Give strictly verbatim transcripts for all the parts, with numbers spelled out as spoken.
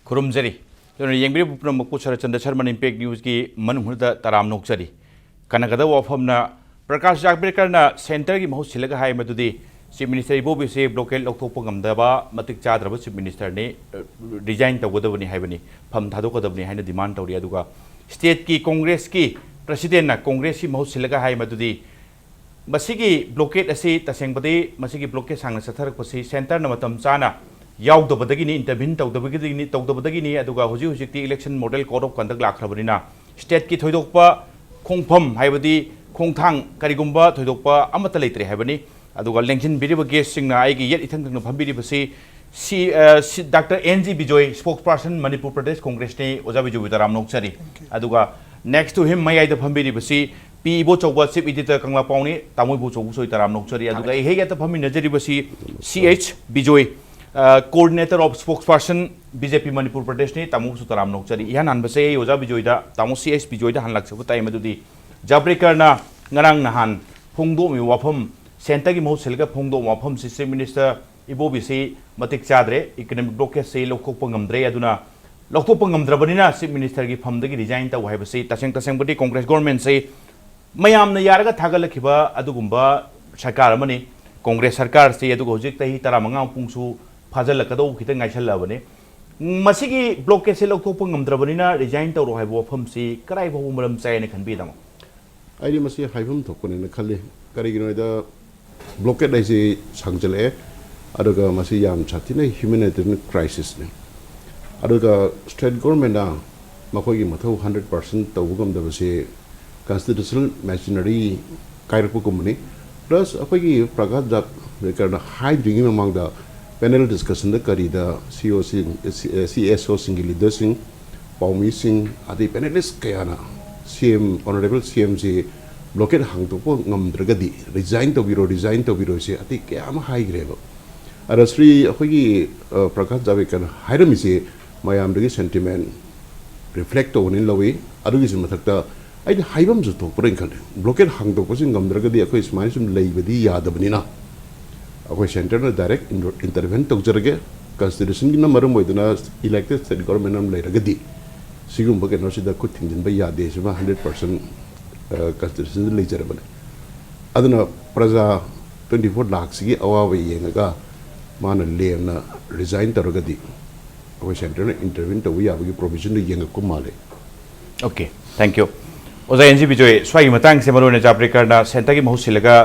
ꯈꯨꯔꯨꯝꯖꯔꯤ꯫ ꯑꯗꯨꯅ ꯌꯦꯡꯕꯤꯔꯤꯕ ꯄꯨꯝꯅꯃꯛꯄꯨ ꯁꯔꯠꯆꯟꯗ꯭ꯔ ꯁꯔꯃꯟ ꯏꯝꯄꯦꯛ ꯅ꯭ꯌꯨꯁꯀꯤ ꯃꯅꯨꯡ ꯍꯨꯠꯅ ꯇꯔꯥꯝꯅ ꯑꯣꯛꯆꯔꯤ꯫ ꯀꯟꯅꯒꯗꯕ ꯋꯥꯐꯝꯅ ꯄ꯭ꯔꯀꯥꯁ ꯖꯥꯚ꯭ꯔꯦꯀꯔꯅ ꯁꯦꯟꯇꯔꯒꯤ ꯃꯍꯨꯠ ꯁꯤꯜꯂꯒ ꯍꯥꯏ ꯃꯗꯨꯗꯤ ꯆꯤꯐ ꯃꯤꯅꯤꯁꯇꯔ ꯏꯕꯣꯕꯤꯁꯦ ꯕ꯭ꯂꯣꯀꯦꯠ ꯂꯧꯊꯣꯛꯄ ꯉꯝꯗꯕ ꯃꯇꯤꯛ ꯆꯥꯗ꯭ꯔꯕ ꯆꯤꯐ ꯃꯤꯅꯤꯁꯇꯔꯅꯤ, ꯔꯤꯖꯥꯏꯟ ꯇꯧꯒꯗꯕꯅꯤ ꯍꯥꯏꯕꯅꯤ, ꯐꯝ ꯊꯥꯗꯣꯛꯀꯗꯕꯅꯤ ꯍꯥꯏꯅ ꯗꯤꯃꯥꯟ ꯇꯧꯔꯤ꯫ ꯑꯗꯨꯒ ꯁ꯭ꯇꯦꯠꯀꯤ ꯀꯣꯡꯒ꯭ꯔꯦꯁꯀꯤ ꯄ꯭ꯔꯁꯤꯗꯦꯟꯅ ꯀꯣꯡꯒ꯭ꯔꯦꯁꯀꯤ ꯃꯍꯨꯠ ꯁꯤꯜꯂꯒ ꯍꯥꯏ ꯃꯗꯨꯗꯤ ꯃꯁꯤꯒꯤ ꯕ꯭ꯂꯣꯀꯦꯠ ꯑꯁꯤ ꯇꯁꯦꯡꯕꯗꯤ ꯃꯁꯤꯒꯤ ꯕ꯭ꯂꯣꯀꯦꯠ ꯁꯥꯡꯅ ꯆꯠꯊꯔꯛꯄꯁꯤ ꯁꯦꯟꯇꯔꯅ ꯃꯇꯝ ꯆꯥꯅ ꯌꯥꯎꯗꯕꯗꯒꯤꯅꯤ, ꯏꯟꯇꯔꯚꯤꯟ ꯇꯧꯗꯕꯒꯤꯗꯒꯤꯅꯤ ꯇꯧꯗꯕꯗꯒꯤꯅꯤ ꯑꯗꯨꯒ ꯍꯧꯖꯤꯛ ꯍꯧꯖꯤꯛꯇꯤ election model code of conduct ꯂꯥꯛꯈ꯭ꯔꯕꯅꯤꯅ ꯁ꯭ꯇꯦꯠꯀꯤ ꯊꯣꯏꯗꯣꯛꯄ ꯈꯣꯡꯐꯝ ꯍꯥꯏꯕꯗꯤ ꯈꯣꯡꯊꯥꯡ ꯀꯔꯤꯒꯨꯝꯕ ꯊꯣꯏꯗꯣꯛꯄ ꯑꯃꯠꯇ ꯂꯩꯇ꯭ꯔꯦ ꯍꯥꯏꯕꯅꯤ꯫ ꯑꯗꯨꯒ ꯂꯦꯡꯁꯤꯟꯕꯤꯔꯤꯕ ꯒꯦꯁꯁꯤꯡꯅ ꯑꯩꯒꯤ ꯌꯦꯠ ꯏꯊꯪ ꯊꯪꯅ ꯐꯝꯕꯤꯔꯤꯕꯁꯤ ꯁꯤ doctor N G Bijoy, spokesperson Manipur Pradesh ꯀꯣꯡꯒ꯭ꯔꯦꯁꯅꯤ꯫ ꯑꯣꯖꯥ ꯕꯤꯖꯣꯏꯕꯨ ꯇꯔꯥꯝꯅ ꯑꯣꯛꯆꯔꯤ꯫ ꯑꯗꯨꯒ next to him ꯃꯌꯥꯏꯗ ꯐꯝꯕꯤꯔꯤꯕꯁꯤ ꯄꯤ ꯏꯕꯣꯆꯧꯕ, chief editor ꯀꯪꯂꯥ ꯄꯥꯎꯅꯤ, ꯇꯥꯃꯣ ꯏꯕꯣꯆꯧꯕꯁꯨ ꯑꯩ ꯇꯔꯥꯝꯅ ꯑꯣꯛꯆꯔꯤ꯫ ꯑꯗꯨꯒ ꯑꯩ ꯍꯦꯛ ꯌꯦꯠꯇ ꯐꯝꯃꯤꯟꯅꯖꯔꯤꯕꯁꯤ ꯁꯤ H Bijoy, coordinator of spokesperson B J P Manipur ꯄ꯭ꯔꯗꯦꯁꯅꯤ꯫ ꯇꯥꯃꯣꯕꯨꯁꯨ ꯇꯔꯥꯝꯅ ꯑꯣꯛꯆꯔꯤ꯫ ꯏꯍꯥꯟ ꯍꯥꯟꯕꯁꯦ ꯑꯩ ꯑꯣꯖꯥ ꯕꯤꯖꯣꯏꯗ, ꯇꯥꯃꯣ ꯁꯤ ꯑꯩꯆ ꯕꯤꯖꯣꯏꯗ ꯍꯥꯟꯅ ꯂꯥꯛꯆꯕ ꯇꯥꯏ꯫ ꯃꯗꯨꯗꯤ ꯖꯥꯕ꯭ꯔꯦꯀꯔꯅ ꯉꯔꯥꯡ ꯅꯍꯥꯟ ꯐꯣꯡꯗꯣꯛꯂꯝꯃꯤꯕ ꯋꯥꯐꯝ, ꯁꯦꯟꯇꯔꯒꯤ ꯃꯍꯨꯠ ꯁꯤꯜꯂꯒ ꯐꯣꯡꯗꯣꯛꯂꯝꯕ ꯋꯥꯐꯝꯁꯤ ꯆꯤꯐ ꯃꯤꯅꯤꯁꯇꯔ ꯏꯕꯣꯕꯤꯁꯤ ꯃꯇꯤꯛ ꯆꯥꯗ꯭ꯔꯦ, ꯏꯀꯣꯅꯣꯃꯤꯛ ꯕ꯭ꯂꯣꯀꯦꯠꯁꯤ ꯂꯧꯊꯣꯛꯄ ꯉꯝꯗ꯭ꯔꯦ, ꯑꯗꯨꯅ ꯂꯧꯊꯣꯛꯄ ꯉꯝꯗ꯭ꯔꯕꯅꯤꯅ ꯆꯤꯐ ꯃꯤꯅꯤꯁꯇꯔꯒꯤ ꯐꯝꯗꯒꯤ ꯔꯤꯖꯥꯏꯟ ꯇꯧ ꯍꯥꯏꯕꯁꯤ ꯇꯁꯦꯡ ꯇꯁꯦꯡꯕꯗꯤ ꯀꯣꯡꯒ꯭ꯔꯦꯁ ꯒꯣꯔꯃꯦꯟꯁꯤ ꯃꯌꯥꯝꯅ ꯌꯥꯔꯒ ꯊꯥꯒꯠꯂꯛꯈꯤꯕ ꯑꯗꯨꯒꯨꯝꯕ ꯁꯔꯀꯥꯔ ꯑꯃꯅꯤ꯫ ꯀꯣꯡꯒ꯭ꯔꯦꯁ ꯁꯔꯀꯥꯔꯁꯤ ꯑꯗꯨꯒ ꯍꯧꯖꯤꯛ ꯆꯍꯤ ꯇꯔꯥꯃꯉꯥ ꯄꯨꯡꯁꯨ ꯐꯥꯖꯤꯜꯂꯛꯀꯗꯧꯕ ꯈꯤꯇꯪ ꯉꯥꯏꯁꯜꯂꯛꯑꯕꯅꯤ꯫ ꯃꯁꯤꯒꯤ ꯕ꯭ꯂꯣꯀꯦꯠꯁꯦ ꯂꯧꯊꯣꯛꯄ ꯉꯝꯗ꯭ꯔꯕꯅꯤꯅ ꯔꯤꯖꯥꯏꯟ ꯇꯧꯔꯣ ꯍꯥꯏꯕ ꯋꯥꯐꯝꯁꯤ ꯀꯗꯥꯏ ꯐꯥꯎꯕ ꯃꯔꯝ ꯆꯥꯏꯅ ꯈꯟꯕꯤꯗꯃꯣ? ꯑꯩꯗꯤ ꯃꯁꯤ ꯍꯥꯏꯐꯝ ꯊꯣꯛꯄꯅꯦꯅ ꯈꯜꯂꯤ꯫ ꯀꯔꯤꯒꯤꯅꯣ ꯍꯥꯏꯗ, ꯕ꯭ꯂꯣꯀꯦꯠ ꯍꯥꯏꯁꯤ ꯁꯥꯡꯖꯜꯂꯛꯑꯦ, ꯑꯗꯨꯒ ꯃꯁꯤ ꯌꯥꯝ ꯁꯥꯊꯤꯅ humanitarian crisisꯅꯤ꯫ ꯑꯗꯨꯒ ꯁ꯭ꯇꯦꯠ ꯒꯣꯔꯃꯦꯟꯅ ꯃꯈꯣꯏꯒꯤ ꯃꯊꯧ ꯍꯟꯗ꯭ꯔꯦꯠ ꯄꯥꯔꯁꯦꯟ ꯇꯧꯕ ꯉꯝꯗꯕꯁꯤ constitutional machinery ꯀꯥꯏꯔꯛꯄꯒꯨꯝꯕꯅꯤ꯫ Plus ꯑꯩꯈꯣꯏꯒꯤ ꯄ꯭ꯔꯀꯥꯁ ꯖꯥꯕ꯭ꯔꯦꯀꯔꯅ ꯍꯥꯏꯗ꯭ꯔꯤꯉꯩ ꯃꯃꯥꯡꯗ ꯄꯦꯅꯦꯜ ꯗꯤꯁꯀꯁꯟꯗ ꯀꯔꯤꯗ ꯁꯤ ꯑꯣ ꯁꯤ, ꯁꯤ ꯑꯦꯁ ꯑꯣꯁꯤꯡꯒꯤ ꯂꯤꯗꯔꯁꯤꯡ, ꯄꯥꯎꯃꯤꯁꯤꯡ, ꯑꯗꯩ ꯄꯦꯅꯦꯂꯤꯁ ꯀꯌꯥꯅ ꯁꯤ ꯑꯦꯝ, ꯑꯣꯅꯔꯦꯕꯜ ꯁꯤ ꯑꯦꯝꯁꯤ ꯕ꯭ꯂꯣꯀꯦꯠ ꯍꯥꯡꯗꯣꯛꯄ ꯉꯝꯗ꯭ꯔꯒꯗꯤ ꯔꯤꯖꯥꯏꯟ ꯇꯧꯕꯤꯔꯣ, ꯔꯤꯖꯥꯏꯟ ꯇꯧꯕꯤꯔꯣꯁꯦ ꯑꯇꯩ ꯀꯌꯥ ꯑꯃ ꯍꯥꯏꯈ꯭ꯔꯦꯕ꯫ ꯑꯗ ꯁ꯭ꯔꯤ ꯑꯩꯈꯣꯏꯒꯤ, ꯑ, ꯄ꯭ꯔꯀꯥꯁ ꯖꯥꯕ꯭ꯔꯦꯀꯔꯅ ꯍꯥꯏꯔꯝꯃꯤꯁꯦ ꯃꯌꯥꯝꯗꯒꯤ ꯁꯦꯟꯇꯤꯃꯦꯟ ꯔꯤꯐ꯭ꯂꯦꯛ ꯇꯧꯕꯅꯤꯅ ꯂꯧꯏ꯫ ꯑꯗꯨꯒꯤꯁꯨ ꯃꯊꯛꯇ ꯑꯩꯗꯤ ꯍꯥꯏꯐꯝꯁꯨ ꯊꯣꯛꯄ꯭ꯔꯥ ꯍꯥꯏꯅ ꯈꯜꯂꯤ꯫ ꯕ꯭ꯂꯣꯀꯦꯠ ꯍꯥꯡꯗꯣꯛꯄꯁꯤ ꯉꯝꯗ꯭ꯔꯒꯗꯤ ꯑꯩꯈꯣꯏ ꯁꯨꯃꯥꯏꯅ ꯁꯨꯝ ꯂꯩꯕꯗꯤ ꯌꯥꯗꯕꯅꯤꯅ ꯑꯩꯈꯣꯏ ꯁꯦꯟꯇꯔꯅ ꯗꯥꯏꯔꯦꯛ ꯏꯟꯇꯔꯚꯦꯟ ꯇꯧꯖꯔꯒꯦ꯫ ꯀꯟꯁꯇꯤꯇ꯭ꯌꯨꯁꯟꯒꯤꯅ ꯃꯔꯝ ꯑꯣꯏꯗꯨꯅ ꯏꯂꯦꯛꯇꯦꯗ ꯁ꯭ꯇꯦꯠ ꯒꯣꯔꯃꯦꯟ ꯑꯃ ꯂꯩꯔꯒꯗꯤ ꯁꯤꯒꯨꯝꯕ ꯀꯩꯅꯣꯁꯤꯗ ꯈꯨꯠ ꯊꯤꯡꯖꯤꯟꯕ ꯌꯥꯗꯦ, ꯁꯤꯃ ꯍꯟꯗ꯭ꯔꯦꯠ ꯄꯥꯔꯁꯦꯟ ꯀꯟꯁꯇꯤꯇ꯭ꯌꯨꯁꯟꯗ ꯂꯩꯖꯔꯕꯅꯤ꯫ ꯑꯗꯨꯅ ꯄ꯭ꯔꯖꯥ ꯇ꯭ꯋꯦꯟꯇꯤ ꯐꯣꯔ ꯂꯥꯛꯁꯤꯒꯤ ꯑꯋꯥꯕ ꯌꯦꯡꯉꯒ ꯃꯥꯅ ꯂꯦꯝꯅ ꯔꯤꯖꯥꯏꯟ ꯇꯧꯔꯒꯗꯤ ꯑꯩꯈꯣꯏ ꯁꯦꯟꯇꯔꯅ ꯏꯟꯇꯔꯚꯤꯟ ꯇꯧꯕ ꯌꯥꯕꯒꯤ ꯄ꯭ꯔꯣꯕꯤꯖꯟꯗꯨ ꯌꯦꯡꯉꯛꯄ ꯃꯥꯜꯂꯦ꯫ Okay, thank you. ꯑꯣꯖꯥ ꯑꯦꯟ ꯖꯤ ꯕꯤꯖꯣꯏ, ꯁ꯭ꯋꯥꯏꯒꯤ ꯃꯇꯥꯡꯁꯦ ꯃꯔꯨ ꯑꯣꯏꯅ ꯖꯥꯕ꯭ꯔꯦꯀꯔꯅ ꯁꯦꯟꯇꯔꯒꯤ ꯃꯍꯨꯠ ꯁꯤꯜꯂꯒ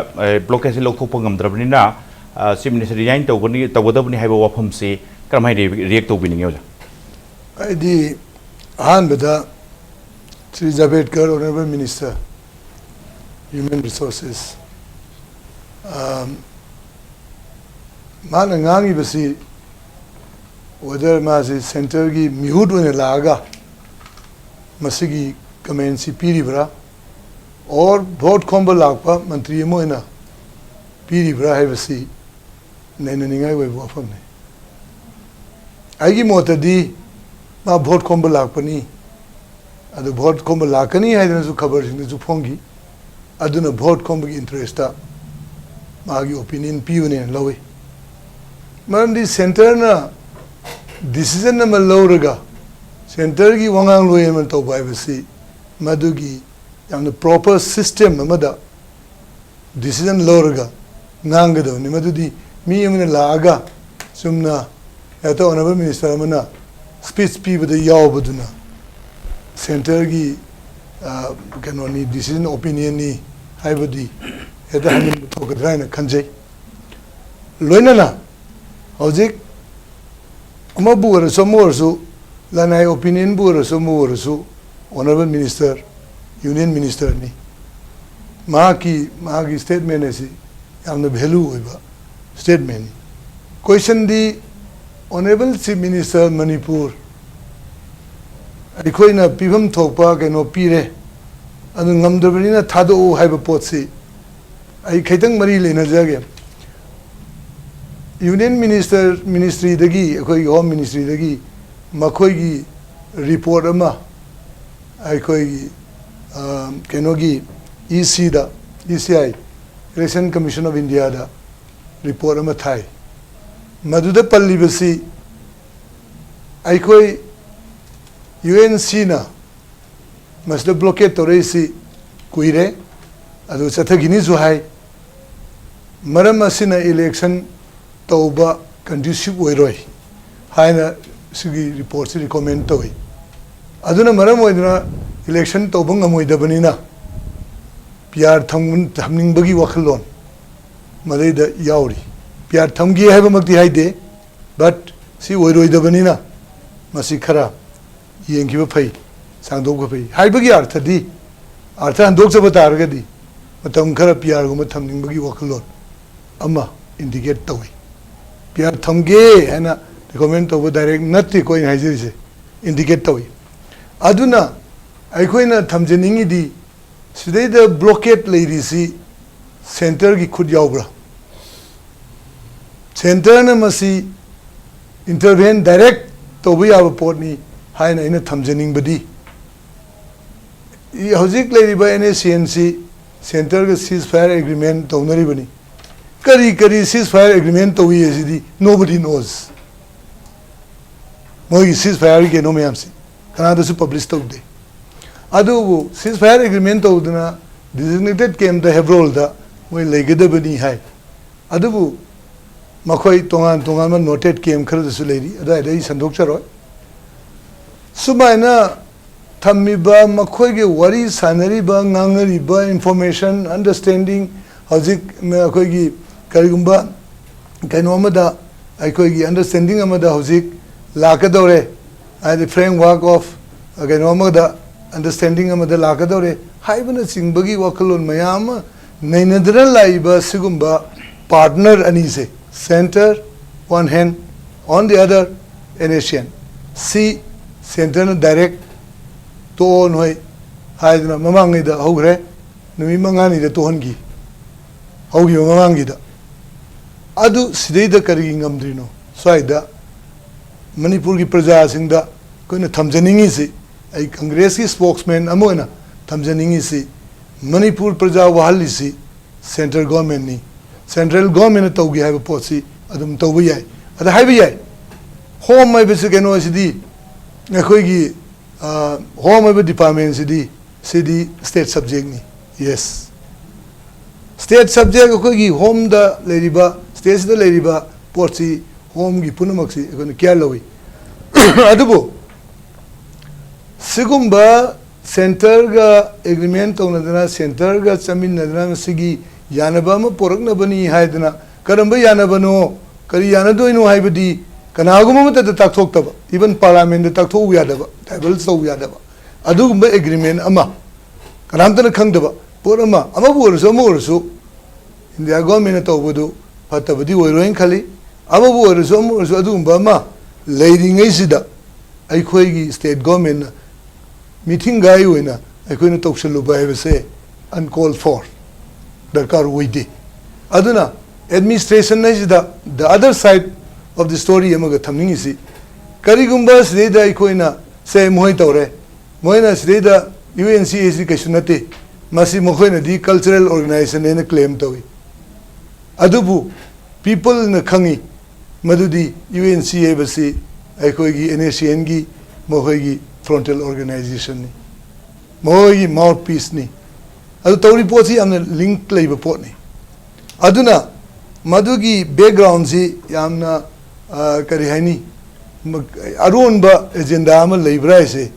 ꯕ꯭ꯂꯣꯀꯦꯠꯁꯤ ꯂꯧꯊꯣꯛꯄ ꯉꯝꯗ꯭ꯔꯕꯅꯤꯅ ꯆꯤꯐ ꯃꯤꯅꯤꯁꯇꯔ ꯔꯤꯖꯥꯏꯟ ꯇꯧꯒꯅꯤ, ꯇꯧꯒꯗꯕꯅꯤ ꯍꯥꯏꯕ ꯋꯥꯐꯝꯁꯤ ꯀꯔꯝꯍꯥꯏꯅ ꯔꯤꯌꯦꯛ ꯇꯧꯕꯤꯅꯤꯡꯉꯤ ꯑꯣꯖꯥ? ꯍꯥꯏꯗꯤ ꯑꯍꯥꯟꯕꯗ Shri Javadekar, honourable minister human resources, ꯃꯥꯅ ꯉꯥꯡꯉꯤꯕꯁꯤ ꯋꯦꯗꯔ ꯃꯥꯁꯤ ꯁꯦꯟꯇꯔꯒꯤ ꯃꯤꯍꯨꯠ ꯑꯣꯏꯅ ꯂꯥꯛꯑꯒ ꯃꯁꯤꯒꯤ ꯀꯃꯦꯟꯁꯤ ꯄꯤꯔꯤꯕ꯭ꯔꯥ, ꯑꯣꯔ ꯚꯣꯠ ꯈꯣꯝꯕ ꯂꯥꯛꯄ ꯃꯟꯇ꯭ꯔꯤ ꯑꯃ ꯑꯣꯏꯅ ꯄꯤꯔꯤꯕ꯭ꯔꯥ ꯍꯥꯏꯕꯁꯤ ꯅꯩꯅꯅꯤꯡꯉꯥꯏ ꯑꯣꯏꯕ ꯋꯥꯐꯝꯅꯤ꯫ ꯑꯩꯒꯤ ꯃꯣꯠꯇꯗꯤ ꯃꯥ ꯚꯣꯠ ꯈꯣꯝꯕ ꯂꯥꯛꯄꯅꯤ, ꯑꯗꯨ ꯚꯣꯠ ꯈꯣꯝꯕ ꯂꯥꯛꯀꯅꯤ ꯍꯥꯏꯗꯅꯁꯨ ꯈꯕꯔꯁꯤꯡꯗꯁꯨ ꯐꯣꯡꯈꯤ꯫ ꯑꯗꯨꯅ ꯚꯣꯠ ꯈꯣꯝꯕꯒꯤ ꯏꯟꯇꯔꯦꯁꯇ ꯃꯥꯒꯤ ꯑꯣꯄꯤꯅꯤꯌꯟ ꯄꯤꯕꯅꯦꯅ ꯂꯧꯏ꯫ ꯃꯔꯝꯗꯤ ꯁꯦꯟꯇꯔꯅ ꯗꯤꯁꯤꯖꯟ ꯑꯃ ꯂꯧꯔꯒ ꯁꯦꯟꯇꯔꯒꯤ ꯋꯥꯉꯥꯡꯂꯣꯏ ꯑꯃ ꯇꯧꯕ ꯍꯥꯏꯕꯁꯤ ꯃꯗꯨꯒꯤ ꯌꯥꯝꯅ ꯄ꯭ꯔꯣꯄꯔ ꯁꯤꯁꯇꯦꯝ ꯑꯃꯗ ꯗꯤꯁꯤꯖꯟ ꯂꯧꯔꯒ ꯉꯥꯡꯒꯗꯕꯅꯤ꯫ ꯃꯗꯨꯗꯤ ꯃꯤ ꯑꯃꯅ ꯂꯥꯛꯑꯒ ꯆꯨꯝꯅ ꯍꯦꯛꯇ ꯑꯣꯅꯔꯦꯕꯜ ꯃꯤꯅꯤꯁꯇꯔ ꯑꯃꯅ ꯁ꯭ꯄꯤꯆ ꯄꯤꯕꯗ ꯌꯥꯎꯕꯗꯨꯅ ꯁꯦꯟꯇꯔꯒꯤ ꯀꯩꯅꯣꯅꯤ, ꯗꯤꯁꯤꯖꯟ ꯑꯣꯄꯤꯅꯤꯌꯟꯅꯤ ꯍꯥꯏꯕꯗꯤ ꯍꯦꯛꯇ ꯍꯥꯏꯅꯤꯡꯕ ꯊꯣꯛꯀꯗ꯭ꯔꯥ ꯍꯥꯏꯅ ꯈꯟꯖꯩ꯫ ꯂꯣꯏꯅꯅ ꯍꯧꯖꯤꯛ ꯑꯃꯕꯨ ꯑꯣꯏꯔꯁꯨ ꯑꯃ ꯑꯣꯏꯔꯁꯨ, ꯂꯅꯥꯏ ꯑꯣꯄꯤꯅꯤꯌꯟꯕꯨ ꯑꯣꯏꯔꯁꯨ ꯑꯃꯕꯨ ꯑꯣꯏꯔꯁꯨ, ꯑꯣꯅꯔꯦꯕꯜ ꯃꯤꯅꯤꯁꯇꯔ, ꯌꯨꯅꯤꯌꯟ ꯃꯤꯅꯤꯁꯇꯔꯅꯤ꯫ ꯃꯍꯥꯛꯀꯤ ꯃꯍꯥꯛꯀꯤ ꯁ꯭ꯇꯦꯠꯃꯦꯟ ꯑꯁꯤ ꯌꯥꯝꯅ ꯚꯦꯂꯨ ꯑꯣꯏꯕ ꯁ꯭ꯇꯦꯠꯃꯦꯟꯅꯤ꯫ ꯀꯣꯏꯁꯟꯗꯤ ꯑꯣꯅꯔꯦꯕꯜ ꯆꯤꯐ ꯃꯤꯅꯤꯁꯇꯔ, ꯃꯅꯤꯄꯨꯔ ꯑꯩꯈꯣꯏꯅ ꯄꯤꯐꯝ ꯊꯣꯛꯄ ꯀꯩꯅꯣ ꯄꯤꯔꯦ, ꯑꯗꯨ ꯉꯝꯗ꯭ꯔꯕꯅꯤꯅ ꯊꯥꯗꯣꯛꯎ ꯍꯥꯏꯕ ꯄꯣꯠꯁꯤ ꯑꯩ ꯈꯤꯇꯪ ꯃꯔꯤ ꯂꯩꯅꯖꯒꯦ꯫ ꯌꯨꯅꯤꯌꯟ ꯃꯤꯅꯤꯁꯇꯔ, ꯃꯤꯅꯤꯁꯇ꯭ꯔꯤꯗꯒꯤ, ꯑꯩꯈꯣꯏꯒꯤ ꯍꯣꯝ ꯃꯤꯅꯤꯁꯇ꯭ꯔꯤꯗꯒꯤ ꯃꯈꯣꯏꯒꯤ ꯔꯤꯄꯣꯔꯠ ꯑꯃ ꯑꯩꯈꯣꯏꯒꯤ ꯀꯩꯅꯣꯒꯤ ꯏ ꯁꯤꯗ, E C I, election commission of ꯏꯟꯗꯤꯌꯥꯗ ꯔꯤꯄꯣꯔꯠ ꯑꯃ ꯊꯥꯏ꯫ ꯃꯗꯨꯗ ꯄꯜꯂꯤꯕꯁꯤ ꯑꯩꯈꯣꯏ ꯌꯨ ꯑꯦꯟ ꯁꯤꯅ ꯃꯁꯤꯗ ꯕ꯭ꯂꯣꯀꯦꯠ ꯇꯧꯔꯛꯏꯁꯤ ꯀꯨꯏꯔꯦ, ꯑꯗꯨ ꯆꯠꯊꯈꯤꯅꯤꯁꯨ ꯍꯥꯏ꯫ ꯃꯔꯝ ꯑꯁꯤꯅ ꯏꯂꯦꯛꯁꯟ ꯇꯧꯕ ꯀꯟꯗ꯭ꯌꯨꯁꯤꯞ ꯑꯣꯏꯔꯣꯏ ꯍꯥꯏꯅ ꯁꯤꯒꯤ ꯔꯤꯄꯣꯔꯠꯁꯤ ꯔꯤꯀꯣꯃꯦꯟ ꯇꯧꯏ꯫ ꯑꯗꯨꯅ ꯃꯔꯝ ꯑꯣꯏꯗꯨꯅ ꯏꯂꯦꯛꯁꯟ ꯇꯧꯕ ꯉꯝꯃꯣꯏꯗꯕꯅꯤꯅ ꯄꯤ ꯑꯥꯔ ꯊꯝꯅꯤꯡꯕꯒꯤ ꯋꯥꯈꯜꯂꯣꯟ ꯃꯗꯩꯗ ꯌꯥꯎꯔꯤ꯫ ꯄꯤ ꯑꯥꯔ ꯊꯝꯒꯦ ꯍꯥꯏꯕꯃꯛꯇꯤ ꯍꯥꯏꯗꯦ, ꯕꯠ ꯁꯤ ꯑꯣꯏꯔꯣꯏꯗꯕꯅꯤꯅ ꯃꯁꯤ ꯈꯔ ꯌꯦꯡꯈꯤꯕ ꯐꯩ, ꯁꯥꯡꯗꯣꯛꯄ ꯐꯩ ꯍꯥꯏꯕꯒꯤ ꯑꯥꯔꯊꯗꯤ, ꯑꯥꯔꯊ ꯍꯟꯗꯣꯛꯆꯕ ꯇꯥꯔꯒꯗꯤ ꯃꯇꯝ ꯈꯔ ꯄꯤ ꯑꯥꯔꯒꯨꯝꯕ ꯊꯝꯅꯤꯡꯕꯒꯤ ꯋꯥꯈꯜꯂꯣꯟ ꯑꯃ ꯏꯟꯗꯤꯀꯦꯠ ꯇꯧꯏ꯫ ꯄꯤ ꯑꯥꯔ ꯊꯝꯒꯦ ꯍꯥꯏꯅ ꯔꯤꯀꯣꯃꯦꯟ ꯇꯧꯕ ꯗꯥꯏꯔꯦꯛ ꯅꯠꯇꯦꯀꯣ ꯑꯩꯅ ꯍꯥꯏꯖꯔꯤꯁꯦ, ꯏꯟꯗꯤꯀꯦꯠ ꯇꯧꯏ꯫ ꯑꯗꯨꯅ ꯑꯩꯈꯣꯏꯅ ꯊꯝꯖꯅꯤꯡꯉꯤꯗꯤ ꯁꯤꯗꯩꯗ ꯕ꯭ꯂꯣꯀꯦꯠ ꯂꯩꯔꯤꯁꯤ ꯁꯦꯟꯇꯔꯒꯤ ꯈꯨꯠ ꯌꯥꯎꯕ꯭ꯔꯥ? ꯁꯦꯟꯇꯔꯅ ꯃꯁꯤ ꯏꯟꯇꯔꯚꯦꯟ ꯗꯥꯏꯔꯦꯛ ꯇꯧꯕ ꯌꯥꯕ ꯄꯣꯠꯅꯤ ꯍꯥꯏꯅ ꯑꯩꯅ ꯊꯝꯖꯅꯤꯡꯕꯗꯤ, ꯍꯧꯖꯤꯛ ꯂꯩꯔꯤꯕ ꯑꯦꯟ ꯑꯦꯁ ꯁꯤ ꯑꯦꯟꯁꯤ ꯁꯦꯟꯇꯔꯒ ꯁꯤꯁ ꯐꯥꯌꯔ ꯑꯦꯒ꯭ꯔꯤꯃꯦꯟ ꯇꯧꯅꯔꯤꯕꯅꯤ꯫ ꯀꯔꯤ ꯀꯔꯤ ꯁꯤꯁ ꯐꯥꯌꯔ ꯑꯦꯒ꯭ꯔꯤꯃꯦꯟ ꯇꯧꯏ ꯍꯥꯏꯁꯤꯗꯤ nobody knows꯫ ꯃꯣꯏꯒꯤ ꯁꯤꯁ ꯐꯥꯌꯔꯒꯤ ꯀꯩꯅꯣ ꯃꯌꯥꯝꯁꯤ ꯀꯅꯥꯗꯁꯨ ꯄꯕ꯭ꯂꯤꯁ ꯇꯧꯗꯦ꯫ ꯑꯗꯨꯕꯨ ꯁꯤꯁ ꯐꯥꯌꯔ ꯑꯦꯒ꯭ꯔꯤꯃꯦꯟ ꯇꯧꯗꯨꯅ ꯗꯤꯖꯤꯒꯅꯦꯇꯦꯠ ꯀꯦꯝꯞꯇ ꯍꯦꯕ꯭ꯔꯣꯜꯗ ꯃꯣꯏ ꯂꯩꯒꯗꯕꯅꯤ ꯍꯥꯏ꯫ ꯑꯗꯨꯕꯨ ꯃꯈꯣꯏ ꯇꯣꯉꯥꯟ ꯇꯣꯉꯥꯟꯕ ꯅꯣꯇꯦꯠ ꯀꯦꯝꯞ ꯈꯔꯗꯁꯨ ꯂꯩꯔꯤ, ꯑꯗꯨꯋꯥꯏꯗ ꯑꯩ ꯁꯟꯗꯣꯛꯆꯔꯣꯏ꯫ ꯁꯨꯃꯥꯏꯅ ꯊꯝꯃꯤꯕ, ꯃꯈꯣꯏꯒꯤ ꯋꯥꯔꯤ ꯁꯥꯟꯅꯔꯤꯕ, ꯉꯥꯡꯅꯔꯤꯕ ꯏꯟꯐꯣꯔꯃꯦꯁꯟ, ꯑꯟꯗꯔꯁ꯭ꯇꯦꯟꯗꯤꯡ, ꯍꯧꯖꯤꯛ ꯑꯩꯈꯣꯏꯒꯤ ꯀꯔꯤꯒꯨꯝꯕ ꯀꯩꯅꯣ ꯑꯃꯗ, ꯑꯩꯈꯣꯏꯒꯤ ꯑꯟꯗꯔꯁ꯭ꯇꯦꯟꯗꯤꯡ ꯑꯃꯗ ꯍꯧꯖꯤꯛ ꯂꯥꯛꯀꯗꯧꯔꯦ, ꯍꯥꯏꯗꯤ framework of ꯀꯩꯅꯣ ꯑꯃꯗ, ꯑꯟꯗꯔꯁ꯭ꯇꯦꯟꯗꯤꯡ ꯑꯃꯗ ꯂꯥꯛꯀꯗꯧꯔꯦ ꯍꯥꯏꯕꯅꯆꯤꯡꯕꯒꯤ ꯋꯥꯈꯜꯂꯣꯟ ꯃꯌꯥꯝ ꯑꯃ ꯅꯩꯅꯗꯨꯅ ꯂꯥꯛꯏꯕ ꯁꯤꯒꯨꯝꯕ ꯄꯥꯔꯠꯅꯔ ꯑꯅꯤꯁꯦ, centre one hand, on the other, NSCN, ꯁꯤ ꯁꯦꯟꯇꯔꯅ ꯗꯥꯏꯔꯦꯛ ꯇꯣꯛꯑꯣ ꯅꯣꯏ ꯍꯥꯏꯗꯅ ꯃꯃꯥꯡꯉꯩꯗ ꯍꯧꯈ꯭ꯔꯦ, ꯅꯨꯃꯤꯠ ꯃꯉꯥꯅꯤꯗ ꯇꯣꯛꯍꯟꯈꯤ꯫ ꯍꯧꯈꯤꯕ ꯃꯃꯥꯡꯒꯤꯗ꯫ ꯑꯗꯨ ꯁꯤꯗꯩꯗ ꯀꯔꯤꯒꯤ ꯉꯝꯗ꯭ꯔꯤꯅꯣ? ꯁ꯭ꯋꯥꯏꯗ ꯃꯅꯤꯄꯨꯔꯒꯤ ꯄ꯭ꯔꯖꯥꯁꯤꯡꯗ ꯑꯩꯈꯣꯏꯅ ꯊꯝꯖꯅꯤꯡꯉꯤꯁꯤ, ꯑꯩ ꯀꯪꯒ꯭ꯔꯦꯁꯀꯤ ꯁ꯭ꯄꯣꯛꯁꯃꯦꯟ ꯑꯃ ꯑꯣꯏꯅ ꯊꯝꯖꯅꯤꯡꯉꯤꯁꯤ, ꯃꯅꯤꯄꯨꯔ ꯄ꯭ꯔꯖꯥ ꯋꯥꯍꯜꯂꯤꯁꯤ ꯁꯦꯟꯇ꯭ꯔꯦꯜ ꯒꯣꯔꯃꯦꯟꯅꯤ꯫ ꯁꯦꯟꯇ꯭ꯔꯦꯜ ꯒꯣꯔꯃꯦꯟꯅ ꯇꯧꯒꯦ ꯍꯥꯏꯕ ꯄꯣꯠꯁꯤ ꯑꯗꯨꯝ ꯇꯧꯕ ꯌꯥꯏ꯫ ꯑꯗ ꯍꯥꯏꯕ ꯌꯥꯏ, ꯍꯣꯝ ꯍꯥꯏꯕꯁꯤ ꯀꯩꯅꯣꯁꯤꯗꯤ ꯑꯩꯈꯣꯏꯒꯤ ꯍꯣꯝ ꯍꯥꯏꯕ ꯗꯤꯄꯥꯔꯠꯃꯦꯟꯁꯤꯗꯤ ꯁꯤꯗꯤ ꯁ꯭ꯇꯦꯠ ꯁꯕꯖꯦꯛꯅꯤ꯫ ꯌꯦꯁ, ꯁ꯭ꯇꯦꯠ ꯁꯕꯖꯦꯛ ꯑꯩꯈꯣꯏꯒꯤ ꯍꯣꯝꯗ ꯂꯩꯔꯤꯕ, ꯁ꯭ꯇꯦꯠꯁꯤꯗ ꯂꯩꯔꯤꯕ ꯄꯣꯠꯁꯤ, ꯍꯣꯝꯒꯤ ꯄꯨꯝꯅꯃꯛꯁꯤ ꯑꯩꯈꯣꯏꯅ ꯀꯤꯌꯥꯔ ꯂꯧꯏ꯫ ꯑꯗꯨꯕꯨ ꯁꯤꯒꯨꯝꯕ ꯁꯦꯟꯇꯔꯒ ꯑꯦꯒ꯭ꯔꯤꯃꯦꯟ ꯇꯧꯅꯗꯅ, ꯁꯦꯟꯇꯔꯒ ꯆꯠꯃꯤꯟꯅꯗꯅ ꯃꯁꯤꯒꯤ ꯌꯥꯅꯕ ꯑꯃ ꯄꯣꯔꯛꯅꯕꯅꯤ ꯍꯥꯏꯗꯅ, ꯀꯔꯝꯕ ꯌꯥꯅꯕꯅꯣ, ꯀꯔꯤ ꯌꯥꯅꯗꯣꯏꯅꯣ ꯍꯥꯏꯕꯗꯤ ꯀꯅꯥꯒꯨꯝꯕ ꯑꯃꯠꯇꯗ ꯇꯥꯛꯊꯣꯛꯇꯕ, ꯏꯚꯟ ꯄꯥꯔꯂꯥꯃꯦꯟꯗ ꯇꯥꯛꯊꯣꯛꯎ ꯌꯥꯗꯕ, ꯗꯥꯏꯚꯜꯖ ꯇꯧ ꯌꯥꯗꯕ, ꯑꯗꯨꯒꯨꯝꯕ ꯑꯦꯒ꯭ꯔꯤꯃꯦꯟ ꯑꯃ, ꯀꯅꯥꯝꯇꯅ ꯈꯪꯗꯕ ꯄꯣꯠ ꯑꯃ, ꯑꯃꯕꯨ ꯑꯣꯏꯔꯁꯨ ꯑꯃ ꯑꯣꯏꯔꯁꯨ, ꯏꯟꯗꯤꯌꯥ ꯒꯣꯔꯃꯦꯟꯅ ꯇꯧꯕꯗꯨ ꯐꯠꯇꯕꯗꯤ ꯑꯣꯏꯔꯣꯏꯅ ꯈꯜꯂꯤ꯫ ꯑꯃꯕꯨ ꯑꯣꯏꯔꯁꯨ ꯑꯃ ꯑꯣꯏꯔꯁꯨ ꯑꯗꯨꯒꯨꯝꯕ ꯑꯃ ꯂꯩꯔꯤꯉꯩꯁꯤꯗ ꯑꯩꯈꯣꯏꯒꯤ ꯁ꯭ꯇꯦꯠ ꯒꯣꯔꯃꯦꯟꯅ ꯃꯤꯊꯤꯡꯒꯥꯏ ꯑꯣꯏꯅ ꯑꯩꯈꯣꯏꯅ ꯇꯧꯁꯜꯂꯨꯕ ꯍꯥꯏꯕꯁꯦ uncalled for, ꯗꯔꯀꯥꯔ ꯑꯣꯏꯗꯦ꯫ ꯑꯗꯨꯅ administration ꯍꯥꯏꯁꯤꯗ the other side of the story ꯑꯃꯒ ꯊꯝꯅꯤꯡꯉꯤꯁꯤ, ꯀꯔꯤꯒꯨꯝꯕ ꯁꯤꯗꯩꯗ ꯑꯩꯈꯣꯏꯅ ꯁꯦ ꯃꯣꯏ ꯇꯧꯔꯦ, ꯃꯣꯏꯅ ꯁꯤꯗꯩꯗ ꯌꯨ ꯑꯦꯟ ꯁꯤ ꯑꯦ ꯁꯤ ꯀꯩꯁꯨ ꯅꯠꯇꯦ, ꯃꯁꯤ ꯃꯈꯣꯏꯅꯗꯤ ꯀꯜꯆꯔꯦꯜ ꯑꯣꯔꯒꯅꯥꯏꯖꯦꯁꯟꯅꯦꯅ ꯀ꯭ꯂꯦꯝ ꯇꯧꯏ꯫ ꯑꯗꯨꯕꯨ ꯄꯤꯄꯜꯅ ꯈꯪꯏ ꯃꯗꯨꯗꯤ ꯌꯨ ꯑꯦꯟ ꯁꯤ ꯍꯥꯏꯕꯁꯤ ꯑꯩꯈꯣꯏꯒꯤ ꯑꯦꯟ ꯑꯦꯁ ꯁꯤ ꯑꯦꯟꯒꯤ ꯃꯈꯣꯏꯒꯤ ꯐ꯭ꯔꯣꯟꯇꯦꯜ ꯑꯣꯔꯒꯅꯥꯏꯖꯦꯁꯟꯅꯤ, ꯃꯈꯣꯏꯒꯤ ꯃꯥꯎꯠ ꯄꯤꯁꯅꯤ꯫ ꯑꯗꯨ ꯇꯧꯔꯤ ꯄꯣꯠꯁꯤ ꯌꯥꯝꯅ ꯂꯤꯡꯛ ꯂꯩꯕ ꯄꯣꯠꯅꯤ꯫ ꯑꯗꯨꯅ ꯃꯗꯨꯒꯤ ꯕꯦꯛꯒ꯭ꯔꯥꯎꯟꯁꯤ ꯌꯥꯝꯅ, ꯑ, ꯀꯔꯤ ꯍꯥꯏꯅꯤ, ꯃ-, ꯑꯔꯣꯟꯕ ꯑꯦꯖꯦꯟꯗꯥ ꯑꯃ ꯂꯩꯕ꯭ꯔꯥ ꯍꯥꯏꯁꯦ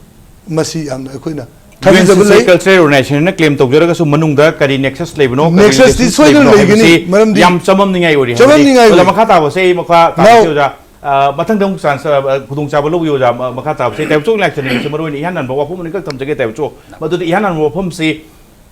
ꯃꯁꯤ ꯌꯥꯝꯅ ꯑꯩꯈꯣꯏꯅ ꯊꯥꯖꯗꯕ ꯌꯨ ꯑꯦꯟ ꯁꯤ ꯁꯤ ꯂꯩ꯫ ꯀꯜꯆꯔꯦꯜ ꯑꯣꯔꯒꯅꯥꯏꯖꯦꯁꯟꯅ ꯀ꯭ꯂꯦꯝ ꯇꯧꯖꯔꯒꯁꯨ ꯃꯅꯨꯡꯗ ꯀꯔꯤ ꯅꯦꯛꯁꯁ ꯂꯩꯕꯅꯣ, ꯀꯔꯤ ꯅꯦꯛꯁꯁꯇꯤ ꯔꯤꯂꯦꯁꯟꯁꯤꯞ ꯁꯣꯏꯗꯅ ꯂꯩꯕꯅꯣ ꯂꯩꯒꯅꯤ, ꯍꯥꯏꯕꯁꯤ ꯃꯔꯝꯗꯤ ꯌꯥꯝ ꯆꯃꯝꯅꯤꯡꯉꯥꯏ ꯑꯣꯏꯔꯤ ꯍꯥꯏꯕꯗꯤ ꯆꯃꯝꯅꯤꯡꯉꯥꯏ ꯑꯣꯖꯥ ꯑꯣꯏ꯫ ꯃꯈꯥ ꯇꯥꯕꯁꯦ ꯑꯩ ꯃꯈꯥ ꯇꯥꯕꯁꯦ ꯅꯥꯎ ꯑꯣꯖꯥ, ꯑ, ꯃꯊꯪꯗ ꯑꯃꯨꯛ ꯆꯥꯟꯁ, ꯑ, ꯈꯨꯗꯣꯡꯆꯥꯕ ꯂꯧꯕꯤꯌꯨ ꯑꯣꯖꯥ, ꯃ-, ꯃꯈꯥ ꯇꯥꯕꯁꯦ ꯇꯥꯏꯕꯆꯧ ꯂꯥꯛꯆꯅꯤꯡꯕꯁꯦ ꯃꯔꯨ ꯑꯣꯏꯅ ꯏꯍꯥꯟ ꯍꯥꯟꯕ ꯋꯥꯐꯝ ꯑꯃꯅꯤꯈꯛ ꯊꯝꯖꯒꯦ ꯇꯥꯏꯕꯆꯧ꯫ ꯃꯗꯨꯗꯤ ꯏꯍꯥꯟ ꯍꯥꯟꯕ ꯋꯥꯐꯝꯁꯤ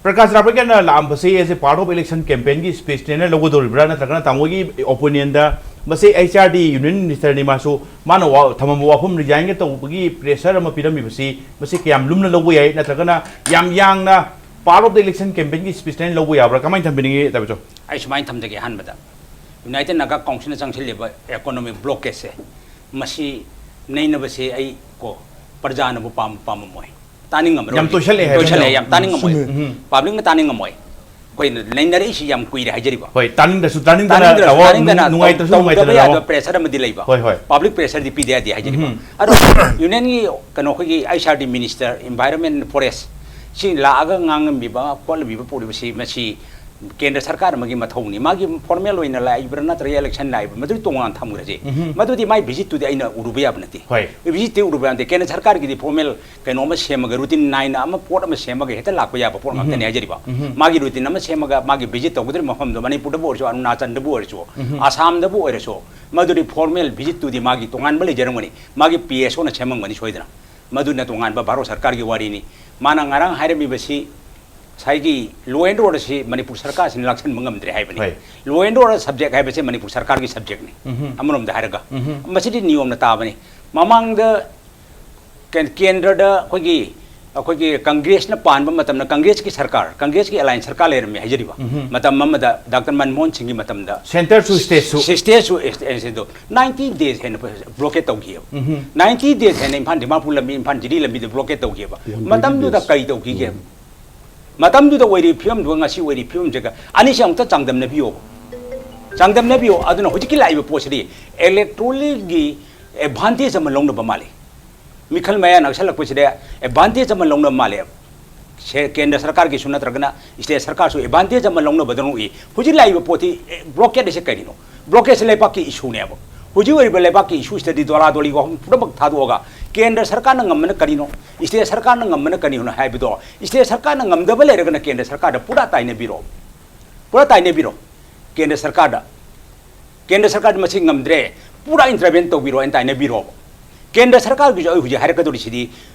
Prakash ꯔꯥꯕꯔꯠꯀꯤꯅ ꯂꯥꯛꯑꯝꯕꯁꯤ as a part of election campaignꯒꯤ ꯁ꯭ꯄꯤꯆꯅꯦꯅ ꯂꯧꯒꯗꯧꯔꯤꯕ꯭ꯔꯥ, ꯅꯠꯇ꯭ꯔꯒꯅ ꯇꯥꯃꯣꯒꯤ ꯑꯣꯄꯤꯅꯤꯌꯟꯗ ꯃꯁꯤ ꯑꯩꯆ ꯑꯥꯔ ꯗꯤ ꯌꯨꯅꯤꯌꯟ ꯃꯤꯅꯤꯁꯇꯔꯅꯤ, ꯃꯥꯁꯨ ꯃꯥꯅ ꯋꯥ-, ꯊꯝꯃꯝꯕ ꯋꯥꯐꯝ ꯔꯤꯖꯥꯏꯟꯒ ꯇꯧꯕꯒꯤ ꯄ꯭ꯔꯦꯁꯔ ꯑꯃ ꯄꯤꯔꯝꯃꯤꯕꯁꯤ ꯃꯁꯤ ꯀꯌꯥꯝ ꯂꯨꯝꯅ ꯂꯧꯕ ꯌꯥꯏ, ꯅꯠꯇ꯭ꯔꯒꯅ ꯌꯥꯝ ꯌꯥꯡꯅ part of the election campaignꯒꯤ ꯁ꯭ꯄꯤꯆꯅꯦꯅ ꯂꯧꯕ ꯌꯥꯕ꯭ꯔꯥ, ꯀꯃꯥꯏꯅ ꯊꯝꯕꯤꯅꯤꯡꯉꯤ ꯇꯥꯏꯕꯆꯧ? ꯑꯩ ꯁꯨꯃꯥꯏꯅ ꯊꯝꯖꯒꯦ꯫ ꯑꯍꯥꯟꯕꯗ ꯌꯨꯅꯥꯏꯇꯦꯗ ꯅꯥꯒꯥ ꯀꯥꯎꯟꯁꯤꯜꯅ ꯆꯪꯁꯤꯜꯂꯤꯕ ꯏꯀꯣꯅꯣꯃꯤꯛ ꯕ꯭ꯂꯣꯀꯦꯖꯁꯦ, ꯃꯁꯤ ꯅꯩꯅꯕꯁꯦ ꯑꯩ ꯀꯣ ꯄ꯭ꯔꯖꯥꯅꯕꯨ ꯄꯥꯝ-, ꯄꯥꯝꯃꯝꯃꯣꯏ, ꯇꯥꯅꯤꯡꯉꯝꯃꯔꯣꯏ꯫ ꯌꯥꯝ ꯇꯣꯏꯁꯜꯂꯛꯑꯦ ꯍꯥꯏꯕ ꯇꯣꯏꯁꯜꯂꯛꯑꯦ, ꯅꯠꯇ꯭ꯔꯣ? ꯌꯥꯝ ꯇꯥꯅꯤꯡꯉꯝꯃꯣꯏ꯫ ꯆꯨꯝꯃꯦ꯫ ꯎꯝ꯫ ꯄꯕ꯭ꯂꯤꯛꯅ ꯇꯥꯅꯤꯡꯉꯝꯃꯣꯏ꯫ ꯑꯩꯈꯣꯏꯅ ꯅꯩꯅꯔꯛꯏꯁꯤ ꯌꯥꯝ ꯀꯨꯏꯔꯦ ꯍꯥꯏꯖꯔꯤꯕ꯫ ꯍꯣꯏ, ꯇꯥꯅꯤꯡꯗ꯭ꯔꯁꯨ ꯇꯥꯅꯤꯡꯗꯅ ꯇꯥꯅꯤꯡꯗ꯭ꯔꯁꯨ ꯇꯧꯑꯣ, ꯇꯥꯅꯤꯡꯗꯅ ꯅꯨꯡꯉꯥꯏꯇ꯭ꯔꯁꯨ ꯇꯧ- ꯅꯨꯡꯉꯥꯏꯇ꯭ꯔꯁꯨ ꯇꯧꯗꯕ ꯌꯥꯗꯕ ꯇꯧꯑꯣ꯫ ꯄ꯭ꯔꯦꯁꯔ ꯑꯃꯗꯤ ꯂꯩꯕ꯫ ꯍꯣꯏ, ꯍꯣꯏ꯫ ꯄꯕ꯭ꯂꯤꯛ ꯄ꯭ꯔꯦꯁꯔꯗꯤ ꯄꯤꯗ ꯌꯥꯗꯦ ꯍꯥꯏꯖꯔꯤꯕ꯫ ꯎꯝ꯫ ꯑꯗꯣ ꯌꯨꯅꯤꯌꯟꯒꯤ ꯀꯩꯅꯣ ꯑꯩꯈꯣꯏꯒꯤ H R D minister, environment forest, ꯁꯤ ꯂꯥꯛꯑꯒ ꯉꯥꯡꯉꯝꯃꯤꯕ ꯈꯣꯠꯂꯝꯃꯤꯕ ꯄꯣꯠꯂꯤꯕꯁꯤ ꯃꯁꯤ ꯀꯦꯟꯗ꯭ꯔ ꯁꯔꯀꯥꯔ ꯑꯃꯒꯤ ꯃꯊꯧꯅꯤ꯫ ꯃꯥꯒꯤ ꯐꯣꯔꯃꯦꯜ ꯑꯣꯏꯅ ꯂꯥꯛꯏꯕ꯭ꯔꯥ ꯅꯠꯇ꯭ꯔꯒ ꯏꯂꯦꯛꯁꯟ ꯂꯥꯛꯏꯕ꯭ꯔꯥ, ꯃꯗꯨ ꯇꯣꯉꯥꯟꯅ ꯊꯝꯈ꯭ꯔꯁꯤ꯫ ꯎꯝ꯫ ꯃꯗꯨꯗꯤ ꯃꯥꯏ ꯚꯤꯖꯤꯠꯇꯨꯗꯤ ꯑꯩꯅ ꯎꯔꯨꯕ ꯌꯥꯕ ꯅꯠꯇꯦ꯫ ꯍꯣꯏ꯫ ꯚꯤꯖꯤꯠꯇꯤ ꯎꯔꯨꯕ ꯌꯥꯕ ꯅꯠꯇꯦ꯫ ꯀꯦꯟꯗ꯭ꯔ ꯁꯔꯀꯥꯔꯒꯤꯗꯤ ꯐꯣꯔꯃꯦꯜ ꯀꯩꯅꯣ ꯑꯃ ꯁꯦꯝꯃꯒ, ꯔꯨꯇꯤꯟ ꯅꯥꯏꯅ ꯑꯃ ꯄꯣꯠ ꯑꯃ ꯁꯦꯝꯃꯒ ꯍꯦꯛꯇ ꯂꯥꯛꯄ ꯌꯥꯕ ꯄꯣꯠ ꯉꯥꯛꯇꯅꯤ ꯎꯝ꯫ ꯍꯥꯏꯖꯔꯤꯕ꯫ ꯎꯝ꯫ ꯃꯥꯒꯤ ꯔꯨꯇꯤꯟ ꯑꯃ ꯁꯦꯝꯃꯒ ꯃꯥꯒꯤ ꯚꯤꯖꯤꯠ ꯇꯧꯒꯗꯧꯔꯤꯕ ꯃꯐꯝꯗꯣ, ꯃꯅꯤꯄꯨꯔꯗꯕꯨ ꯑꯣꯏꯔꯁꯨ, ꯑꯔꯨꯅꯥꯆꯜꯗꯕꯨ ꯑꯣꯏꯔꯁꯨ, ꯎꯝ꯫ ꯑꯁꯥꯝꯗꯕꯨ ꯑꯣꯏꯔꯁꯨ, ꯃꯗꯨꯗꯤ ꯐꯣꯔꯃꯦꯜ ꯚꯤꯖꯤꯠꯇꯨꯗꯤ ꯃꯥꯒꯤ ꯇꯣꯉꯥꯟꯕ ꯂꯩꯖꯔꯝꯒꯅꯤ, ꯃꯥꯒꯤ ꯄꯤ ꯑꯦꯁ ꯑꯣꯅ ꯁꯦꯝꯃꯝꯒꯅꯤ ꯁꯣꯏꯗꯅ꯫ ꯃꯗꯨꯅ ꯇꯣꯉꯥꯟꯕ ꯚꯥꯔꯠ ꯁꯔꯀꯥꯔꯒꯤ ꯋꯥꯔꯤꯅꯤ꯫ ꯃꯥꯅ ꯉꯔꯥꯡ ꯍꯥꯏꯔꯝꯃꯤꯕꯁꯤ ꯉꯁꯥꯏꯒꯤ ꯂꯣ ꯑꯦꯟ ꯑꯣꯔꯗꯔꯁꯤ ꯃꯅꯤꯄꯨꯔ ꯁꯔꯀꯥꯔꯁꯤꯅ ꯂꯥꯛꯁꯟꯕ ꯉꯝꯗ꯭ꯔꯦ ꯍꯥꯏꯕꯅꯤ꯫ ꯍꯣꯏ꯫ ꯂꯣ ꯑꯦꯟ ꯑꯣꯔꯗꯔ ꯁꯕꯖꯦꯛ ꯍꯥꯏꯕꯁꯦ ꯃꯅꯤꯄꯨꯔ ꯁꯔꯀꯥꯔꯒꯤ ꯁꯕꯖꯦꯛꯅꯤ꯫ ꯎꯝ꯫ ꯑꯃꯔꯣꯝꯗ ꯍꯥꯏꯔꯒ ꯎꯝ꯫ ꯃꯁꯤꯗꯤ ꯅꯤꯌꯣꯝꯅ ꯇꯥꯕꯅꯤ꯫ ꯃꯃꯥꯡꯗ ꯀꯦꯟ- ꯀꯦꯟꯗ꯭ꯔꯗ ꯑꯩꯈꯣꯏꯒꯤ, ꯑꯩꯈꯣꯏꯒꯤ ꯀꯪꯒ꯭ꯔꯦꯁꯅ ꯄꯥꯟꯕ ꯃꯇꯝꯗ ꯀꯪꯒ꯭ꯔꯦꯁꯀꯤ ꯁꯔꯀꯥꯔ, ꯀꯪꯒ꯭ꯔꯦꯁꯀꯤ ꯑꯦꯂꯥꯏꯟꯁ ꯁꯔꯀꯥꯔ ꯂꯩꯔꯝꯃꯦ ꯍꯥꯏꯖꯔꯤꯕ꯫ ꯎꯝ꯫ ꯃꯇꯝ ꯑꯃꯗ ꯗꯥꯛꯇꯔ ꯃꯟꯃꯣꯍꯟ ꯁꯤꯡꯒꯤ ꯃꯇꯝꯗ ꯁꯦꯟꯇꯔꯁꯨ ꯁ꯭ꯇꯦꯠꯁꯨ꯫ ꯁ꯭ꯇꯦꯠꯁꯨ ꯑꯦꯁ-, ꯑꯦꯁ-, ꯑꯗꯣ ꯅꯥꯏꯟꯇꯤ ꯗꯦꯖ ꯍꯦꯟꯅ ꯕ꯭ꯂꯣꯀꯦꯠ ꯇꯧꯈꯤꯑꯕ꯫ ꯎꯝ꯫ ꯅꯥꯏꯟꯇꯤ ꯗꯦꯖ ꯍꯦꯟꯅ ꯏꯝꯐꯥꯜ ꯗꯤꯃꯥꯄꯨꯔ ꯂꯝꯕꯤ, ꯏꯝꯐꯥꯜ ꯖꯤꯔꯤ ꯂꯝꯕꯤꯗ ꯕ꯭ꯂꯣꯀꯦꯠ ꯇꯧꯈꯤꯑꯕ꯫ ꯃꯇꯝꯗꯨꯗ ꯀꯔꯤ ꯇꯧꯈꯤꯒꯦ? ꯃꯇꯝꯗꯨꯗ ꯑꯣꯏꯔꯤꯕ ꯐꯤꯕꯝꯗꯨꯒ ꯉꯁꯤ ꯑꯣꯏꯔꯤꯕ ꯐꯤꯕꯝꯁꯤꯒ ꯑꯅꯤꯁꯤ ꯑꯃꯨꯛꯇ ꯆꯥꯡꯗꯝꯅꯕꯤꯌꯣꯕ꯫ ꯆꯥꯡꯗꯝꯅꯕꯤꯌꯣ꯫ ꯑꯗꯨꯅ ꯍꯧꯖꯤꯛꯀꯤ ꯂꯥꯛꯏꯕ ꯄꯣꯠꯁꯤꯗꯤ ꯏꯂꯦꯛꯇ꯭ꯔꯣꯅꯤꯛꯀꯤ ꯑꯦꯗꯚꯥꯟꯇꯦꯖ ꯑꯃ ꯂꯧꯅꯕ ꯃꯥꯜꯂꯤ꯫ ꯃꯤꯈꯜ ꯃꯌꯥ ꯅꯛꯁꯜꯂꯛꯄꯁꯤꯗ ꯑꯦꯗꯚꯥꯟꯇꯦꯖ ꯑꯃ ꯂꯧꯅꯕ ꯃꯥꯜꯂꯦꯕ꯫ ꯁꯦ-, ꯀꯦꯟꯗ꯭ꯔ ꯁꯔꯀꯥꯔꯒꯤꯁꯨ ꯅꯠꯇ꯭ꯔꯒꯅ ꯁ꯭ꯇꯦꯠ ꯁꯔꯀꯥꯔꯁꯨ ꯑꯦꯗꯚꯥꯟꯇꯦꯖ ꯑꯃ ꯂꯧꯅꯕꯗꯧꯅ ꯎꯏ꯫ ꯍꯧꯖꯤꯛ ꯂꯥꯛꯏꯕ ꯄꯣꯠꯇꯤ, ꯑꯦ, ꯕ꯭ꯂꯣꯀꯦꯠ ꯑꯁꯦ ꯀꯔꯤꯅꯣ? ꯕ꯭ꯂꯣꯀꯦꯠꯁꯦ ꯂꯩꯕꯥꯛꯀꯤ ꯏꯁꯨꯅꯦꯕ꯫ ꯍꯧꯖꯤꯛ ꯑꯣꯏꯔꯤꯕ ꯂꯩꯕꯥꯛꯀꯤ ꯏꯁꯨꯁꯤꯗꯗꯤ ꯗꯣꯂꯥ ꯗꯣꯂꯤ ꯋꯥꯐꯝ ꯄꯨꯝꯅꯃꯛ ꯊꯥꯗꯣꯛꯑꯒ ꯀꯦꯟꯗ꯭ꯔ ꯁꯔꯀꯥꯔꯅ ꯉꯝꯕꯅ ꯀꯔꯤꯅꯣ? ꯁ꯭ꯇꯦꯠ ꯁꯔꯀꯥꯔꯅ ꯉꯝꯕꯅ ꯀꯔꯤꯅꯣ ꯍꯥꯏꯕꯗꯣ, ꯁ꯭ꯇꯦꯠ ꯁꯔꯀꯥꯔꯅ ꯉꯝꯗꯕ ꯂꯩꯔꯒꯅ ꯀꯦꯟꯗ꯭ꯔ ꯁꯔꯀꯥꯔꯗ ꯄꯨꯔꯥ ꯇꯥꯏꯅꯕꯤꯔꯣ꯫ ꯄꯨꯔꯥ ꯇꯥꯏꯅꯕꯤꯔꯣ꯫ ꯀꯦꯟꯗ꯭ꯔ ꯁꯔꯀꯥꯔꯗ꯫ ꯀꯦꯟꯗ꯭ꯔ ꯁꯔꯀꯥꯔꯗ ꯃꯁꯤ ꯉꯝꯗ꯭ꯔꯦ, ꯄꯨꯔꯥ ꯏꯟꯇꯔꯚꯦꯟ ꯇꯧꯕꯤꯔꯣ ꯍꯥꯏꯅ ꯇꯥꯏꯅꯕꯤꯔꯣꯕ꯫ ꯀꯦꯟꯗ꯭ꯔ ꯁꯔꯀꯥꯔꯒꯤꯁꯨ ꯑꯩ ꯍꯧꯖꯤꯛ ꯍꯥꯏꯔꯛꯀꯗꯧꯔꯤꯁꯤꯗꯤ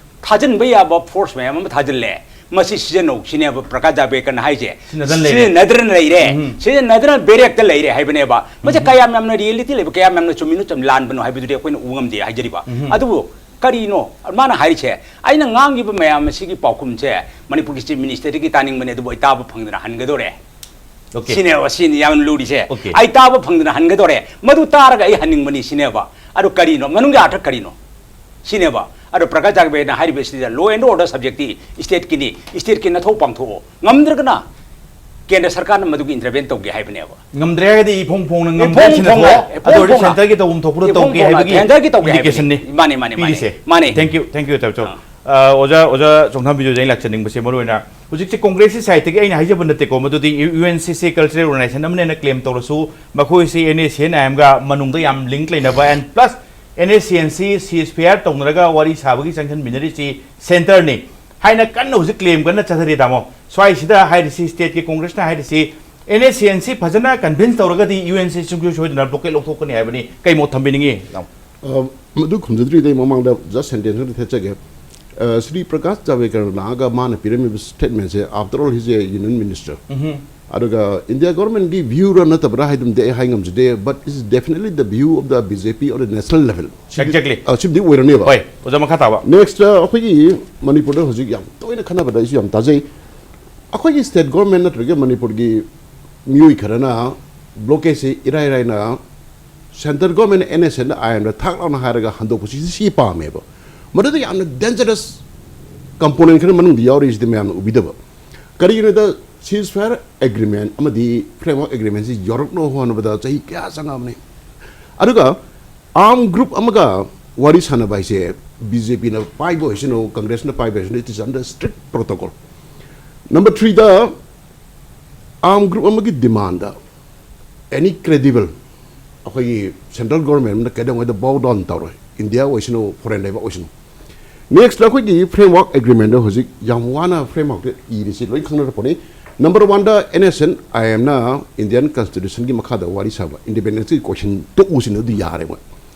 ꯊꯥꯖꯤꯟꯕ ꯌꯥꯕ ꯐꯣꯔꯁ ꯃꯌꯥꯝ ꯑꯃ ꯊꯥꯖꯤꯜꯂꯦ꯫ ꯃꯁꯤ ꯁꯤꯖꯤꯟꯅꯧ ꯁꯤꯅꯦꯕ ꯄ꯭ꯔꯀꯥꯁ ꯖꯥꯕ꯭ꯔꯦꯀꯔꯅ ꯍꯥꯏꯁꯦ꯫ ꯁꯤꯖꯤꯟꯅꯗꯅ ꯂꯩꯔꯦ꯫ ꯁꯤꯖꯤꯟꯅꯗꯅ ꯂꯩꯔꯦ, ꯎꯝ꯫ ꯁꯤꯖꯤꯟꯅꯗꯅ ꯕꯦꯔꯦꯛꯇ ꯂꯩꯔꯦ ꯍꯥꯏꯕꯅꯦꯕ꯫ ꯃꯁꯤ ꯎꯝ꯫ ꯀꯌꯥꯝ ꯌꯥꯝꯅ ꯔꯤꯌꯦꯂꯤꯇꯤ ꯂꯩꯕ, ꯀꯌꯥꯝ ꯌꯥꯝꯅ ꯆꯨꯝꯃꯤꯅꯣ, ꯆꯨꯝ ꯂꯥꯟꯕꯅꯣ ꯍꯥꯏꯕꯗꯨꯗꯤ ꯑꯩꯈꯣꯏꯅ ꯎꯕ ꯉꯝꯗꯦ ꯍꯥꯏꯖꯔꯤꯕ꯫ ꯎꯝ꯫ ꯑꯗꯨꯕꯨ ꯀꯔꯤꯅꯣ ꯃꯥꯅ ꯍꯥꯏꯔꯤꯁꯦ? ꯑꯩꯅ ꯉꯥꯡꯈꯤꯕ ꯃꯌꯥꯝ ꯑꯁꯤꯒꯤ ꯄꯥꯎꯈꯨꯝꯁꯦ ꯃꯅꯤꯄꯨꯔꯒꯤ ꯆꯤꯐ ꯃꯤꯅꯤꯁꯇꯔꯗꯒꯤ ꯇꯥꯅꯤꯡꯕꯅꯦ, ꯑꯗꯨꯕꯨ ꯑꯩ ꯇꯥꯕ ꯐꯪꯗꯅ ꯍꯟꯒꯗꯧꯔꯦ꯫ Okay. ꯁꯤꯅꯦꯕ, ꯁꯤꯅꯤ ꯌꯥꯝ ꯂꯨꯔꯤꯁꯦ꯫ Okay. ꯑꯩ ꯇꯥꯕ ꯐꯪꯗꯅ ꯍꯟꯒꯗꯧꯔꯦ꯫ ꯃꯗꯨ ꯇꯥꯔꯒ ꯑꯩ ꯍꯟꯅꯤꯡꯕꯅꯤ ꯁꯤꯅꯦꯕ꯫ ꯑꯗꯨ ꯀꯔꯤꯅꯣ? ꯃꯅꯨꯡꯒꯤ ꯑꯥꯔꯊ ꯀꯔꯤꯅꯣ? ꯁꯤꯅꯦꯕ꯫ ꯑꯗꯣ ꯄ꯭ꯔꯀꯥꯁ ꯖꯥꯒꯕꯦꯅ ꯍꯥꯏꯔꯤꯕꯁꯤꯗ law and order subject ꯇꯤ state ꯀꯤꯅꯤ, state ꯀꯤ ꯅꯊꯧ ꯄꯥꯡꯊꯣꯛꯑꯣ꯫ ꯉꯝꯗ꯭ꯔꯒꯅ ꯀꯦꯟꯗ꯭ꯔ ꯁꯔꯀꯥꯔꯅ ꯃꯗꯨꯒꯤ intervene ꯇꯧꯒꯦ ꯍꯥꯏꯕꯅꯦꯕ꯫ ꯉꯝꯗ꯭ꯔꯦ ꯍꯥꯏꯔꯒꯗꯤ ꯏꯐꯣꯡ ꯐꯣꯡꯅ ꯏꯐꯣꯡ ꯉꯝꯗ꯭ꯔꯦ ꯁꯤꯅꯀꯣ, ꯐꯣꯡꯅ, ꯏꯐꯣꯡ ꯑꯗꯨ ꯑꯣꯏꯔꯗꯤ ꯐꯣꯡꯅ, centreꯒꯤ ꯇꯧꯐꯝ ꯊꯣꯛꯄꯗꯣ ꯏꯐꯣꯡ ꯇꯧꯒꯦ ꯐꯣꯡꯅ, ꯍꯥꯏꯕꯒꯤ centreꯒꯤ ꯇꯧꯒꯦ ꯍꯥꯏꯕꯅꯤ꯫ indicationꯅꯤ꯫ ꯃꯥꯅꯦ, ꯃꯥꯅꯦ, ꯃꯥꯅꯦ, ꯄꯤꯔꯤꯁꯦ꯫ ꯃꯥꯅꯦ꯫ Thank you, thank you, ꯇꯥꯃꯣ꯫ ꯑꯥ, ꯑꯣꯖꯥ, ꯑꯣꯖꯥ ꯆꯣꯡꯊꯥꯝ ꯕꯤꯖꯣꯏꯗ ꯑꯩꯅ ꯂꯥꯛꯆꯅꯤꯡꯕꯁꯦ ꯃꯔꯨ ꯑꯣꯏꯅ ꯍꯧꯖꯤꯛꯁꯦ Congressꯀꯤ sideꯇꯒꯤ ꯑꯩꯅ ꯍꯥꯏꯖꯕ ꯅꯠꯇꯦꯀꯣ, ꯃꯗꯨꯗꯤ U N C C cultural organization ꯑꯃꯅꯦꯅ claim ꯇꯧꯔꯁꯨ, ꯃꯈꯣꯏꯁꯤ N S C N I Mꯒ ꯃꯅꯨꯡꯗ ꯌꯥꯝ link ꯂꯩꯅꯕ, and plus N S C N ꯁꯤ ceasefire ꯇꯧꯅꯔꯒ ꯋꯥꯔꯤ ꯁꯥꯕꯒꯤ ꯆꯪꯁꯤꯟꯃꯤꯟꯅꯔꯤꯁꯤ centreꯅꯤ ꯍꯥꯏꯅ ꯀꯟꯅ ꯍꯧꯖꯤꯛ claim ꯀꯟꯅ ꯆꯠꯊꯔꯤ, ꯇꯥꯃꯣ꯫ ꯁ꯭ꯋꯥꯏꯁꯤꯗ ꯍꯥꯏꯔꯤꯁꯤ, stateꯀꯤ Congressꯅ ꯍꯥꯏꯔꯤꯁꯤ, N S C N ꯁꯤ ꯐꯖꯅ convince ꯇꯧꯔꯒꯗꯤ U N C ꯁꯨꯡꯁꯣꯏ ꯁꯣꯏꯗꯅ blockade ꯂꯧꯊꯣꯛꯀꯅꯤ ꯍꯥꯏꯕꯅꯤ꯫ ꯀꯩ ꯃꯣꯠ ꯊꯝꯕꯤꯅꯤꯡꯉꯤ, ꯇꯥꯃꯣ? ꯑ, ꯃꯗꯨ ꯈꯨꯝꯖꯗ꯭ꯔꯤꯉꯩ ꯃꯃꯥꯡꯗ just sentence ꯑꯃ ꯊꯦꯠꯆꯒꯦ꯫ ꯑ, ꯁ꯭ꯔꯤ ꯄ꯭ꯔꯀꯥꯁ ꯖꯥꯚꯦꯗꯀꯔ ꯂꯥꯛꯑꯒ ꯃꯥꯅ ꯄꯤꯔꯝꯃꯤꯕ statementꯁꯦ, after all, he's a union minister. ꯑꯗꯨꯒ India governmentꯀꯤ viewꯔ ꯅꯠꯇꯕ꯭ꯔꯥ ꯍꯥꯏꯗꯨꯃꯗꯤ ꯑꯩ ꯍꯥꯏ ꯉꯝꯖꯗꯦ, but it's definitely the view of the B J P on a national level. CD- Exactly. ꯑ, ꯁꯤꯕꯨꯗꯤ ꯑꯣꯏꯔꯅꯦꯕ꯫ ꯍꯣꯏ, ꯑꯣꯖꯥ, ꯃꯈꯥ ꯇꯥꯕ꯫ Next, ꯑ, ꯑꯩꯈꯣꯏꯒꯤ ꯃꯅꯤꯄꯨꯔꯗ ꯍꯧꯖꯤꯛ ꯌꯥꯝ ꯇꯣꯏꯅ ꯈꯟꯅꯕꯗ ꯑꯩꯁꯨ ꯌꯥꯝ ꯇꯥꯖꯩ꯫ ꯑꯩꯈꯣꯏꯒꯤ state government ꯅꯠꯇ꯭ꯔꯒ ꯃꯅꯤꯄꯨꯔꯒꯤ ꯃꯤꯑꯣꯏ ꯈꯔꯅ blockadeꯁꯦ ꯏꯔꯥꯏ ꯂꯥꯏꯅ centre government N S Cnꯗ I Mꯗ ꯊꯥꯛ ꯂꯥꯎꯅ ꯍꯥꯏꯔꯒ ꯍꯟꯗꯣꯛꯄꯁꯤ ꯁꯤ ꯄꯥꯝꯃꯦꯕ꯫ ꯃꯗꯨꯗ ꯌꯥꯝꯅ dangerous component ꯈꯔ ꯃꯅꯨꯡꯗ ꯌꯥꯎꯔꯤꯁꯤꯗꯤ ꯃꯌꯥꯝꯅ ꯎꯕꯤꯗꯕ꯫ ꯀꯔꯤꯒꯤꯅꯣꯗ ceasefire agreement ꯑꯃꯗꯤ framework agreementꯁꯤ ꯌꯧꯔꯛꯅꯕ ꯍꯣꯠꯅꯕꯗ ꯆꯍꯤ ꯀꯌꯥ ꯆꯪꯉꯕꯅꯤ꯫ ꯑꯗꯨꯒ arm group ꯑꯃꯒ ꯋꯥꯔꯤ ꯁꯥꯟꯅꯕ ꯍꯥꯏꯁꯦ B J Pꯅ ꯄꯥꯏꯕ ꯑꯣꯏꯁꯅꯨ, Congressꯅ ꯄꯥꯏꯕ ꯑꯣꯏꯁꯅꯨ, it is under strict protocol. Number threeꯗ arm group ꯑꯃꯒꯤ demandꯗ any credible ꯑꯩꯈꯣꯏꯒꯤ central government ꯑꯃꯅ ꯀꯩꯗꯧꯉꯩꯗ bow down ꯇꯧꯔꯣꯏ, India ꯑꯣꯏꯁꯅꯨ, foreign ꯂꯩꯕꯥꯛ ꯑꯣꯏꯁꯅꯨ꯫ Next ꯑꯩꯈꯣꯏꯒꯤ framework agreementꯗ ꯍꯧꯖꯤꯛ ꯌꯥꯝ ꯋꯥꯅ frameworkꯇ ꯏꯔꯤꯁꯤ ꯂꯣꯏ ꯈꯪꯅꯔꯛꯄꯅꯤ꯫ Number oneꯗ N S Cn I Mꯅ Indian Constitutionꯒꯤ ꯃꯈꯥꯗ ꯋꯥꯔꯤ ꯁꯥꯕ independence question ꯇꯣꯛꯎꯁꯤꯅ ꯑꯗꯨ ꯌꯥꯔꯦ ꯃꯣꯏ꯫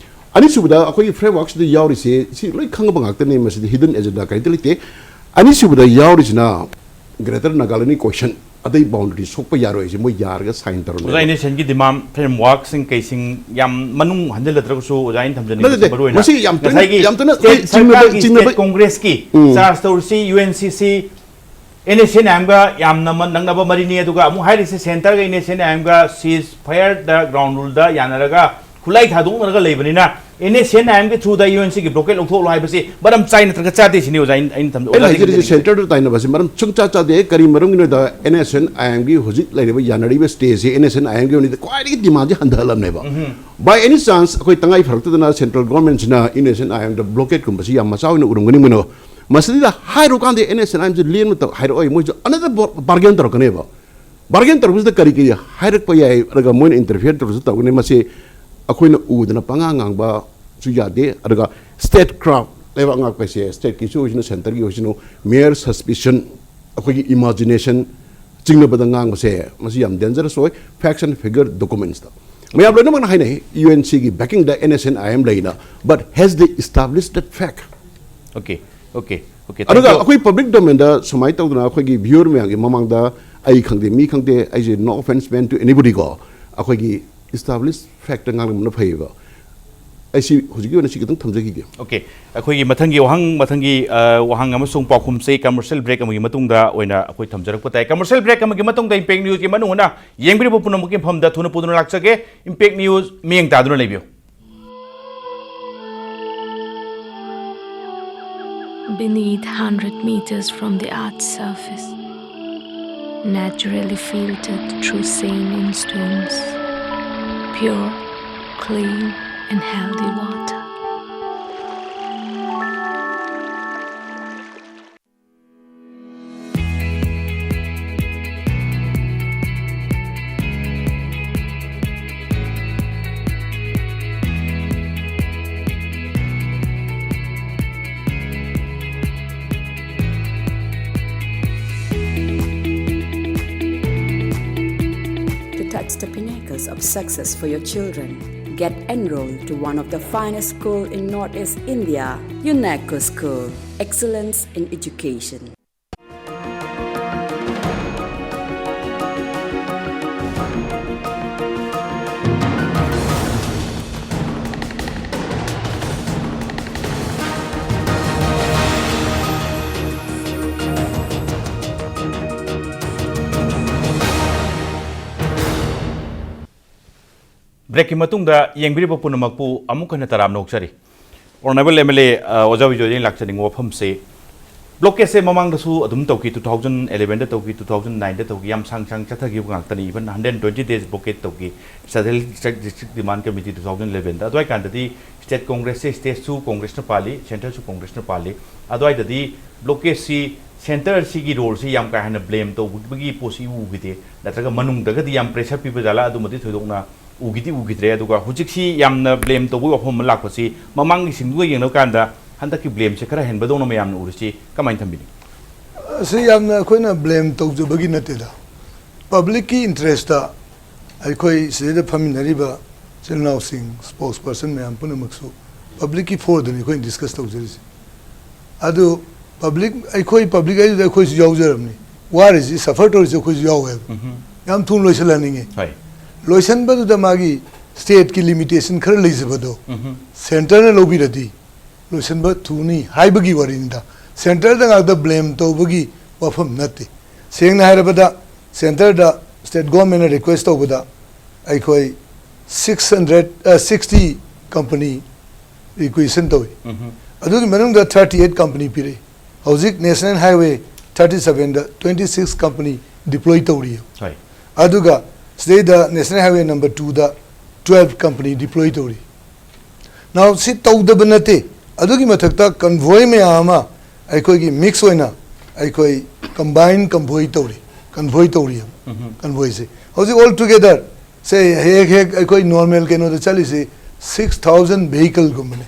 ꯑꯅꯤꯁꯨꯕꯗ ꯑꯩꯈꯣꯏꯒꯤ frameworkꯁꯤꯗ ꯌꯥꯎꯔꯤꯁꯦ ꯁꯤ ꯂꯣꯏ ꯈꯪꯉꯕ ꯉꯥꯛꯇꯅꯤ, ꯃꯁꯤꯗ hidden agenda ꯀꯔꯤꯝꯇ ꯂꯩꯇꯦ꯫ ꯑꯅꯤꯁꯨꯕꯗ ꯌꯥꯎꯔꯤꯁꯤꯅ Greater Nagalandꯒꯤ question, ꯑꯗꯩ boundary ꯁꯣꯛꯄ ꯌꯥꯔꯣꯏꯁꯦ ꯃꯣꯏ ꯌꯥꯔꯒ sign ꯑꯣꯖꯥ, ꯇꯧꯔꯝꯃꯦ꯫ N S Cnꯒꯤ demand frameworkꯁꯤꯡ ꯀꯩꯁꯤꯡ ꯌꯥꯝ ꯃꯅꯨꯡ ꯍꯟꯖꯤꯜꯂꯗ꯭ꯔꯒꯁꯨ ꯑꯣꯖꯥ ꯑꯩꯅ ꯊꯝꯖꯅꯤꯡꯕꯁꯦ ꯅꯠꯇꯦ, ꯃꯔꯨ ꯑꯣꯏꯅ ꯃꯁꯤ ꯌꯥꯝ ꯇꯣꯏꯅ- ꯉꯁꯥꯏꯒꯤ ꯌꯥꯝ ꯇꯣꯏꯅ state ꯑꯩꯈꯣꯏ ꯆꯤꯡꯅꯕ- ꯁꯔꯀꯥꯔꯒꯤ ꯆꯤꯡꯅꯕ- state Congressꯀꯤ ꯎꯝ꯫ charge ꯇꯧꯔꯤꯁꯤ U N C C N S Cn I Mꯒ ꯌꯥꯝꯅ ꯃ- ꯅꯛꯅꯕ ꯃꯔꯤꯅꯤ꯫ ꯑꯗꯨꯒ ꯑꯃꯨꯛ ꯍꯥꯏꯔꯤꯁꯦ centreꯒ N S Cn I Mꯒ ceasefireꯗ ground ruleꯗ ꯌꯥꯅꯔꯒ ꯈꯨꯠꯂꯥꯏ ꯊꯥꯗꯣꯛꯅꯔꯒ ꯂꯩꯕꯅꯤꯅ ꯑꯦꯟ ꯑꯦꯁ ꯑꯦꯟ ꯑꯥꯏ ꯑꯦꯝꯒꯤ through ꯗ ꯌꯨ ꯑꯦꯟ ꯁꯤꯒꯤ blockade ꯂꯧꯊꯣꯛꯍꯜꯂꯣ ꯍꯥꯏꯕꯁꯤ ꯃꯔꯝ ꯆꯥꯏ ꯅꯠꯇ꯭ꯔꯒ ꯆꯥꯗꯦ ꯁꯤꯅꯤ ꯑꯣꯖꯥ ꯑꯩꯅ ꯑꯩꯅ ꯊꯝꯖ- ꯑꯩꯅ ꯑꯣꯖꯥꯗꯒꯤ ꯍꯥꯏꯖꯔꯤꯁꯦ ꯈꯪꯖꯅꯤꯡꯉꯤꯁꯦ꯫ Centre ꯗ ꯇꯥꯏꯅꯕꯁꯤ ꯃꯔꯝ ꯁꯨꯡꯆꯥ ꯆꯥꯗꯦ꯫ ꯀꯔꯤ ꯃꯔꯝꯒꯤꯅꯣꯗ, ꯑꯦꯟ ꯑꯦꯁ ꯑꯦꯟ ꯑꯥꯏ ꯑꯦꯝꯒꯤ ꯍꯧꯖꯤꯛ ꯂꯩꯔꯤꯕ ꯌꯥꯅꯔꯤꯕ stay ꯁꯤ ꯑꯦꯟ ꯑꯦꯁ ꯑꯦꯟ ꯑꯥꯏ ꯑꯦꯝꯒꯤ ꯑꯣꯏꯅꯗꯤ ꯈ꯭ꯋꯥꯏꯗꯒꯤ demand ꯁꯤ ꯍꯟꯊꯍꯜꯂꯝꯅꯦꯕ꯫ By any chance ꯑꯩꯈꯣꯏ ꯇꯉꯥꯏ ꯐꯔꯛꯇꯗꯅ central government ꯁꯤꯅ ꯑꯦꯟ ꯑꯦꯁ ꯑꯦꯟ ꯑꯥꯏ ꯑꯦꯝꯗ blockade ꯀꯨꯝꯕꯁꯤ ꯌꯥꯝ ꯃꯆꯥ ꯑꯣꯏꯅ ꯎꯔꯝꯒꯅꯤ ꯃꯣꯏꯅ꯫ ꯃꯁꯤꯗ ꯍꯥꯏꯔꯨꯀꯥꯟꯗ ꯑꯦꯟ ꯑꯦꯁ ꯑꯦꯟ ꯑꯥꯏ ꯑꯦꯝꯁꯤ ꯂꯦꯟꯕ ꯇꯧ-, ꯍꯥꯏꯔꯛꯑꯣꯏ, ꯃꯣꯏꯁꯨ another bar-, bargain ꯇꯧꯔꯛꯀꯅꯦꯕ꯫ Bargain ꯇꯧꯔꯛꯄꯁꯤꯗ ꯀꯔꯤ ꯀꯔꯤ ꯍꯥꯏꯔꯛꯄ ꯌꯥꯏ, ꯑꯗꯨꯒ ꯃꯣꯏꯅ interfere ꯇꯧꯔꯁꯨ ꯇꯧꯒꯅꯤ, ꯃꯁꯤ ꯑꯩꯈꯣꯏꯅ ꯎꯗꯅ ꯄꯉꯥꯡ ꯉꯥꯡꯕꯁꯨ ꯌꯥꯗꯦ꯫ ꯑꯗꯨꯒ statecraft, ꯂꯩꯕꯥꯛ ꯉꯥꯛꯄ ꯍꯥꯏꯁꯦ, state ꯀꯤꯁꯨ ꯑꯣꯏꯁꯅꯨ, centre ꯒꯤ ꯑꯣꯏꯁꯅꯨ, mere suspicion, ꯑꯩꯈꯣꯏꯒꯤ imagination ꯆꯤꯡꯅꯕꯗ ꯉꯥꯡꯕꯁꯦ, ꯃꯁꯤ ꯌꯥꯝ dangerous ꯑꯣꯏ꯫ Facts and figure, documents ꯇ ꯃꯌꯥꯝ ꯂꯣꯏꯅꯃꯛꯅ ꯍꯥꯏꯅꯩ, ꯌꯨ ꯑꯦꯟ ꯁꯤꯒꯤ backing ꯗ N S N I M ꯂꯩꯅ, but has they established that fact? Okay, okay, okay, ꯑꯗꯨꯒ thank you. ꯑꯩꯈꯣꯏ public domain ꯗ ꯁꯨꯃꯥꯏꯅ ꯇꯧꯗꯅ ꯑꯩꯈꯣꯏꯒꯤ viewer ꯃꯌꯥꯝꯒꯤ ꯃꯃꯥꯡꯗ, ꯑꯩ ꯈꯪꯗꯦ, ꯃꯤ ꯈꯪꯗꯦ, ꯑꯩꯁꯦ no offence meant to anybody ꯀꯣ, ꯑꯩꯈꯣꯏꯒꯤ established fact ꯇ ꯉꯥꯡꯕꯅ ꯐꯩꯌꯦꯕ꯫ ꯑꯩ ꯁꯤ ꯍꯧꯖꯤꯛꯀꯤ ꯑꯣꯏꯅ ꯁꯤ ꯈꯤꯇꯪ ꯊꯝꯖꯈꯤꯒꯦ꯫ Okay, ꯑꯩꯈꯣꯏꯒꯤ ꯃꯊꯪꯒꯤ ꯋꯥꯍꯪ, ꯃꯊꯪꯒꯤ, ꯑ, ꯋꯥꯍꯪ ꯑꯃꯁꯨꯡ ꯄꯥꯎꯈꯨꯝꯁꯦ commercial break ꯑꯃꯒꯤ ꯃꯇꯨꯡꯗ ꯑꯣꯏꯅ ꯑꯩꯈꯣꯏ ꯊꯝꯖꯔꯛꯄ ꯇꯥꯏ꯫ Commercial break ꯑꯃꯒꯤ ꯃꯇꯨꯡꯗ Impact News ꯀꯤ ꯃꯅꯨꯡ ꯍꯨꯠꯅ ꯌꯦꯡꯕꯤꯔꯤꯕ ꯄꯨꯝꯅꯃꯛꯀꯤ ꯃꯐꯝꯗ ꯊꯨꯅ ꯄꯨꯗꯨꯅ ꯂꯥꯛꯆꯒꯦ꯫ Impact News ꯃꯤꯠꯌꯦꯡ ꯇꯥꯗꯨꯅ ꯂꯩꯕꯤꯌꯨ꯫ Beneath hundred meters from the earth's surface, naturally filtered through saline stones, pure, clean, and healthy water. To touch the pinnacles of success for your children, get enrolled to one of the finest school in Northeast India, UNESCO School, Excellence in Education. ꯕ꯭ꯔꯦꯛꯀꯤ ꯃꯇꯨꯡꯗ ꯌꯦꯡꯕꯤꯔꯤꯕ ꯄꯨꯝꯅꯃꯛꯄꯨ ꯑꯃꯨꯛ ꯍꯟꯅ ꯇꯔꯥꯝꯅ ꯑꯣꯛꯆꯔꯤ꯫ Honourable M L A, ꯑ, ꯑꯣꯖꯥ ꯕꯤꯖꯣꯏꯗ ꯑꯩꯅ ꯂꯥꯛꯆꯅꯤꯡꯕ ꯋꯥꯐꯝꯁꯦ, ꯕ꯭ꯂꯣꯀꯦꯠꯁꯦ ꯃꯃꯥꯡꯗꯁꯨ ꯑꯗꯨꯝ ꯇꯧꯈꯤ, ꯇꯨ ꯊꯥꯎꯖꯟ ꯑꯦꯂꯦꯚꯦꯟꯗ ꯇꯧꯈꯤ, ꯇꯨ ꯊꯥꯎꯖꯟ ꯅꯥꯏꯟꯗ ꯇꯧꯈꯤ, ꯌꯥꯝ ꯁꯥꯡ ꯁꯥꯡ ꯆꯠꯊꯈꯤꯕ ꯉꯥꯛꯇꯅꯤ꯫ Even hundred twenty days blockade ꯇꯧꯈꯤ, ꯁꯦꯟꯇ꯭ꯔꯦꯜ ꯗꯤꯁꯇ꯭ꯔꯤꯛ ꯗꯤꯃꯥꯟ ꯀꯃꯤꯇꯤ ꯇꯨ ꯊꯥꯎꯖꯟ ꯏꯂꯦꯚꯦꯟꯗ꯫ ꯑꯗꯨꯋꯥꯏ ꯀꯥꯟꯗꯗꯤ ꯁ꯭ꯇꯦꯠ ꯀꯣꯡꯒ꯭ꯔꯦꯁꯁꯦ, ꯁ꯭ꯇꯦꯠꯁꯨ ꯀꯣꯡꯒ꯭ꯔꯦꯁꯅ ꯄꯥꯜꯂꯤ, ꯁꯦꯟꯇꯔꯁꯨ ꯀꯣꯡꯒ꯭ꯔꯦꯁꯅ ꯄꯥꯜꯂꯤ꯫ ꯑꯗꯨꯋꯥꯏꯗꯗꯤ ꯕ꯭ꯂꯣꯀꯦꯠꯁꯤ, ꯁꯦꯟꯇꯔꯁꯤꯒꯤ ꯔꯣꯜꯁꯤ ꯌꯥꯝ ꯀꯥ ꯍꯦꯟꯅ ꯕ꯭ꯂꯦꯝ ꯇꯧꯕꯒꯤ ꯄꯣꯠꯁꯤ ꯏꯎ ꯎꯈꯤꯗꯦ, ꯅꯠꯇ꯭ꯔꯒ ꯃꯅꯨꯡꯗꯒꯗꯤ ꯌꯥꯝ ꯄ꯭ꯔꯦꯁꯔ ꯄꯤꯕ ꯖꯥꯠꯂꯥ, ꯑꯗꯨꯃꯗꯤ ꯊꯣꯏꯗꯣꯛꯅ ꯎꯒꯤꯗꯤ ꯎꯈꯤꯗ꯭ꯔꯦ꯫ ꯑꯗꯨꯒ ꯍꯧꯖꯤꯛꯁꯤ ꯌꯥꯝꯅ ꯕ꯭ꯂꯦꯝ ꯇꯧꯕꯒꯤ ꯋꯥꯐꯝ ꯑꯃ ꯂꯥꯛꯄꯁꯤ, ꯃꯃꯥꯡꯒꯤꯁꯤꯡꯗꯨꯒ ꯌꯦꯡꯅꯕ ꯀꯥꯟꯗ ꯍꯟꯗꯛꯀꯤ ꯕ꯭ꯂꯦꯝꯁꯦ ꯈꯔ ꯍꯦꯟꯕꯗꯧꯅ ꯃꯌꯥꯝꯅ ꯎꯔꯤꯁꯤ ꯀꯃꯥꯏꯅ ꯊꯝꯕꯤꯅꯤ? ꯑꯁꯤ ꯌꯥꯝꯅ ꯑꯩꯈꯣꯏꯅ ꯕ꯭ꯂꯦꯝ ꯇꯧꯖꯕꯒꯤ ꯅꯠꯇꯦꯗ꯫ ꯄꯕ꯭ꯂꯤꯛꯀꯤ ꯏꯟꯇꯔꯦꯁꯇ ꯑꯩꯈꯣꯏ ꯁꯤꯗꯩꯗ ꯐꯝꯃꯤꯟꯅꯔꯤꯕ ꯏꯆꯤꯜ ꯏꯅꯥꯎꯁꯤꯡ, ꯁ꯭ꯄꯣꯛꯁ ꯄꯔꯁꯟ ꯃꯌꯥꯝ ꯄꯨꯝꯅꯃꯛꯁꯨ ꯄꯕ꯭ꯂꯤꯛꯀꯤ ꯐꯣꯔꯗꯅꯤ ꯑꯩꯈꯣꯏꯅ ꯗꯤꯁꯀꯁ ꯇꯧꯖꯔꯤꯁꯦ꯫ ꯑꯗꯨ ꯄꯕ꯭ꯂꯤꯛ, ꯑꯩꯈꯣꯏ ꯄꯕ꯭ꯂꯤꯛ ꯍꯥꯏꯗꯨꯗ ꯑꯩꯈꯣꯏꯁꯨ ꯌꯥꯎꯖꯔꯕꯅꯤ, ꯋꯥꯔꯤꯁꯤ, ꯁꯐꯔ ꯇꯧꯔꯤꯁꯤ ꯑꯩꯈꯣꯏꯁꯨ ꯌꯥꯎꯋꯦꯕ꯫ ꯎꯝꯍꯨꯝ꯫ ꯌꯥꯝ ꯊꯨꯅ ꯂꯣꯏꯁꯤꯜꯍꯟꯅꯤꯡꯉꯤ꯫ ꯍꯣꯏ꯫ ꯂꯣꯏꯁꯤꯟꯕꯗꯨꯗ ꯃꯥꯒꯤ ꯁ꯭ꯇꯦꯠꯀꯤ ꯂꯤꯃꯤꯇꯦꯁꯟ ꯈꯔ ꯂꯩꯖꯕꯗꯣ ꯎꯝꯍꯨꯝ꯫ ꯁꯦꯟꯇꯔꯅ ꯂꯧꯕꯤꯔꯗꯤ ꯂꯣꯏꯁꯤꯟꯕ ꯊꯨꯅꯤ ꯍꯥꯏꯕꯒꯤ ꯋꯥꯔꯤꯅꯤꯗ꯫ ꯁꯦꯟꯇꯔꯗ ꯉꯥꯛꯇ ꯕ꯭ꯂꯦꯝ ꯇꯧꯕꯒꯤ ꯋꯥꯐꯝ ꯅꯠꯇꯦ꯫ ꯁꯦꯡꯅ ꯍꯥꯏꯔꯕꯗ, ꯁꯦꯟꯇꯔꯗ ꯁ꯭ꯇꯦꯠ ꯒꯣꯔꯃꯦꯟꯅ ꯔꯤꯀ꯭ꯋꯦꯁ ꯇꯧꯕꯗ ꯑꯩꯈꯣꯏ ꯁꯤꯛꯁ ꯍꯟꯗ꯭ꯔꯦꯠ, ꯑ, ꯁꯤꯛꯁꯇꯤ ꯀꯝꯄꯅꯤ ꯔꯤꯀ꯭ꯋꯦꯁꯟ ꯇꯧꯏ꯫ ꯎꯝꯍꯨꯝ꯫ ꯑꯗꯨꯒꯤ ꯃꯅꯨꯡꯗ ꯊꯥꯔꯇꯤ ꯑꯩꯠ ꯀꯝꯄꯅꯤ ꯄꯤꯔꯛꯏ꯫ ꯍꯧꯖꯤꯛ ꯅꯦꯁꯅꯦꯜ ꯍꯥꯏꯋꯦ ꯊꯥꯔꯇꯤ ꯁꯚꯦꯟꯗ ꯇ꯭ꯋꯦꯟꯇꯤ ꯁꯤꯛꯁ ꯀꯝꯄꯅꯤ ꯗꯤꯄ꯭ꯂꯣꯏ ꯇꯧꯔꯤ꯫ ꯍꯣꯏ꯫ ꯑꯗꯨꯒ ꯁꯤꯗꯩꯗ ꯅꯦꯁꯅꯦꯜ ꯍꯥꯏꯋꯦ ꯅꯝꯕꯔ ꯇꯨꯗ ꯇ꯭ꯋꯦꯜꯐ ꯀꯝꯄꯅꯤ ꯗꯤꯄ꯭ꯂꯣꯏ ꯇꯧꯔꯤ꯫ Now, ꯁꯤ ꯇꯧꯗꯕ ꯅꯠꯇꯦ, ꯑꯗꯨꯒꯤ ꯃꯊꯛꯇ ꯀꯟꯚꯣꯏ ꯃꯌꯥꯝ ꯑꯃ ꯑꯩꯈꯣꯏꯒꯤ ꯃꯤꯛꯁ ꯑꯣꯏꯅ ꯑꯩꯈꯣꯏ ꯀꯝꯕꯥꯏꯟ ꯀꯟꯚꯣꯏ ꯇꯧꯔꯤ, ꯀꯟꯚꯣꯏ ꯇꯧꯔꯤ꯫ ꯎꯝꯍꯨꯝ꯫ ꯀꯟꯚꯣꯏꯁꯦ ꯍꯧꯖꯤꯛ ꯑꯣꯜ ꯇꯨꯒꯦꯗꯔ ꯁꯦ ꯍꯦꯛ ꯍꯦꯛ ꯑꯩꯈꯣꯏ ꯅꯣꯔꯃꯦꯜ ꯀꯩꯅꯣꯗ ꯆꯠꯂꯤꯁꯤ ꯁꯤꯛꯁ ꯊꯥꯎꯖꯟ ꯚꯦꯍꯤꯀꯜꯒꯨꯝꯕꯅꯤ,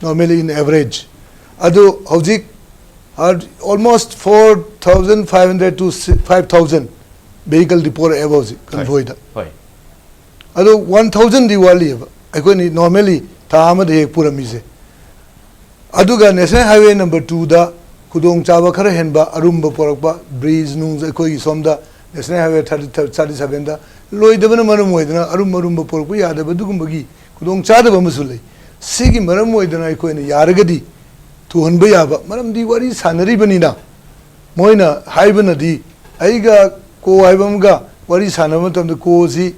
normally in average꯫ ꯑꯗꯨ ꯍꯧꯖꯤꯛ almost four thousand five hundred to five thousand vehicle ꯗꯤ ꯄꯣꯔꯛꯑꯦꯕ ꯍꯧꯖꯤꯛ ꯍꯣꯏ꯫ ꯀꯟꯚꯣꯏꯗ꯫ ꯍꯣꯏ꯫ ꯑꯗꯣ ꯋꯥꯟ ꯊꯥꯎꯖꯟꯗꯤ ꯋꯥꯠꯂꯤꯑꯕ ꯑꯩꯈꯣꯏꯅ ꯅꯣꯔꯃꯦꯜꯂꯤ ꯊꯥ ꯑꯃꯗ ꯍꯦꯛ ꯄꯨꯔꯝꯃꯤꯁꯦ꯫ ꯑꯗꯨꯒ ꯅꯦꯁꯅꯦꯜ ꯍꯥꯏꯋꯦ ꯅꯝꯕꯔ ꯇꯨꯗ ꯈꯨꯗꯣꯡꯆꯥꯕ ꯈꯔ ꯍꯦꯟꯕ ꯑꯔꯨꯝꯕ ꯄꯣꯔꯛꯄ, ꯕ꯭ꯔꯤꯖ ꯅꯨꯡ ꯑꯩꯈꯣꯏꯒꯤ ꯁꯣꯝꯗ ꯅꯦꯁꯅꯦꯜ ꯍꯥꯏꯋꯦ ꯊꯥꯔꯇꯤ ꯁꯚꯦꯟꯗ ꯂꯣꯏꯗꯕꯅ ꯃꯔꯝ ꯑꯣꯏꯗꯅ ꯑꯔꯨꯝ ꯑꯔꯨꯝꯕ ꯄꯣꯔꯛꯄ ꯌꯥꯗꯕ ꯑꯗꯨꯒꯨꯝꯕꯒꯤ ꯈꯨꯗꯣꯡꯆꯥꯗꯕ ꯑꯃꯁꯨ ꯂꯩ꯫ ꯁꯤꯒꯤ ꯃꯔꯝ ꯑꯣꯏꯗꯅ ꯑꯩꯈꯣꯏꯅ ꯌꯥꯔꯒꯗꯤ ꯊꯨꯍꯟꯕ ꯌꯥꯕ, ꯃꯔꯝꯗꯤ ꯋꯥꯔꯤ ꯁꯥꯟꯅꯔꯤꯕꯅꯤꯅ꯫ ꯃꯣꯏꯅ ꯍꯥꯏꯕꯅꯗꯤ, ꯑꯩꯒ ꯀꯣ ꯍꯥꯏꯕ ꯑꯃꯒ ꯋꯥꯔꯤ ꯁꯥꯟꯅꯕ ꯃꯇꯝꯗ ꯀꯣꯁꯤ,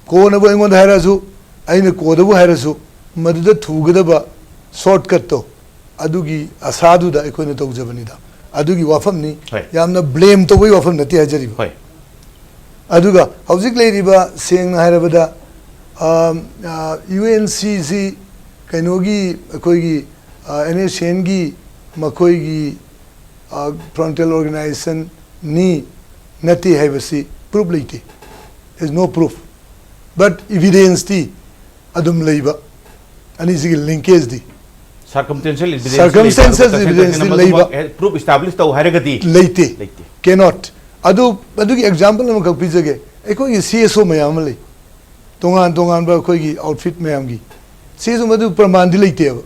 ꯀꯣꯅꯕꯨ ꯑꯩꯉꯣꯟꯗ ꯍꯥꯏꯔꯛꯑꯁꯨ, ꯑꯩꯅ ꯀꯣꯗꯕꯨ ꯍꯥꯏꯔꯁꯨ, ꯃꯗꯨꯗ ꯊꯨꯒꯗꯕ ꯁꯣꯔꯠꯀꯠꯇꯣ, ꯑꯗꯨꯒꯤ ꯑꯁꯥꯗꯨꯗ ꯑꯩꯈꯣꯏꯅ ꯇꯧꯖꯕꯅꯤꯗ꯫ ꯑꯗꯨꯒꯤ ꯋꯥꯐꯝꯅꯤ꯫ ꯍꯣꯏ꯫ ꯌꯥꯝꯅ ꯕ꯭ꯂꯦꯝ ꯇꯧꯕꯒꯤ ꯋꯥꯐꯝ ꯅꯠꯇꯦ ꯍꯥꯏꯖꯔꯤꯕ꯫ ꯍꯣꯏ꯫ ꯑꯗꯨꯒ ꯍꯧꯖꯤꯛ ꯂꯩꯔꯤꯕ, ꯁꯦꯡꯅ ꯍꯥꯏꯔꯕꯗ, ꯌꯨ ꯑꯦꯟ ꯁꯤꯁꯤ ꯀꯩꯅꯣꯒꯤ, ꯑꯩꯈꯣꯏꯒꯤ ꯑꯦꯟ ꯑꯦꯁ ꯑꯦꯟꯒꯤ, ꯃꯈꯣꯏꯒꯤ ꯐ꯭ꯔꯟꯇꯦꯜ ꯑꯣꯔꯒꯅꯥꯏꯖꯦꯁꯟꯅꯤ ꯅꯠꯇꯦ ꯍꯥꯏꯕꯁꯤ ꯄ꯭ꯔꯨꯐ ꯂꯩꯇꯦ꯫ There is no proof. But ꯏꯚꯤꯗꯦꯟꯁꯇꯤ ꯑꯗꯨꯝ ꯂꯩꯕ, ꯑꯅꯤꯁꯤꯒꯤ ꯂꯤꯡꯀꯦꯖꯇꯤ꯫ ꯁꯔꯀꯝꯁꯇꯦꯟꯁꯤꯌꯦꯜ ꯏꯚꯤꯗꯦꯟꯁ Circumstantial evidence ꯗꯤ ꯂꯩꯕ꯫ ꯄ꯭ꯔꯨꯐ ꯏꯁꯇꯥꯕ꯭ꯂꯤꯁ ꯇꯧ ꯍꯥꯏꯔꯒꯗꯤ ꯂꯩꯇꯦ꯫ ꯂꯩꯇꯦ꯫ Cannot. ꯑꯗꯨ, ꯑꯗꯨꯒꯤ ꯑꯦꯛꯖꯥꯝꯄꯜ ꯑꯃꯈꯛ ꯄꯤꯖꯒꯦ꯫ ꯑꯩꯈꯣꯏꯒꯤ ꯁꯤ ꯑꯦꯁ ꯑꯣ ꯃꯌꯥꯝ ꯑꯃ ꯂꯩ, ꯇꯣꯉꯥꯟ ꯇꯣꯉꯥꯟꯕ ꯑꯩꯈꯣꯏꯒꯤ ꯑꯥꯎꯠꯐꯤꯠ ꯃꯌꯥꯝꯒꯤ꯫ ꯁꯤ ꯑꯦꯁ ꯑꯣ ꯃꯗꯨ ꯄ꯭ꯔꯃꯥꯟꯗꯤ ꯂꯩꯇꯦꯕ,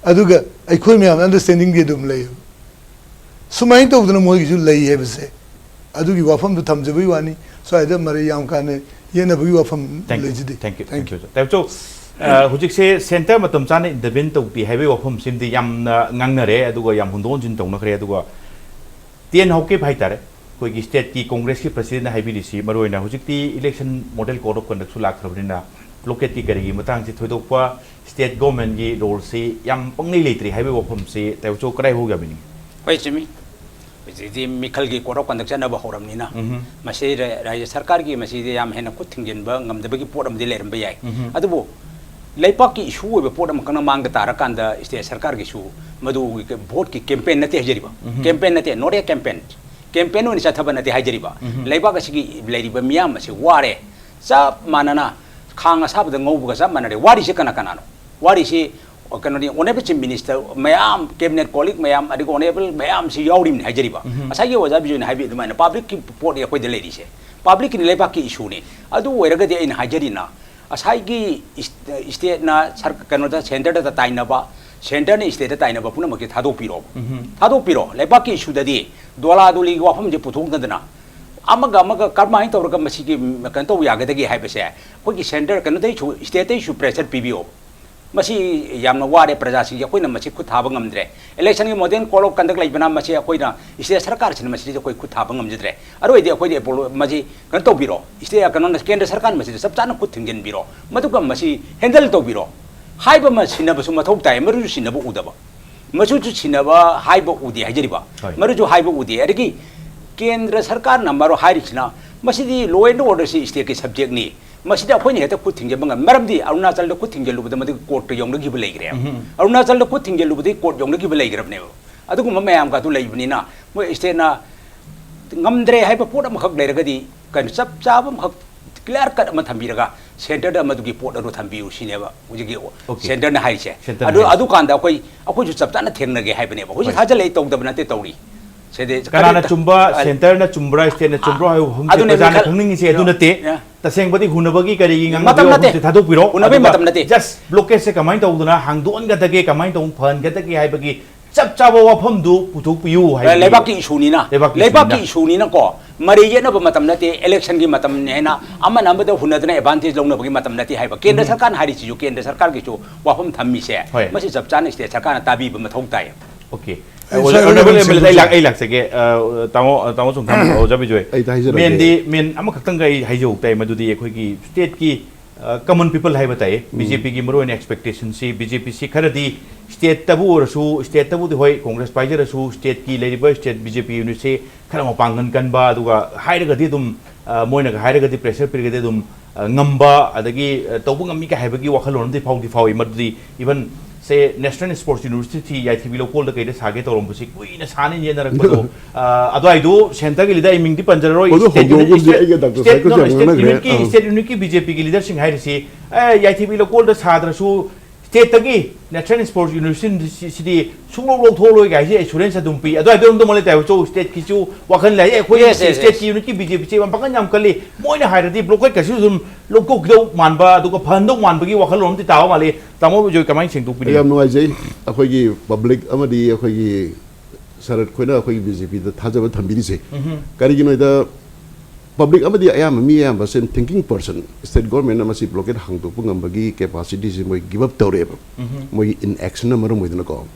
ꯑꯗꯨꯒ ꯑꯩꯈꯣꯏ ꯃꯌꯥꯝ ꯑꯟꯗꯔꯁꯇꯦꯟꯗꯤꯡꯗꯤ ꯑꯗꯨꯝ ꯂꯩꯌꯦꯕ꯫ ꯁꯨꯃꯥꯏꯅ ꯇꯧꯗꯅ ꯃꯣꯏꯒꯤꯁꯨ ꯂꯩ ꯍꯥꯏꯕꯁꯦ, ꯑꯗꯨꯒꯤ ꯋꯥꯐꯝꯗꯨ ꯊꯝꯖꯕꯒꯤ ꯋꯥꯅꯤ꯫ ꯁ꯭ꯋꯥꯏꯗ ꯃꯔꯩ ꯌꯥꯝ ꯀꯥꯟꯅ ꯌꯦꯠꯅꯕꯒꯤ ꯋꯥꯐꯝ Thank you. ꯂꯩꯖꯗꯦ꯫ Thank you. ꯇꯥꯏꯕꯆꯧ, ꯑ, ꯍꯧꯖꯤꯛꯁꯦ ꯁꯦꯟꯇꯔ ꯃꯇꯝ ꯆꯥꯅ ꯏꯟꯇꯔꯚꯦꯟ ꯇꯧꯗꯦ ꯍꯥꯏꯕꯒꯤ ꯋꯥꯐꯝꯁꯤꯃꯗꯤ ꯌꯥꯝꯅ ꯉꯥꯡꯅꯔꯦ, ꯑꯗꯨꯒ ꯌꯥꯝ ꯍꯣꯟꯗꯣꯛ ꯍꯣꯟꯖꯤꯟ ꯇꯧꯅꯈ꯭ꯔꯦ꯫ ꯑꯗꯨꯒ ꯇꯦꯟ ꯍꯧꯀꯤꯞ ꯍꯥꯏꯇꯥꯔꯦ, ꯑꯩꯈꯣꯏꯒꯤ ꯁ꯭ꯇꯦꯠꯀꯤ ꯀꯣꯡꯒ꯭ꯔꯦꯁꯀꯤ ꯄ꯭ꯔꯁꯤꯗꯦꯟꯅ ꯍꯥꯏꯕꯤꯔꯤꯁꯤ, ꯃꯔꯨꯑꯣꯏꯅ ꯍꯧꯖꯤꯛꯇꯤ ꯏꯂꯦꯛꯁꯟ ꯃꯣꯗꯦꯜ ꯀꯣꯗ ꯑꯣꯐ ꯀꯟꯗꯛꯁꯨ ꯂꯥꯛꯈ꯭ꯔꯕꯅꯤꯅ, ꯕ꯭ꯂꯣꯀꯦꯠꯀꯤ ꯀꯔꯤꯒꯤ ꯃꯇꯥꯡꯁꯤ ꯊꯣꯏꯗꯣꯛꯄ ꯁ꯭ꯇꯦꯠ ꯒꯣꯔꯃꯦꯟꯒꯤ ꯔꯣꯜꯁꯤ ꯌꯥꯝ ꯄꯪꯂꯩ ꯂꯩꯇ꯭ꯔꯤ ꯍꯥꯏꯕꯒꯤ ꯋꯥꯐꯝꯁꯤ ꯇꯥꯏꯕꯆꯧ ꯀꯗꯥꯏ ꯐꯥꯎ ꯌꯥꯕꯤꯅꯤꯡꯉꯤ? ꯍꯣꯏ, ꯆꯨꯝꯃꯤ꯫ ꯍꯧꯖꯤꯛꯇꯤ ꯃꯤꯈꯜꯒꯤ ꯀꯣꯗ ꯑꯣꯐ ꯀꯟꯗꯛ ꯆꯠꯅꯕ ꯍꯧꯔꯕꯅꯤꯅ, ꯎꯝꯍꯨꯝ꯫ ꯃꯁꯤ ꯔ-, ꯔꯥꯖ꯭ꯌ ꯁꯔꯀꯥꯔꯒꯤ ꯃꯁꯤꯗ ꯌꯥꯝ ꯍꯦꯟꯅ ꯈꯨꯠ ꯊꯤꯡꯖꯤꯟꯕ ꯉꯝꯗꯕꯒꯤ ꯄꯣꯠ ꯑꯃꯗꯤ ꯂꯩꯔꯝꯕ ꯌꯥꯏ꯫ ꯎꯝꯍꯨꯝ꯫ ꯑꯗꯨꯕꯨ ꯂꯩꯄꯥꯛꯀꯤ ꯏꯁꯨ ꯑꯣꯏꯕ ꯄꯣꯠ ꯑꯃꯈꯛꯅ ꯃꯥꯡꯗ ꯇꯥꯔꯀꯥꯟꯗ ꯁ꯭ꯇꯦꯠ ꯁꯔꯀꯥꯔꯒꯤꯁꯨ ꯃꯗꯨꯒꯤ ꯚꯣꯠꯀꯤ ꯀꯦꯝꯄꯦꯟ ꯅꯠꯇꯦ ꯍꯥꯏꯖꯔꯤꯕ꯫ ꯎꯝꯍꯨꯝ꯫ ꯀꯦꯝꯄꯦꯟ ꯅꯠꯇꯦ, not a campaign꯫ ꯀꯦꯝꯄꯦꯟ ꯑꯣꯏꯅ ꯆꯠꯊꯕ ꯅꯠꯇꯦ ꯍꯥꯏꯖꯔꯤꯕ꯫ ꯎꯝꯍꯨꯝ꯫ ꯂꯩꯕꯥꯛ ꯑꯁꯤꯒꯤ ꯂꯩꯔꯤꯕ ꯃꯤꯌꯥꯝ ꯑꯁꯤ ꯋꯥꯔꯦ꯫ ꯆꯞ ꯃꯥꯟꯅꯅ ꯈꯥꯡ ꯑꯁꯥꯕꯗ ꯉꯧꯕꯒ ꯆꯞ ꯃꯥꯟꯅꯔꯦ꯫ ꯋꯥꯔꯤꯁꯤ ꯀꯅꯥ ꯀꯅꯥꯅꯣ? ꯋꯥꯔꯤꯁꯤ ꯀꯩꯅꯣꯅꯤ, ꯑꯣꯅꯔꯦꯕꯜ ꯆꯤꯐ ꯃꯤꯅꯤꯁꯇꯔ ꯃꯌꯥꯝ, ꯀꯦꯕꯤꯅꯦꯠ ꯀꯣꯂꯤꯛ ꯃꯌꯥꯝ, ꯑꯗꯒꯤ ꯑꯣꯅꯔꯦꯕꯜ ꯃꯌꯥꯝꯁꯤ ꯌꯥꯎꯔꯤꯕꯅꯤ ꯍꯥꯏꯖꯔꯤꯕ꯫ ꯎꯝꯍꯨꯝ꯫ ꯉꯁꯥꯏꯒꯤ ꯑꯣꯖꯥ ꯕꯤꯖꯣꯏꯅ ꯍꯥꯏꯕꯤ ꯑꯗꯨꯃꯥꯏꯅ ꯄꯕ꯭ꯂꯤꯛꯀꯤ ꯄꯣꯠꯅꯤ ꯑꯩꯈꯣꯏꯗ ꯂꯩꯔꯤꯁꯦ, ꯄꯕ꯭ꯂꯤꯛꯀꯤꯅꯤ, ꯂꯩꯕꯥꯛꯀꯤ ꯏꯁꯨꯅꯤ꯫ ꯑꯗꯨ ꯑꯣꯏꯔꯒꯗꯤ ꯑꯩꯅ ꯍꯥꯏꯖꯔꯤꯅ, ꯉꯁꯥꯏꯒꯤ ꯏꯁ-, ꯏꯁꯇꯦꯠꯅ ꯁꯔ-, ꯀꯩꯅꯣꯗ, ꯁꯦꯟꯇꯔꯗ ꯇꯥꯏꯅꯕ, ꯁꯦꯟꯇꯔꯅ ꯏꯁꯇꯦꯠꯇ ꯇꯥꯏꯅꯕ ꯄꯨꯝꯅꯃꯛꯁꯦ ꯊꯥꯗꯣꯛꯄꯤꯔꯣ꯫ ꯎꯝꯍꯨꯝ꯫ ꯊꯥꯗꯣꯛꯄꯤꯔꯣ꯫ ꯂꯩꯕꯥꯛꯀꯤ ꯏꯁꯨꯗꯗꯤ ꯗꯣꯂꯥ ꯗꯣꯂꯤꯒꯤ ꯋꯥꯐꯝꯁꯦ ꯄꯨꯊꯣꯛꯅꯗꯅ, ꯑꯃꯒ ꯑꯃꯒ ꯀꯔꯝꯍꯥꯏꯅ ꯇꯧꯔꯒ ꯃꯁꯤꯒꯤ, ꯀꯩꯅꯣ ꯇꯧꯕ ꯌꯥꯒꯗꯒꯦ ꯍꯥꯏꯕꯁꯦ ꯑꯩꯈꯣꯏꯒꯤ ꯁꯦꯟꯇꯔ, ꯀꯩꯅꯣꯗꯩꯁꯨ, ꯏꯁꯇꯦꯠꯇꯩꯁꯨ ꯄ꯭ꯔꯦꯁꯔ ꯄꯤꯕꯤꯌꯣ꯫ ꯃꯁꯤ ꯌꯥꯝꯅ ꯋꯥꯔꯦ ꯄ꯭ꯔꯖꯥꯁꯤꯡꯁꯦ, ꯑꯩꯈꯣꯏꯅ ꯃꯁꯤ ꯈꯨꯠ ꯊꯥꯕ ꯉꯝꯗ꯭ꯔꯦ꯫ Election ꯒꯤ model code of conduct ꯂꯩꯕꯅ ꯃꯁꯤ ꯑꯩꯈꯣꯏꯅ state ꯁꯔꯀꯥꯔꯁꯤꯅ ꯃꯁꯤꯗꯤ ꯑꯩꯈꯣꯏ ꯈꯨꯠ ꯊꯥꯕ ꯉꯝꯖꯗ꯭ꯔꯦ꯫ ꯑꯔꯣꯏꯗꯤ ꯑꯩꯈꯣꯏꯗꯤ apolo- ꯃꯁꯤ ꯀꯩꯅꯣ ꯇꯧꯕꯤꯔꯣ, state ꯀꯩꯅꯣꯅ ꯀꯦꯟꯗ꯭ꯔ ꯁꯔꯀꯥꯔꯅ ꯃꯁꯤꯗ ꯆꯞ ꯆꯥꯅ ꯈꯨꯠ ꯊꯤꯡꯖꯤꯟꯕꯤꯔꯣ, ꯃꯗꯨꯒ ꯃꯁꯤ handle ꯇꯧꯕꯤꯔꯣ ꯍꯥꯏꯕ ꯑꯃ ꯁꯤꯟꯅꯕꯁꯨ ꯃꯊꯧ ꯇꯥꯏ꯫ ꯃꯔꯨꯁꯨ ꯁꯤꯟꯅꯕ ꯎꯗꯕ, ꯃꯆꯨꯁꯨ ꯁꯤꯟꯅꯕ ꯍꯥꯏꯕ ꯎꯗꯦ ꯍꯥꯏꯖꯔꯤꯕ꯫ ꯍꯣꯏ꯫ ꯃꯔꯨꯁꯨ ꯍꯥꯏꯕ ꯎꯗꯦ꯫ ꯑꯗꯒꯤ ꯀꯦꯟꯗ꯭ꯔ ꯁꯔꯀꯥꯔꯅ ꯃꯔꯨ ꯍꯥꯏꯔꯤꯁꯤꯅ ꯃꯁꯤꯗꯤ law and order ꯁꯤ state ꯀꯤ subject ꯅꯤ꯫ ꯃꯁꯤꯗ ꯑꯩꯈꯣꯏꯅ ꯍꯦꯛꯇ ꯈꯨꯠ ꯊꯤꯡꯖꯤꯟꯕ ꯉꯝ-, ꯃꯔꯝꯗꯤ ꯑꯔꯨꯅꯥꯆꯜꯗ ꯈꯨꯠ ꯊꯤꯡꯖꯤꯜꯂꯨꯕꯗ ꯃꯗꯨꯒꯤ court ꯇ ꯌꯧꯅꯈꯤꯕ ꯂꯩꯈ꯭ꯔꯦꯕ꯫ ꯎꯝ꯫ ꯑꯔꯨꯅꯥꯆꯜꯗ ꯈꯨꯠ ꯊꯤꯡꯖꯤꯜꯂꯨꯕꯗꯒꯤ court ꯌꯧꯅꯈꯤꯕ ꯂꯩꯈ꯭ꯔꯕꯅꯦꯕ꯫ ꯑꯗꯨꯒꯨꯝꯕ ꯃꯌꯥꯝꯒ ꯑꯗꯨ ꯂꯩꯕꯅꯤꯅ ꯃꯣꯏ state ꯅ ꯉꯝꯗ꯭ꯔꯦ ꯍꯥꯏꯕ ꯄꯣꯠ ꯑꯃꯈꯛ ꯂꯩꯔꯒꯗꯤ ꯀꯩꯅꯣ ꯆꯞ ꯆꯥꯕ ꯑꯃꯈꯛ clear cut ꯑꯃ ꯊꯝꯕꯤꯔꯒ centre ꯗ ꯃꯗꯨꯒꯤ ꯄꯣꯠ ꯑꯗꯨ ꯊꯝꯕꯤꯌꯨ ꯁꯤꯅꯦꯕ ꯍꯧꯖꯤꯛꯀꯤ Okay. centre ꯅ ꯍꯥꯏꯔꯤꯁꯦ꯫ Centre ꯅ ꯑꯗꯨ, ꯍꯥꯏꯔꯤꯁꯦ꯫ ꯑꯗꯨꯀꯥꯟꯗ ꯑꯩꯈꯣꯏ, ꯑꯩꯈꯣꯏꯁꯨ ꯆꯞ ꯆꯥꯅ ꯊꯦꯡꯅꯒꯦ ꯍꯥꯏꯕꯅꯦꯕ꯫ ꯍꯧꯖꯤꯛ ꯍꯣꯏ꯫ ꯊꯥꯖꯤꯜꯂꯛꯏ ꯇꯧꯗꯕ ꯅꯠꯇꯦ ꯇꯧꯔꯤ꯫ ꯁꯤꯗꯤ ꯀꯅꯥꯅ ꯀꯔꯤ-, ꯆꯨꯝꯕ, ꯑ, centre ꯅ ꯆꯨꯝꯕ꯭ꯔꯥ, state ꯅ ꯆꯨꯝꯕ꯭ꯔꯥ ꯍꯥꯏꯕ ꯃꯐꯝꯁꯦ ꯑꯗꯨꯅꯦ ꯃꯤ ꯄ꯭ꯔꯖꯥꯅ ꯈꯔ-, ꯈꯪꯅꯤꯡꯉꯤꯁꯦ ꯑꯗꯨ ꯅꯠꯇꯦ꯫ ꯌꯥ꯫ ꯇꯁꯦꯡꯕꯗꯤ ꯍꯨꯟꯅꯕꯒꯤ ꯀꯔꯤꯒꯤ ꯃꯇꯝ ꯉꯥꯡꯅꯕꯒꯤ ꯅꯠꯇꯦ꯫ ꯋꯥꯐꯝꯁꯦ ꯊꯥꯗꯣꯛꯄꯤꯔꯣ꯫ ꯍꯨꯟꯅꯕꯒꯤ ꯑꯗꯨꯒ ꯃꯇꯝ ꯅꯠꯇꯦ꯫ Just blockade ꯁꯦ ꯀꯃꯥꯏꯅ ꯇꯧꯗꯅ ꯍꯥꯡꯗꯣꯛꯍꯟꯒꯗꯒꯦ, ꯀꯃꯥꯏꯅ ꯇꯧꯅ ꯐꯍꯟꯒꯗꯒꯦ ꯍꯥꯏꯕꯒꯤ ꯆꯞ ꯆꯥꯕ ꯋꯥꯐꯝꯗꯨ ꯄꯨꯊꯣꯛꯄꯤꯌꯨ ꯍꯥꯏꯕꯅꯤ꯫ ꯂꯩꯕꯥꯛꯀꯤ issue ꯅꯤꯅ꯫ ꯂꯩꯕꯥꯛꯀꯤ ꯂꯩꯕꯥꯛꯀꯤ issue ꯅꯤꯅ꯫ Issue ꯅꯤꯅꯀꯣ, ꯃꯔꯩ ꯌꯦꯠꯅꯕ ꯃꯇꯝ ꯅꯠꯇꯦ, election ꯒꯤ ꯃꯇꯝꯅꯤ ꯍꯥꯏꯅ ꯑꯃꯅ ꯑꯃꯗ ꯍꯨꯟꯅꯗꯅ advantage ꯂꯧꯅꯕꯒꯤ ꯃꯇꯝ ꯅꯠꯇꯦ ꯍꯥꯏꯕ꯫ ꯀꯦꯟꯗ꯭ꯔ ꯎꯝ꯫ ꯁꯔꯀꯥꯔꯅ ꯍꯥꯏꯔꯤꯁꯤꯁꯨ ꯀꯦꯟꯗ꯭ꯔ ꯁꯔꯀꯥꯔꯒꯤꯁꯨ ꯋꯥꯐꯝ ꯊꯝꯃꯤꯁꯦ, ꯍꯣꯏ꯫ ꯃꯁꯤ ꯆꯞ ꯆꯥꯅ state ꯁꯔꯀꯥꯔꯅ ꯇꯥꯕꯤꯕ ꯃꯊꯧ ꯇꯥꯏ꯫ Okay꯫ ꯑꯩ ꯁ꯭ꯋꯥꯏꯗ Honourable ꯑꯗꯨꯝ M L A ꯗ ꯑꯩ ꯂꯥꯛ-, ꯁꯤꯟꯖꯔꯁꯤ꯫ ꯑꯩ ꯂꯥꯛꯆꯒꯦ, ꯑ, ꯇꯥꯃꯣ, ꯇꯥꯃꯣ ꯆꯨꯝꯊꯥꯝ ꯑꯣꯖꯥ ꯕꯤꯖꯣꯏ꯫ ꯑꯩ ꯇ ꯍꯥꯏꯖꯔꯒꯦ꯫ Main ꯗꯤ, main ꯑꯃꯈꯛꯇꯪꯒ ꯑꯩ ꯍꯥꯏꯖꯍꯧ ꯇꯥꯏ, ꯃꯗꯨꯗꯤ ꯑꯩꯈꯣꯏꯒꯤ state ꯀꯤ, ꯑ, common people ꯍꯥꯏꯕ ꯇꯥꯏ, ꯎꯝ꯫ B J P ꯒꯤ ꯃꯔꯨꯑꯣꯏꯅ expectation ꯁꯤ, B J P ꯁꯤ ꯈꯔꯗꯤ state ꯇꯕꯨ ꯑꯣꯏꯔꯁꯨ, state ꯇꯕꯨꯗꯤ ꯍꯣꯏ Congress ꯄꯥꯏꯖꯔꯁꯨ, state ꯀꯤ ꯂꯩꯔꯤꯕ state B J P unit ꯁꯤ ꯈꯔ ꯃꯄꯥꯡꯒꯜ ꯀꯟꯕ, ꯑꯗꯨꯒ ꯍꯥꯏꯔꯒꯗꯤ ꯑꯗꯨꯝ, ꯑ, ꯃꯣꯏꯅꯒ ꯍꯥꯏꯔꯒꯗꯤ pressure ꯄꯤꯔꯒꯗꯤ ꯑꯗꯨꯝ, ꯑ, ꯉꯝꯕ, ꯑꯗꯒꯤ, ꯑ, ꯇꯧꯕ ꯉꯝꯃꯤ ꯀꯥꯏ ꯍꯥꯏꯕꯒꯤ ꯋꯥꯈꯜꯂꯣꯟ ꯑꯃꯗꯤ ꯐꯥꯎꯗꯤ ꯐꯥꯎꯏ꯫ ꯃꯗꯨꯗꯤ even say National Sports University ꯌꯥꯏꯊꯤꯕꯤ ꯂꯧꯀꯣꯜꯗ ꯀꯩꯗ ꯁꯥꯒꯦ ꯇꯧꯔꯝꯕꯁꯤ ꯀꯨꯏꯅ ꯁꯥꯅ ꯌꯦꯠꯅꯔꯛꯄꯗꯣ, ꯑ, ꯑꯗꯨꯋꯥꯏꯗꯣ centre ꯒꯤ leader ꯑꯩ ꯃꯤꯡꯗꯤ ꯄꯟꯖꯔꯔꯣꯏ, ꯃꯗꯨ state unit, ꯍꯧꯗꯣꯛꯑꯒꯨꯝꯁꯤ꯫ State, ꯑꯩꯒ Doctor state, ꯁꯥꯏꯀꯜꯁꯦ no, ꯌꯥꯝ state ꯉꯥꯡꯅꯈ꯭ꯔꯦ꯫ Unit ꯀꯤ, ꯑꯥ꯫ State unit ꯀꯤ B J P ꯒꯤ leader ꯁꯤꯡ ꯍꯥꯏꯔꯤꯁꯤ, ꯑꯦ, ꯌꯥꯏꯊꯤꯕꯤ ꯂꯧꯀꯣꯜꯗ ꯁꯥꯗ꯭ꯔꯁꯨ state ꯇꯒꯤ National Sports University ꯁꯤꯗꯤ ꯁꯨꯡꯂꯧ ꯂꯧꯊꯣꯛꯂꯣꯏ ꯀꯥꯏꯁꯦ assurance ꯑꯗꯨꯝ ꯄꯤ꯫ ꯑꯗꯨꯋꯥꯏꯗ ꯑꯗꯨꯝ ꯂꯩ ꯇꯥꯏꯕ, ꯆꯧ state ꯀꯤꯁꯨ ꯋꯥꯈꯜ ꯂꯩ꯫ ꯑꯦ, ꯑꯩꯈꯣꯏ Yes, yes, state ꯀꯤ yes꯫ Unit ꯀꯤ B J P ꯁꯦ ꯌꯥꯝ ꯄꯥꯡꯒꯜ ꯌꯥꯝ ꯀꯜꯂꯤ, ꯃꯣꯏꯅ ꯍꯥꯏꯔꯗꯤ blockade ꯀꯩꯁꯨ ꯑꯗꯨꯝ ꯂꯧꯊꯣꯛꯈꯤꯗꯧ ꯃꯥꯟꯕ, ꯑꯗꯨꯒ ꯐꯍꯟꯗꯧ ꯃꯥꯟꯕꯒꯤ ꯋꯥꯈꯜꯂꯣꯟ ꯑꯃꯗꯤ ꯇꯥꯕ ꯃꯥꯜꯂꯤ꯫ ꯇꯥꯃꯣ ꯕꯤꯖꯣꯏ ꯀꯃꯥꯏꯅ ꯁꯦꯡꯗꯣꯛꯄꯤꯅꯤ? ꯌꯥꯝ ꯅꯨꯡꯉꯥꯏꯖꯩ꯫ ꯑꯩꯈꯣꯏꯒꯤ public ꯑꯃꯗꯤ ꯑꯩꯈꯣꯏꯒꯤ ꯁꯔꯠ ꯈꯣꯏꯅ ꯑꯩꯈꯣꯏꯒꯤ B J P ꯗ ꯊꯥꯖꯕ ꯊꯝꯕꯤꯔꯤꯁꯦ꯫ ꯎꯝꯍꯨꯝ꯫ ꯀꯔꯤꯒꯤꯅꯣ ꯍꯥꯏꯗ ꯄꯕ꯭ꯂꯤꯛ ꯑꯃꯗꯤ ꯑꯌꯥꯝꯕ, ꯃꯤ ꯑꯌꯥꯝꯕ ꯁꯦ, ꯊꯤꯡꯀꯤꯡ ꯄꯔꯁꯟ, ꯁ꯭ꯇꯦꯠ ꯒꯣꯔꯃꯦꯟꯅ ꯃꯁꯤ ꯕ꯭ꯂꯣꯀꯦꯠ ꯍꯥꯡꯗꯣꯛꯄ ꯉꯝꯕꯒꯤ ꯀꯦꯄꯥꯁꯤꯇꯤꯁꯦ ꯃꯣꯏ ꯒꯤꯞ ꯑꯞ ꯇꯧꯔꯛꯑꯦꯕ, ꯃꯣꯏꯒꯤ ꯏꯟ ꯑꯦꯛꯁꯟꯅ ꯃꯔꯝ ꯑꯣꯏꯗꯅꯀꯣ꯫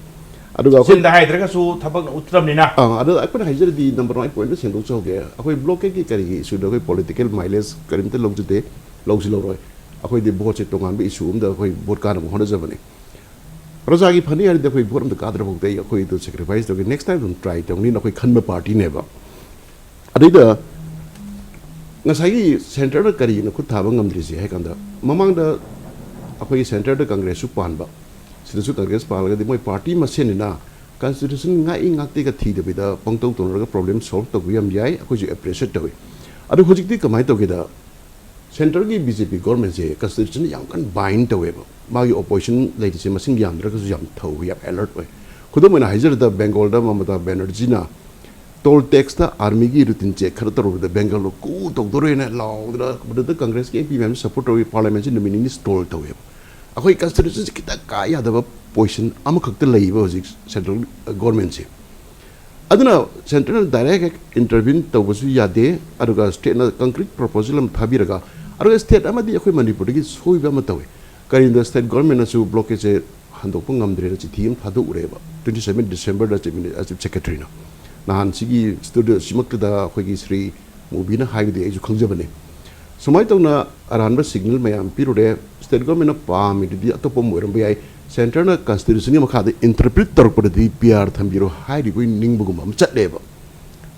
ꯑꯗꯨꯒ ꯑꯩꯈꯣꯏ ꯆꯤꯟꯗ ꯍꯥꯏꯗ꯭ꯔꯒꯁꯨ ꯊꯕꯛꯅ ꯎꯠꯇ꯭ꯔꯕꯅꯤꯅ꯫ ꯑꯥ, ꯑꯗꯣ ꯑꯩꯈꯣꯏꯅ ꯍꯥꯏꯖꯔꯗꯤ, ꯅꯝꯕꯔ ꯋꯥꯟ ꯄꯣꯏꯟꯠꯇ ꯁꯦꯡꯗꯣꯛꯆꯍꯧꯒꯦ꯫ ꯑꯩꯈꯣꯏ ꯕ꯭ꯂꯣꯀꯦꯠꯀꯤ ꯀꯔꯤꯒꯤ ꯏꯁꯨꯗ ꯑꯩꯈꯣꯏ ꯄꯣꯂꯤꯇꯤꯀꯦꯜ ꯃꯥꯏꯂꯦꯖ ꯀꯔꯤꯝꯇ ꯂꯧꯖꯗꯦ, ꯂꯧꯁꯤ ꯂꯧꯔꯣꯏ꯫ ꯑꯩꯈꯣꯏꯗꯤ ꯚꯣꯠꯁꯦ ꯇꯣꯉꯥꯟꯕ ꯏꯁꯨ ꯑꯃꯗ ꯑꯩꯈꯣꯏ ꯚꯣꯠ ꯀꯥꯅꯕ ꯍꯣꯠꯅꯖꯕꯅꯤ꯫ ꯄ꯭ꯔꯖꯥꯒꯤ ꯐꯅꯤ ꯍꯥꯏꯔꯗꯤ ꯑꯩꯈꯣꯏ ꯚꯣꯠ ꯑꯝꯇ ꯀꯥꯗ꯭ꯔꯐꯥꯎꯗ ꯑꯩ, ꯑꯩꯈꯣꯏꯗꯣ ꯁꯦꯀ꯭ꯔꯤꯐꯥꯏꯁ ꯇꯧꯒꯦ, ꯅꯦꯛꯁ ꯇꯥꯏꯝ ꯑꯗꯨꯝ ꯇ꯭ꯔꯥꯏ ꯇꯧꯅꯤꯅ ꯑꯩꯈꯣꯏ ꯈꯟꯕ ꯄꯥꯔꯇꯤꯅꯦꯕ꯫ ꯑꯗꯩꯗ ꯉꯁꯥꯏꯒꯤ ꯁꯦꯟꯇꯔꯗ ꯀꯔꯤꯒꯤꯅꯣ ꯈꯨꯠ ꯊꯥꯕ ꯉꯝꯗ꯭ꯔꯤꯁꯦ ꯍꯥꯏ ꯀꯥꯟꯗ, ꯃꯃꯥꯡꯗ ꯑꯩꯈꯣꯏꯒꯤ ꯁꯦꯟꯇꯔꯗ ꯀꯪꯒ꯭ꯔꯦꯁꯁꯨ ꯄꯥꯟꯕ, ꯁꯤꯗꯁꯨ ꯀꯪꯒ꯭ꯔꯦꯁ ꯄꯥꯜꯂꯒꯗꯤ ꯃꯣꯏ ꯄꯥꯔꯇꯤ ꯃꯁꯦꯟꯅꯤꯅ ꯀꯟꯁꯇꯤꯇ꯭ꯌꯨꯁꯟ ꯉꯥꯛꯏ ꯉꯥꯛꯇꯦꯒ ꯊꯤꯗꯕꯤꯗ ꯄꯪꯇꯧ ꯇꯧꯅꯔꯒ ꯄ꯭ꯔꯣꯕ꯭ꯂꯦꯝ ꯁꯣꯜꯕ ꯇꯧꯕ ꯌꯥꯝ ꯌꯥꯏ, ꯑꯩꯈꯣꯏꯁꯨ ꯑꯦꯄ꯭ꯔꯤꯁꯤꯌꯦꯠ ꯇꯧꯏ꯫ ꯑꯗꯨ ꯍꯧꯖꯤꯛꯇꯤ ꯀꯃꯥꯏꯅ ꯇꯧꯒꯦꯗ, ꯁꯦꯟꯇꯔꯒꯤ ꯕꯤ ꯖꯦ ꯄꯤ ꯒꯣꯔꯃꯦꯟꯁꯦ ꯀꯟꯁꯇꯤꯇ꯭ꯌꯨꯁꯟ ꯌꯥꯝ ꯀꯟꯅ ꯕꯥꯏꯟ ꯇꯧꯋꯦꯕ꯫ ꯃꯥꯒꯤ ꯑꯣꯄꯣꯖꯤꯁꯟ ꯂꯩꯔꯤꯁꯦ ꯃꯁꯤꯡ ꯌꯥꯝꯗ꯭ꯔꯒꯁꯨ ꯌꯥꯝ ꯊꯧꯏ, ꯌꯥꯝ ꯑꯦꯂꯔꯠ ꯑꯣꯏ꯫ ꯈꯨꯗꯝ ꯑꯣꯏꯅ ꯍꯥꯏꯖꯔꯕꯗ, ꯕꯦꯡꯒꯣꯜꯗ ꯃꯃꯇꯥ ꯕꯦꯅꯔꯖꯤꯅ ꯇꯣꯜ ꯇꯦꯛꯁꯇ ꯑꯥꯔꯃꯤꯒꯤ ꯔꯨꯇꯤꯟ ꯆꯦꯛ ꯈꯔ ꯇꯧꯔꯨꯕꯗ ꯕꯦꯡꯒꯜꯗꯣ ꯀꯨ ꯇꯧꯗꯣꯔꯦꯅ ꯂꯥꯎꯗꯅ, ꯃꯗꯨꯗ ꯀꯪꯒ꯭ꯔꯦꯁꯀꯤ ꯑꯦꯝ ꯄꯤ ꯃꯌꯥꯝꯁꯤ ꯁꯞꯄꯣꯔꯠ ꯇꯧꯏ, ꯄꯥꯔꯂꯤꯌꯥꯃꯦꯟꯁꯤ ꯅꯨꯃꯤꯠ ꯅꯤꯅꯤ ꯁ꯭ꯇꯣꯜ ꯇꯧꯋꯦꯕ꯫ ꯑꯩꯈꯣꯏ ꯀꯟꯁꯇꯤꯇ꯭ꯌꯨꯁꯟꯁꯤ ꯈꯤꯇꯪ ꯀꯥ ꯌꯥꯗꯕ ꯄꯣꯖꯤꯁꯟ ꯑꯃꯈꯛꯇ ꯂꯩꯕ ꯍꯧꯖꯤꯛ ꯁꯦꯟꯇ꯭ꯔꯦꯜ ꯒꯣꯔꯃꯦꯟꯁꯦ꯫ ꯑꯗꯨꯅ ꯁꯦꯟꯇ꯭ꯔꯦꯜꯅ ꯗꯥꯏꯔꯦꯛ ꯍꯦꯛ ꯏꯟꯇꯔꯚꯤꯟ ꯇꯧꯕꯁꯨ ꯌꯥꯗꯦ, ꯑꯗꯨꯒ ꯁ꯭ꯇꯦꯠꯅ ꯀꯪꯀ꯭ꯔꯤꯠ ꯄ꯭ꯔꯣꯄꯣꯖꯦꯜ ꯑꯃ ꯊꯥꯕꯤꯔꯒ, ꯑꯗꯨꯒ ꯁ꯭ꯇꯦꯠ ꯑꯃꯗꯤ ꯑꯩꯈꯣꯏ ꯃꯅꯤꯄꯨꯔꯗꯒꯤ ꯁꯣꯏꯕ ꯑꯃ ꯇꯧꯏ꯫ ꯀꯔꯤꯒꯨꯝꯕꯗ ꯁ꯭ꯇꯦꯠ ꯒꯣꯔꯃꯦꯟꯅꯁꯨ ꯕ꯭ꯂꯣꯀꯦꯠꯁꯦ ꯍꯟꯗꯣꯛꯄ ꯉꯝꯗ꯭ꯔꯦꯅ ꯆꯤꯊꯤ ꯑꯃ ꯊꯥꯗꯣꯛꯎꯔꯦꯕ, ꯇ꯭ꯋꯦꯟꯇꯤ ꯁꯚꯦꯟ ꯗꯤꯁꯦꯝꯕꯔꯗ ꯆꯤꯐ ꯃꯤꯅꯤ-, ꯑ, ꯆꯤꯐ ꯁꯦꯀ꯭ꯔꯦꯇꯔꯤꯅ꯫ ꯅꯍꯥꯟ ꯁꯤꯒꯤ ꯁ꯭ꯇꯨꯗꯤꯑꯣ ꯁꯤꯃꯛꯇꯗ ꯑꯩꯈꯣꯏꯒꯤ ꯁ꯭ꯔꯤ ꯃꯨꯕꯤꯅ ꯍꯥꯏꯕꯗꯤ ꯑꯩꯁꯨ ꯈꯪꯖꯕꯅꯤ꯫ ꯁꯨꯃꯥꯏꯅ ꯇꯧꯅ ꯑꯔꯥꯟꯕ ꯁꯤꯒꯅꯦꯜ ꯃꯌꯥꯝ ꯄꯤꯔꯨꯔꯦ, ꯁ꯭ꯇꯦꯠ ꯒꯣꯔꯃꯦꯟꯅ ꯄꯥꯝꯃꯤꯗꯨꯗꯤ ꯑꯇꯣꯞꯄ ꯑꯃ ꯑꯣꯏꯔꯝꯕ ꯌꯥꯏ, ꯁꯦꯟꯇꯔꯅ ꯀꯟꯁꯇꯤꯇ꯭ꯌꯨꯁꯟꯒꯤ ꯃꯈꯥꯗ ꯏꯟꯇꯔꯄ꯭ꯔꯤꯠ ꯇꯧꯔꯛꯄꯗꯗꯤ ꯄꯤ ꯑꯥꯔ ꯊꯝꯕꯤꯔꯣ ꯍꯥꯏꯔꯤꯕꯣꯏ ꯅꯤꯡꯕꯒꯨꯝꯕ ꯑꯃ ꯆꯠꯂꯦꯕ꯫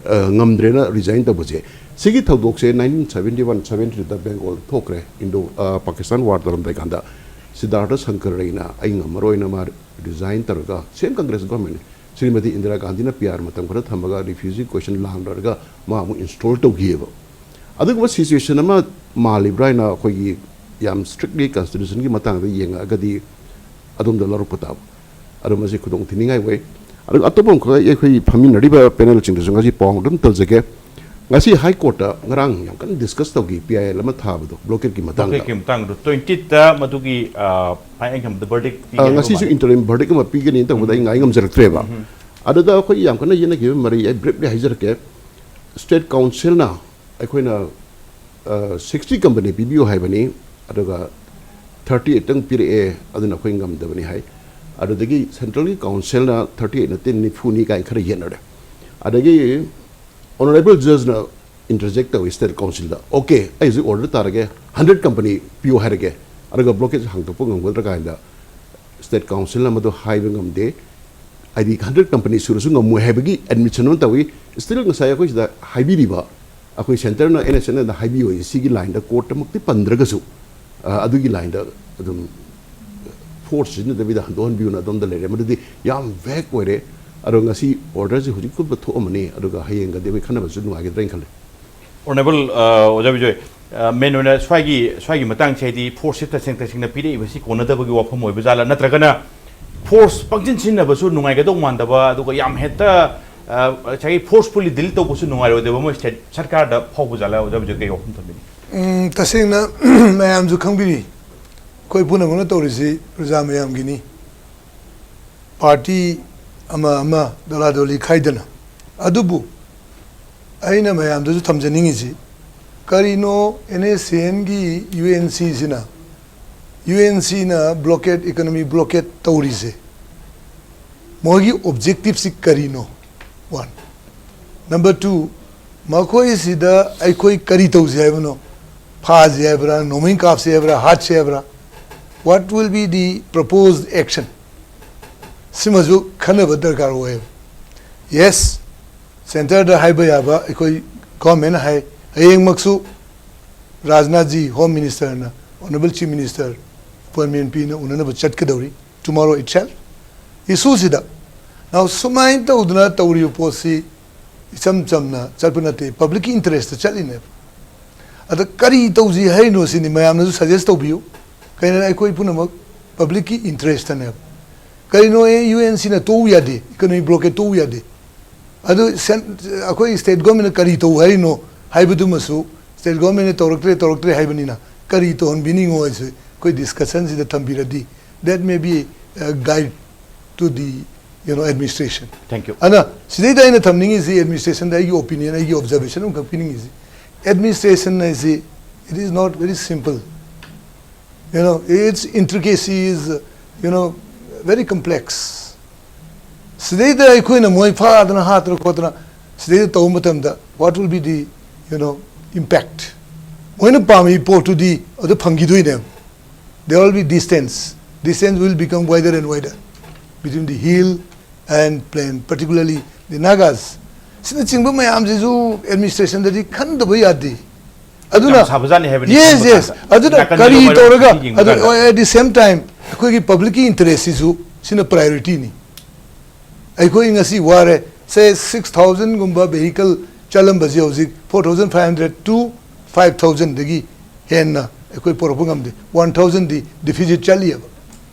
ꯑ, ꯉꯝꯗ꯭ꯔꯦꯅ ꯔꯤꯖꯥꯏꯟ ꯇꯧꯕꯁꯦ꯫ ꯁꯤꯒꯤ ꯊꯧꯗꯣꯛꯁꯦ ꯅꯥꯏꯟꯇꯤꯟ ꯁꯚꯦꯟꯇꯤ ꯋꯥꯟ ꯁꯚꯦꯟꯇꯤꯗ ꯕꯦꯡꯒꯣꯜ ꯊꯣꯛꯈ꯭ꯔꯦ, ꯏꯟꯗꯣ, ꯑ, ꯄꯥꯀꯤꯁꯇꯥꯟ ꯋꯥꯔ ꯇꯧꯔꯝꯗꯥꯏ ꯀꯥꯟꯗ꯫ ꯁꯤꯗꯥꯔꯊ ꯁꯪꯀꯔ ꯔꯩꯅ ꯑꯩ ꯉꯝꯃꯔꯣꯏꯅ ꯃꯥ ꯔꯤꯖꯥꯏꯟ ꯇꯧꯔꯒ, ꯁꯦꯝ ꯀꯪꯒ꯭ꯔꯦꯁ ꯒꯣꯔꯃꯦꯟꯅꯤ, ꯁ꯭ꯔꯤꯃꯇꯤ ꯏꯟꯗꯤꯔꯥ ꯒꯥꯟꯙꯤꯅ ꯄꯤ ꯑꯥꯔ ꯃꯇꯝ ꯈꯔ ꯊꯝꯃꯒ ꯔꯤꯐ꯭ꯌꯨꯖꯤ ꯀ꯭ꯋꯦꯁꯟ ꯂꯥꯡꯅꯔꯒ ꯃꯥ ꯑꯃꯨꯛ ꯏꯟꯁꯇꯣꯜ ꯇꯧꯈꯤꯑꯕ꯫ ꯑꯗꯨꯒꯨꯝꯕ ꯁꯤꯆꯨꯋꯦꯁꯟ ꯑꯃ ꯃꯥꯜꯂꯤꯕ꯭ꯔꯥ ꯍꯥꯏꯅ ꯑꯩꯈꯣꯏꯒꯤ ꯌꯥꯝ ꯁ꯭ꯇ꯭ꯔꯤꯛꯂꯤ ꯀꯟꯁꯇꯤꯇ꯭ꯌꯨꯁꯟꯒꯤ ꯃꯇꯥꯡꯗ ꯌꯦꯡꯉꯛꯑꯒꯗꯤ ꯑꯗꯣꯝꯗ ꯂꯧꯔꯛꯄ ꯇꯥꯕ꯫ ꯑꯗꯣ ꯃꯁꯤ ꯈꯨꯗꯣꯡ ꯊꯤꯅꯤꯡꯉꯥꯏ ꯑꯣꯏ꯫ ꯑꯗꯨꯒ ꯑꯇꯣꯞꯄ ꯑꯃꯈꯛ ꯑꯩꯈꯣꯏ ꯐꯝꯃꯤꯟꯅꯔꯤꯕ ꯄꯦꯅꯦꯜꯁꯤꯡꯗꯁꯨ ꯉꯁꯤ ꯄꯥꯎ ꯑꯗꯨꯝ ꯇꯝꯖꯒꯦ꯫ ꯉꯁꯤ ꯍꯥꯏ ꯀꯣꯔꯠꯇ ꯉꯔꯥꯡ ꯌꯥꯝ ꯀꯟꯅ ꯗꯤꯁꯀꯁ ꯇꯧꯈꯤ, ꯄꯤ ꯑꯥꯏ ꯑꯦꯜ ꯑꯃ ꯊꯥꯕꯗꯣ, ꯕ꯭ꯂꯣꯀꯦꯠꯀꯤ ꯃꯇꯥꯡꯗ꯫ ꯕ꯭ꯂꯣꯀꯦꯠꯀꯤ ꯃꯇꯥꯡꯗ ꯇ꯭ꯋꯦꯟꯇꯤꯗ ꯃꯗꯨꯒꯤ, ꯑ, ꯐꯥꯏꯅꯦꯜ ꯕꯔꯗꯤꯛ ꯑ, ꯉꯁꯤꯁꯨ ꯏꯟꯇꯔꯤꯝ ꯕꯔꯗꯤꯛ ꯑꯃ ꯄꯤꯒꯅꯤ ꯇꯧꯕꯗ ꯑꯩ ꯉꯥꯏ ꯉꯝꯖꯔꯛꯇ꯭ꯔꯦꯕ꯫ ꯑꯗꯨꯗ ꯑꯩꯈꯣꯏ ꯌꯥꯝ ꯀꯟꯅ ꯌꯦꯠꯅꯈꯤꯕ ꯃꯔꯤ ꯑꯩ ꯕ꯭ꯔꯤꯞꯂꯤ ꯍꯥꯏꯖꯔꯛꯀꯦ꯫ ꯁ꯭ꯇꯦꯠ ꯀꯥꯎꯟꯁꯤꯜꯅ ꯑꯩꯈꯣꯏꯅ ꯁꯤꯛꯁꯇꯤ ꯀꯝꯄꯅꯤ ꯄꯤꯕꯤꯌꯨ ꯍꯥꯏꯕꯅꯤ, ꯑꯗꯨꯒ ꯊꯥꯔꯇꯤ ꯑꯩꯠꯇꯪ ꯄꯤꯔꯛꯑꯦ, ꯑꯗꯨꯅ ꯑꯩꯈꯣꯏ ꯉꯝꯗꯕꯅꯤ ꯍꯥꯏ꯫ ꯑꯗꯨꯗꯒꯤ ꯁꯦꯟꯇ꯭ꯔꯦꯜꯒꯤ ꯀꯥꯎꯟꯁꯤꯜꯅ ꯊꯥꯔꯇꯤ ꯑꯩꯠ ꯅꯠꯇꯦ, ꯅꯤꯐꯨꯅꯤ ꯀꯥꯏꯅ ꯈꯔ ꯌꯦꯠꯅꯔꯦ꯫ ꯑꯗꯒꯤ ꯑꯣꯅꯔꯦꯕꯜ ꯖꯖꯅ ꯏꯟꯇꯔꯖꯦꯛ ꯇꯧꯏ ꯁ꯭ꯇꯦꯠ ꯀꯥꯎꯟꯁꯤꯜꯗ, "ꯑꯣꯀꯦ, ꯑꯩ ꯍꯧꯖꯤꯛ ꯑꯣꯔꯗꯔ ꯇꯥꯔꯒꯦ, ꯍꯟꯗ꯭ꯔꯦꯠ ꯀꯝꯄꯅꯤ ꯄꯤꯌꯨ ꯍꯥꯏꯔꯒꯦ, ꯑꯗꯨꯒ ꯕ꯭ꯂꯣꯀꯦꯠ ꯍꯥꯡꯗꯣꯛꯄ ꯉꯝꯒꯗ꯭ꯔꯥ?" ꯀꯥꯏꯅ ꯁ꯭ꯇꯦꯠ ꯀꯥꯎꯟꯁꯤꯜꯅ ꯃꯗꯨ ꯍꯥꯏꯕ ꯉꯝꯗꯦ꯫ ꯍꯥꯏꯗꯤ ꯍꯟꯗ꯭ꯔꯦꯠ ꯀꯝꯄꯅꯤ ꯁꯨꯔꯁꯨ ꯉꯝꯃꯣꯏ ꯍꯥꯏꯕꯒꯤ ꯑꯦꯗꯃꯤꯁꯟ ꯑꯃ ꯇꯧꯏ꯫ ꯁ꯭ꯇꯤꯜ ꯉꯁꯥꯏ ꯑꯩꯈꯣꯏ ꯁꯤꯗ ꯍꯥꯏꯕꯤꯔꯤꯕ, ꯑꯩꯈꯣꯏ ꯁꯦꯟꯇꯔꯅ ꯑꯦꯟ ꯑꯦꯁ ꯑꯦꯟ ꯑꯦꯜꯗ ꯍꯥꯏꯕꯤꯌꯨ ꯍꯥꯏꯁꯦ ꯁꯤꯒꯤ ꯂꯥꯏꯟꯗ ꯀꯣꯔꯠꯇꯃꯛꯇꯤ ꯄꯟꯗ꯭ꯔꯒꯁꯨ, ꯑ, ꯑꯗꯨꯒꯤ ꯂꯥꯏꯟꯗ ꯑꯗꯨꯝ ꯐꯣꯔꯁ ꯁꯤꯖꯤꯟꯅꯗꯕꯤꯗ ꯍꯟꯗꯣꯛꯍꯟꯕꯤꯌꯨꯅ ꯑꯗꯣꯝꯗ ꯂꯩꯔꯦ꯫ ꯃꯗꯨꯗꯤ ꯌꯥꯝ ꯚꯦꯒ ꯑꯣꯏꯔꯦ꯫ ꯑꯗꯣ ꯉꯁꯤ ꯑꯣꯔꯗꯔꯁꯤ ꯍꯧꯖꯤꯛ ꯈꯨꯠꯇ ꯊꯣꯛꯑꯝꯃꯅꯤ, ꯑꯗꯨꯒ ꯍꯌꯦꯡꯒꯗꯤ ꯑꯩꯈꯣꯏ ꯈꯟꯅꯕꯁꯨ ꯅꯨꯡꯉꯥꯏꯒꯗ꯭ꯔꯥ ꯍꯥꯏꯅ ꯈꯜꯂꯤ꯫ ꯑꯣꯅꯔꯦꯕꯜ, ꯑ, ꯑꯣꯖꯥ ꯕꯤꯖꯣꯏ, ꯑ, ꯃꯦꯟ ꯑꯣꯏꯅ ꯁ꯭ꯋꯥꯏꯒꯤ, ꯁ꯭ꯋꯥꯏꯒꯤ ꯃꯇꯥꯡꯁꯦ, ꯍꯥꯏꯗꯤ ꯐꯣꯔꯁꯁꯦ ꯇꯁꯦꯡ ꯇꯁꯦꯡꯅ ꯄꯤꯔꯛꯏꯕꯁꯤ ꯀꯣꯟꯅꯗꯕꯒꯤ ꯋꯥꯐꯝ ꯑꯣꯏꯕ ꯖꯥꯠꯂꯥ, ꯅꯠꯇ꯭ꯔꯒꯅ ꯐꯣꯔꯁ ꯄꯪꯁꯤꯟ ꯁꯤꯖꯤꯟꯅꯕꯁꯨ ꯅꯨꯡꯉꯥꯏꯒꯗꯧ ꯃꯥꯟꯗꯕ, ꯑꯗꯨꯒ ꯌꯥꯝ ꯍꯦꯛꯇ, ꯑ, ꯉꯁꯥꯏꯒꯤ ꯐꯣꯔꯁꯐꯨꯜꯂꯤ ꯗꯤꯜ ꯇꯧꯕꯁꯨ ꯅꯨꯡꯉꯥꯏꯔꯣꯏꯗꯕ ꯑꯃ ꯁ꯭ꯇꯦꯠ ꯁꯔꯀꯥꯔꯗ ꯐꯥꯎꯕ ꯖꯥꯠꯂꯥ? ꯑꯣꯖꯥ ꯕꯤꯖꯣꯏ, ꯀꯩ ꯋꯥꯐꯝ ꯊꯝꯕꯤꯅꯤ? ꯎꯝ, ꯇꯁꯦꯡꯅ ꯃꯌꯥꯝꯁꯨ ꯈꯪꯕꯤꯔꯤ, ꯑꯩꯈꯣꯏ ꯄꯨꯝꯅꯃꯛꯅ ꯇꯧꯔꯤꯁꯤ ꯄ꯭ꯔꯖꯥ ꯃꯌꯥꯝꯒꯤꯅꯤ꯫ ꯄꯥꯔꯇꯤ ꯑꯃ ꯑꯃ ꯗꯣꯂꯥꯗꯣꯂꯤ ꯈꯥꯏꯗꯅ꯫ ꯑꯗꯨꯕꯨ ꯑꯩꯅ ꯃꯌꯥꯝꯗꯁꯨ ꯊꯝꯖꯅꯤꯡꯉꯤꯁꯤ, ꯀꯔꯤꯅꯣ ꯑꯦꯟ ꯑꯦꯁ ꯑꯦꯟꯒꯤ ꯌꯨ ꯑꯦꯟ ꯁꯤꯁꯤꯅ, ꯌꯨ ꯑꯦꯟ ꯁꯤꯅ ꯕ꯭ꯂꯣꯀꯦꯠ, ꯏꯀꯣꯅꯣꯃꯤ ꯕ꯭ꯂꯣꯀꯦꯠ ꯇꯧꯔꯤꯁꯦ? ꯃꯣꯏꯒꯤ ꯑꯣꯕꯖꯦꯛꯇꯤꯞꯁꯤ ꯀꯔꯤꯅꯣ? ꯋꯥꯟ꯫ ꯅꯝꯕꯔ ꯇꯨ, ꯃꯈꯣꯏꯁꯤꯗ ꯑꯩꯈꯣꯏ ꯀꯔꯤ ꯇꯧꯁꯤ ꯍꯥꯏꯕꯅꯣ? ꯐꯥꯁꯤ ꯍꯥꯏꯕ꯭ꯔꯥ, ꯅꯣꯡꯃꯩ ꯀꯥꯞꯁꯤ ꯍꯥꯏꯕ꯭ꯔꯥ, ꯍꯥꯠꯁꯤ ꯍꯥꯏꯕ꯭ꯔꯥ? What will be the proposed action? ꯁꯤꯃꯁꯨ ꯈꯟꯅꯕ ꯗꯔꯀꯥꯔ ꯑꯣꯏꯌꯦꯕ꯫ ꯌꯦꯁ, ꯁꯦꯟꯇꯔꯗ ꯍꯥꯏꯕ ꯌꯥꯕ ꯑꯩꯈꯣꯏ ꯒꯣꯔꯃꯦꯟꯅ ꯍꯥꯏ, ꯍꯌꯦꯡꯃꯛꯁꯨ ꯔꯥꯖꯅꯥꯊꯖꯤ, ꯍꯣꯝ ꯃꯤꯅꯤꯁꯇꯔꯅ, ꯑꯣꯅꯔꯦꯕꯜ ꯆꯤꯐ ꯃꯤꯅꯤꯁꯇꯔ ꯄ꯭ꯔꯃꯦꯟ ꯄꯤꯅ ꯎꯅꯅꯕ ꯆꯠꯀꯗꯧꯔꯤ, tomorrow itself, ꯏꯁꯨꯁꯤꯗ꯫ Now, ꯁꯨꯃꯥꯏꯅ ꯇꯧꯗꯅ ꯇꯧꯔꯤꯕ ꯄꯣꯠꯁꯤ ꯏꯆꯝ ꯆꯝꯅ ꯆꯠꯄ ꯅꯠꯇꯦ, ꯄꯕ꯭ꯂꯤꯛꯀꯤ ꯏꯟꯇꯔꯦꯁꯇ ꯆꯠꯂꯤꯅꯦꯕ꯫ ꯑꯗ ꯀꯔꯤ ꯇꯧꯁꯤ ꯍꯥꯏꯔꯤꯅꯣ ꯁꯤꯅꯤ, ꯃꯌꯥꯝꯅꯁꯨ ꯁꯖꯦꯁ ꯇꯧꯕꯤꯌꯨ꯫ ꯀꯩꯅꯣ, ꯑꯩꯈꯣꯏ ꯄꯨꯝꯅꯃꯛ ꯄꯕ꯭ꯂꯤꯛꯀꯤ ꯏꯟꯇꯔꯦꯁꯇꯅꯦꯕ꯫ ꯀꯔꯤꯅꯣ, ꯑꯦ, ꯌꯨ ꯑꯦꯟ ꯁꯤꯅ ꯇꯣꯛꯎ ꯌꯥꯗꯦ, ꯏꯀꯣꯅꯣꯃꯤ ꯕ꯭ꯂꯣꯀꯦꯠ ꯇꯣꯛꯎ ꯌꯥꯗꯦ꯫ ꯑꯗꯨ ꯁꯦꯟ-, ꯑꯩꯈꯣꯏ ꯁ꯭ꯇꯦꯠ ꯒꯣꯔꯃꯦꯟꯅ ꯀꯔꯤ ꯇꯧ ꯍꯥꯏꯔꯤꯅꯣ ꯍꯥꯏꯕꯗꯨꯃꯁꯨ, ꯁ꯭ꯇꯦꯠ ꯒꯣꯔꯃꯦꯟꯅ ꯇꯧꯔꯛꯇ꯭ꯔꯦ, ꯇꯧꯔꯛꯇ꯭ꯔꯦ ꯍꯥꯏꯕꯅꯤꯅ, ꯀꯔꯤ ꯇꯧꯍꯟꯕꯤꯅꯤꯡꯉꯣ ꯍꯥꯏꯁꯦ ꯑꯩꯈꯣꯏ ꯗꯤꯁꯀꯁꯟꯁꯤꯗ ꯊꯝꯕꯤꯔꯗꯤ, that may be a guide to the, you know, administration. Thank you. ꯑꯗ ꯁꯤꯗꯩꯗ ꯑꯩꯅ ꯊꯝꯅꯤꯡꯉꯤꯁꯤ, ꯑꯦꯗꯃꯤꯅꯤꯁꯇ꯭ꯔꯦꯁꯟꯗ ꯑꯩꯒꯤ ꯑꯣꯄꯤꯅꯤꯌꯟ, ꯑꯩꯒꯤ ꯑꯣꯕꯖꯔꯕꯦꯁꯟ ꯑꯃꯈꯛ ꯄꯤꯅꯤꯡꯉꯤꯁꯤ, administration ꯍꯥꯏꯁꯤ, it is not very simple. You know, its intricacy is, you know, very complex. ꯁꯤꯗꯩꯗ ꯑꯩꯈꯣꯏꯅ ꯃꯣꯏ ꯐꯥꯗꯅ ꯍꯥꯠꯇꯅ ꯈꯣꯠꯇꯅ ꯁꯤꯗꯩꯗ ꯇꯧꯕ ꯃꯇꯝꯗ, what will be the, you know, impact? ꯃꯣꯏꯅ ꯄꯥꯝꯃꯤ ꯄꯣꯠꯇꯨꯗꯤ ꯑꯗꯨ ꯐꯪꯈꯤꯗꯣꯏꯅꯦꯕ. There will be distance. Distance will become wider and wider between the hill and plain, particularly the Nagas. ꯁꯤꯅꯆꯤꯡꯕ ꯃꯌꯥꯝꯁꯤꯁꯨ administration ꯗꯗꯤ ꯈꯟꯗꯕ ꯌꯥꯗꯦ. ꯑꯗꯨꯅ ꯌꯥꯝ ꯁꯥꯕꯖꯥꯠꯅꯤ ꯍꯥꯏꯕꯅꯤ, yes, ꯈꯟꯕ yes. ꯀꯥꯟꯗ꯫ ꯑꯗꯨꯅ ꯅꯥꯀꯟꯗ ꯀꯔꯤ ꯃꯔꯨꯞ ꯇꯧꯔꯒ, ꯌꯦꯡꯕ ꯑꯗꯨ, ꯀꯥꯟꯗ꯫ At the same time, ꯑꯩꯈꯣꯏꯒꯤ public ꯀꯤ interest ꯁꯤꯁꯨ ꯁꯤꯅ priority ꯅꯤ. ꯑꯩꯈꯣꯏ ꯉꯁꯤ ꯋꯥꯔꯦ, say six thousand ꯒꯨꯝꯕ vehicle ꯆꯠꯂꯝꯕꯁꯦ ꯍꯧꯖꯤꯛ four thousand five hundred to five thousand ꯗꯒꯤ ꯍꯦꯟꯅ ꯑꯩꯈꯣꯏ ꯄꯨꯔꯛꯄ ꯉꯝꯗꯦ. One thousand D deficit ꯆꯠꯂꯤꯑꯕ,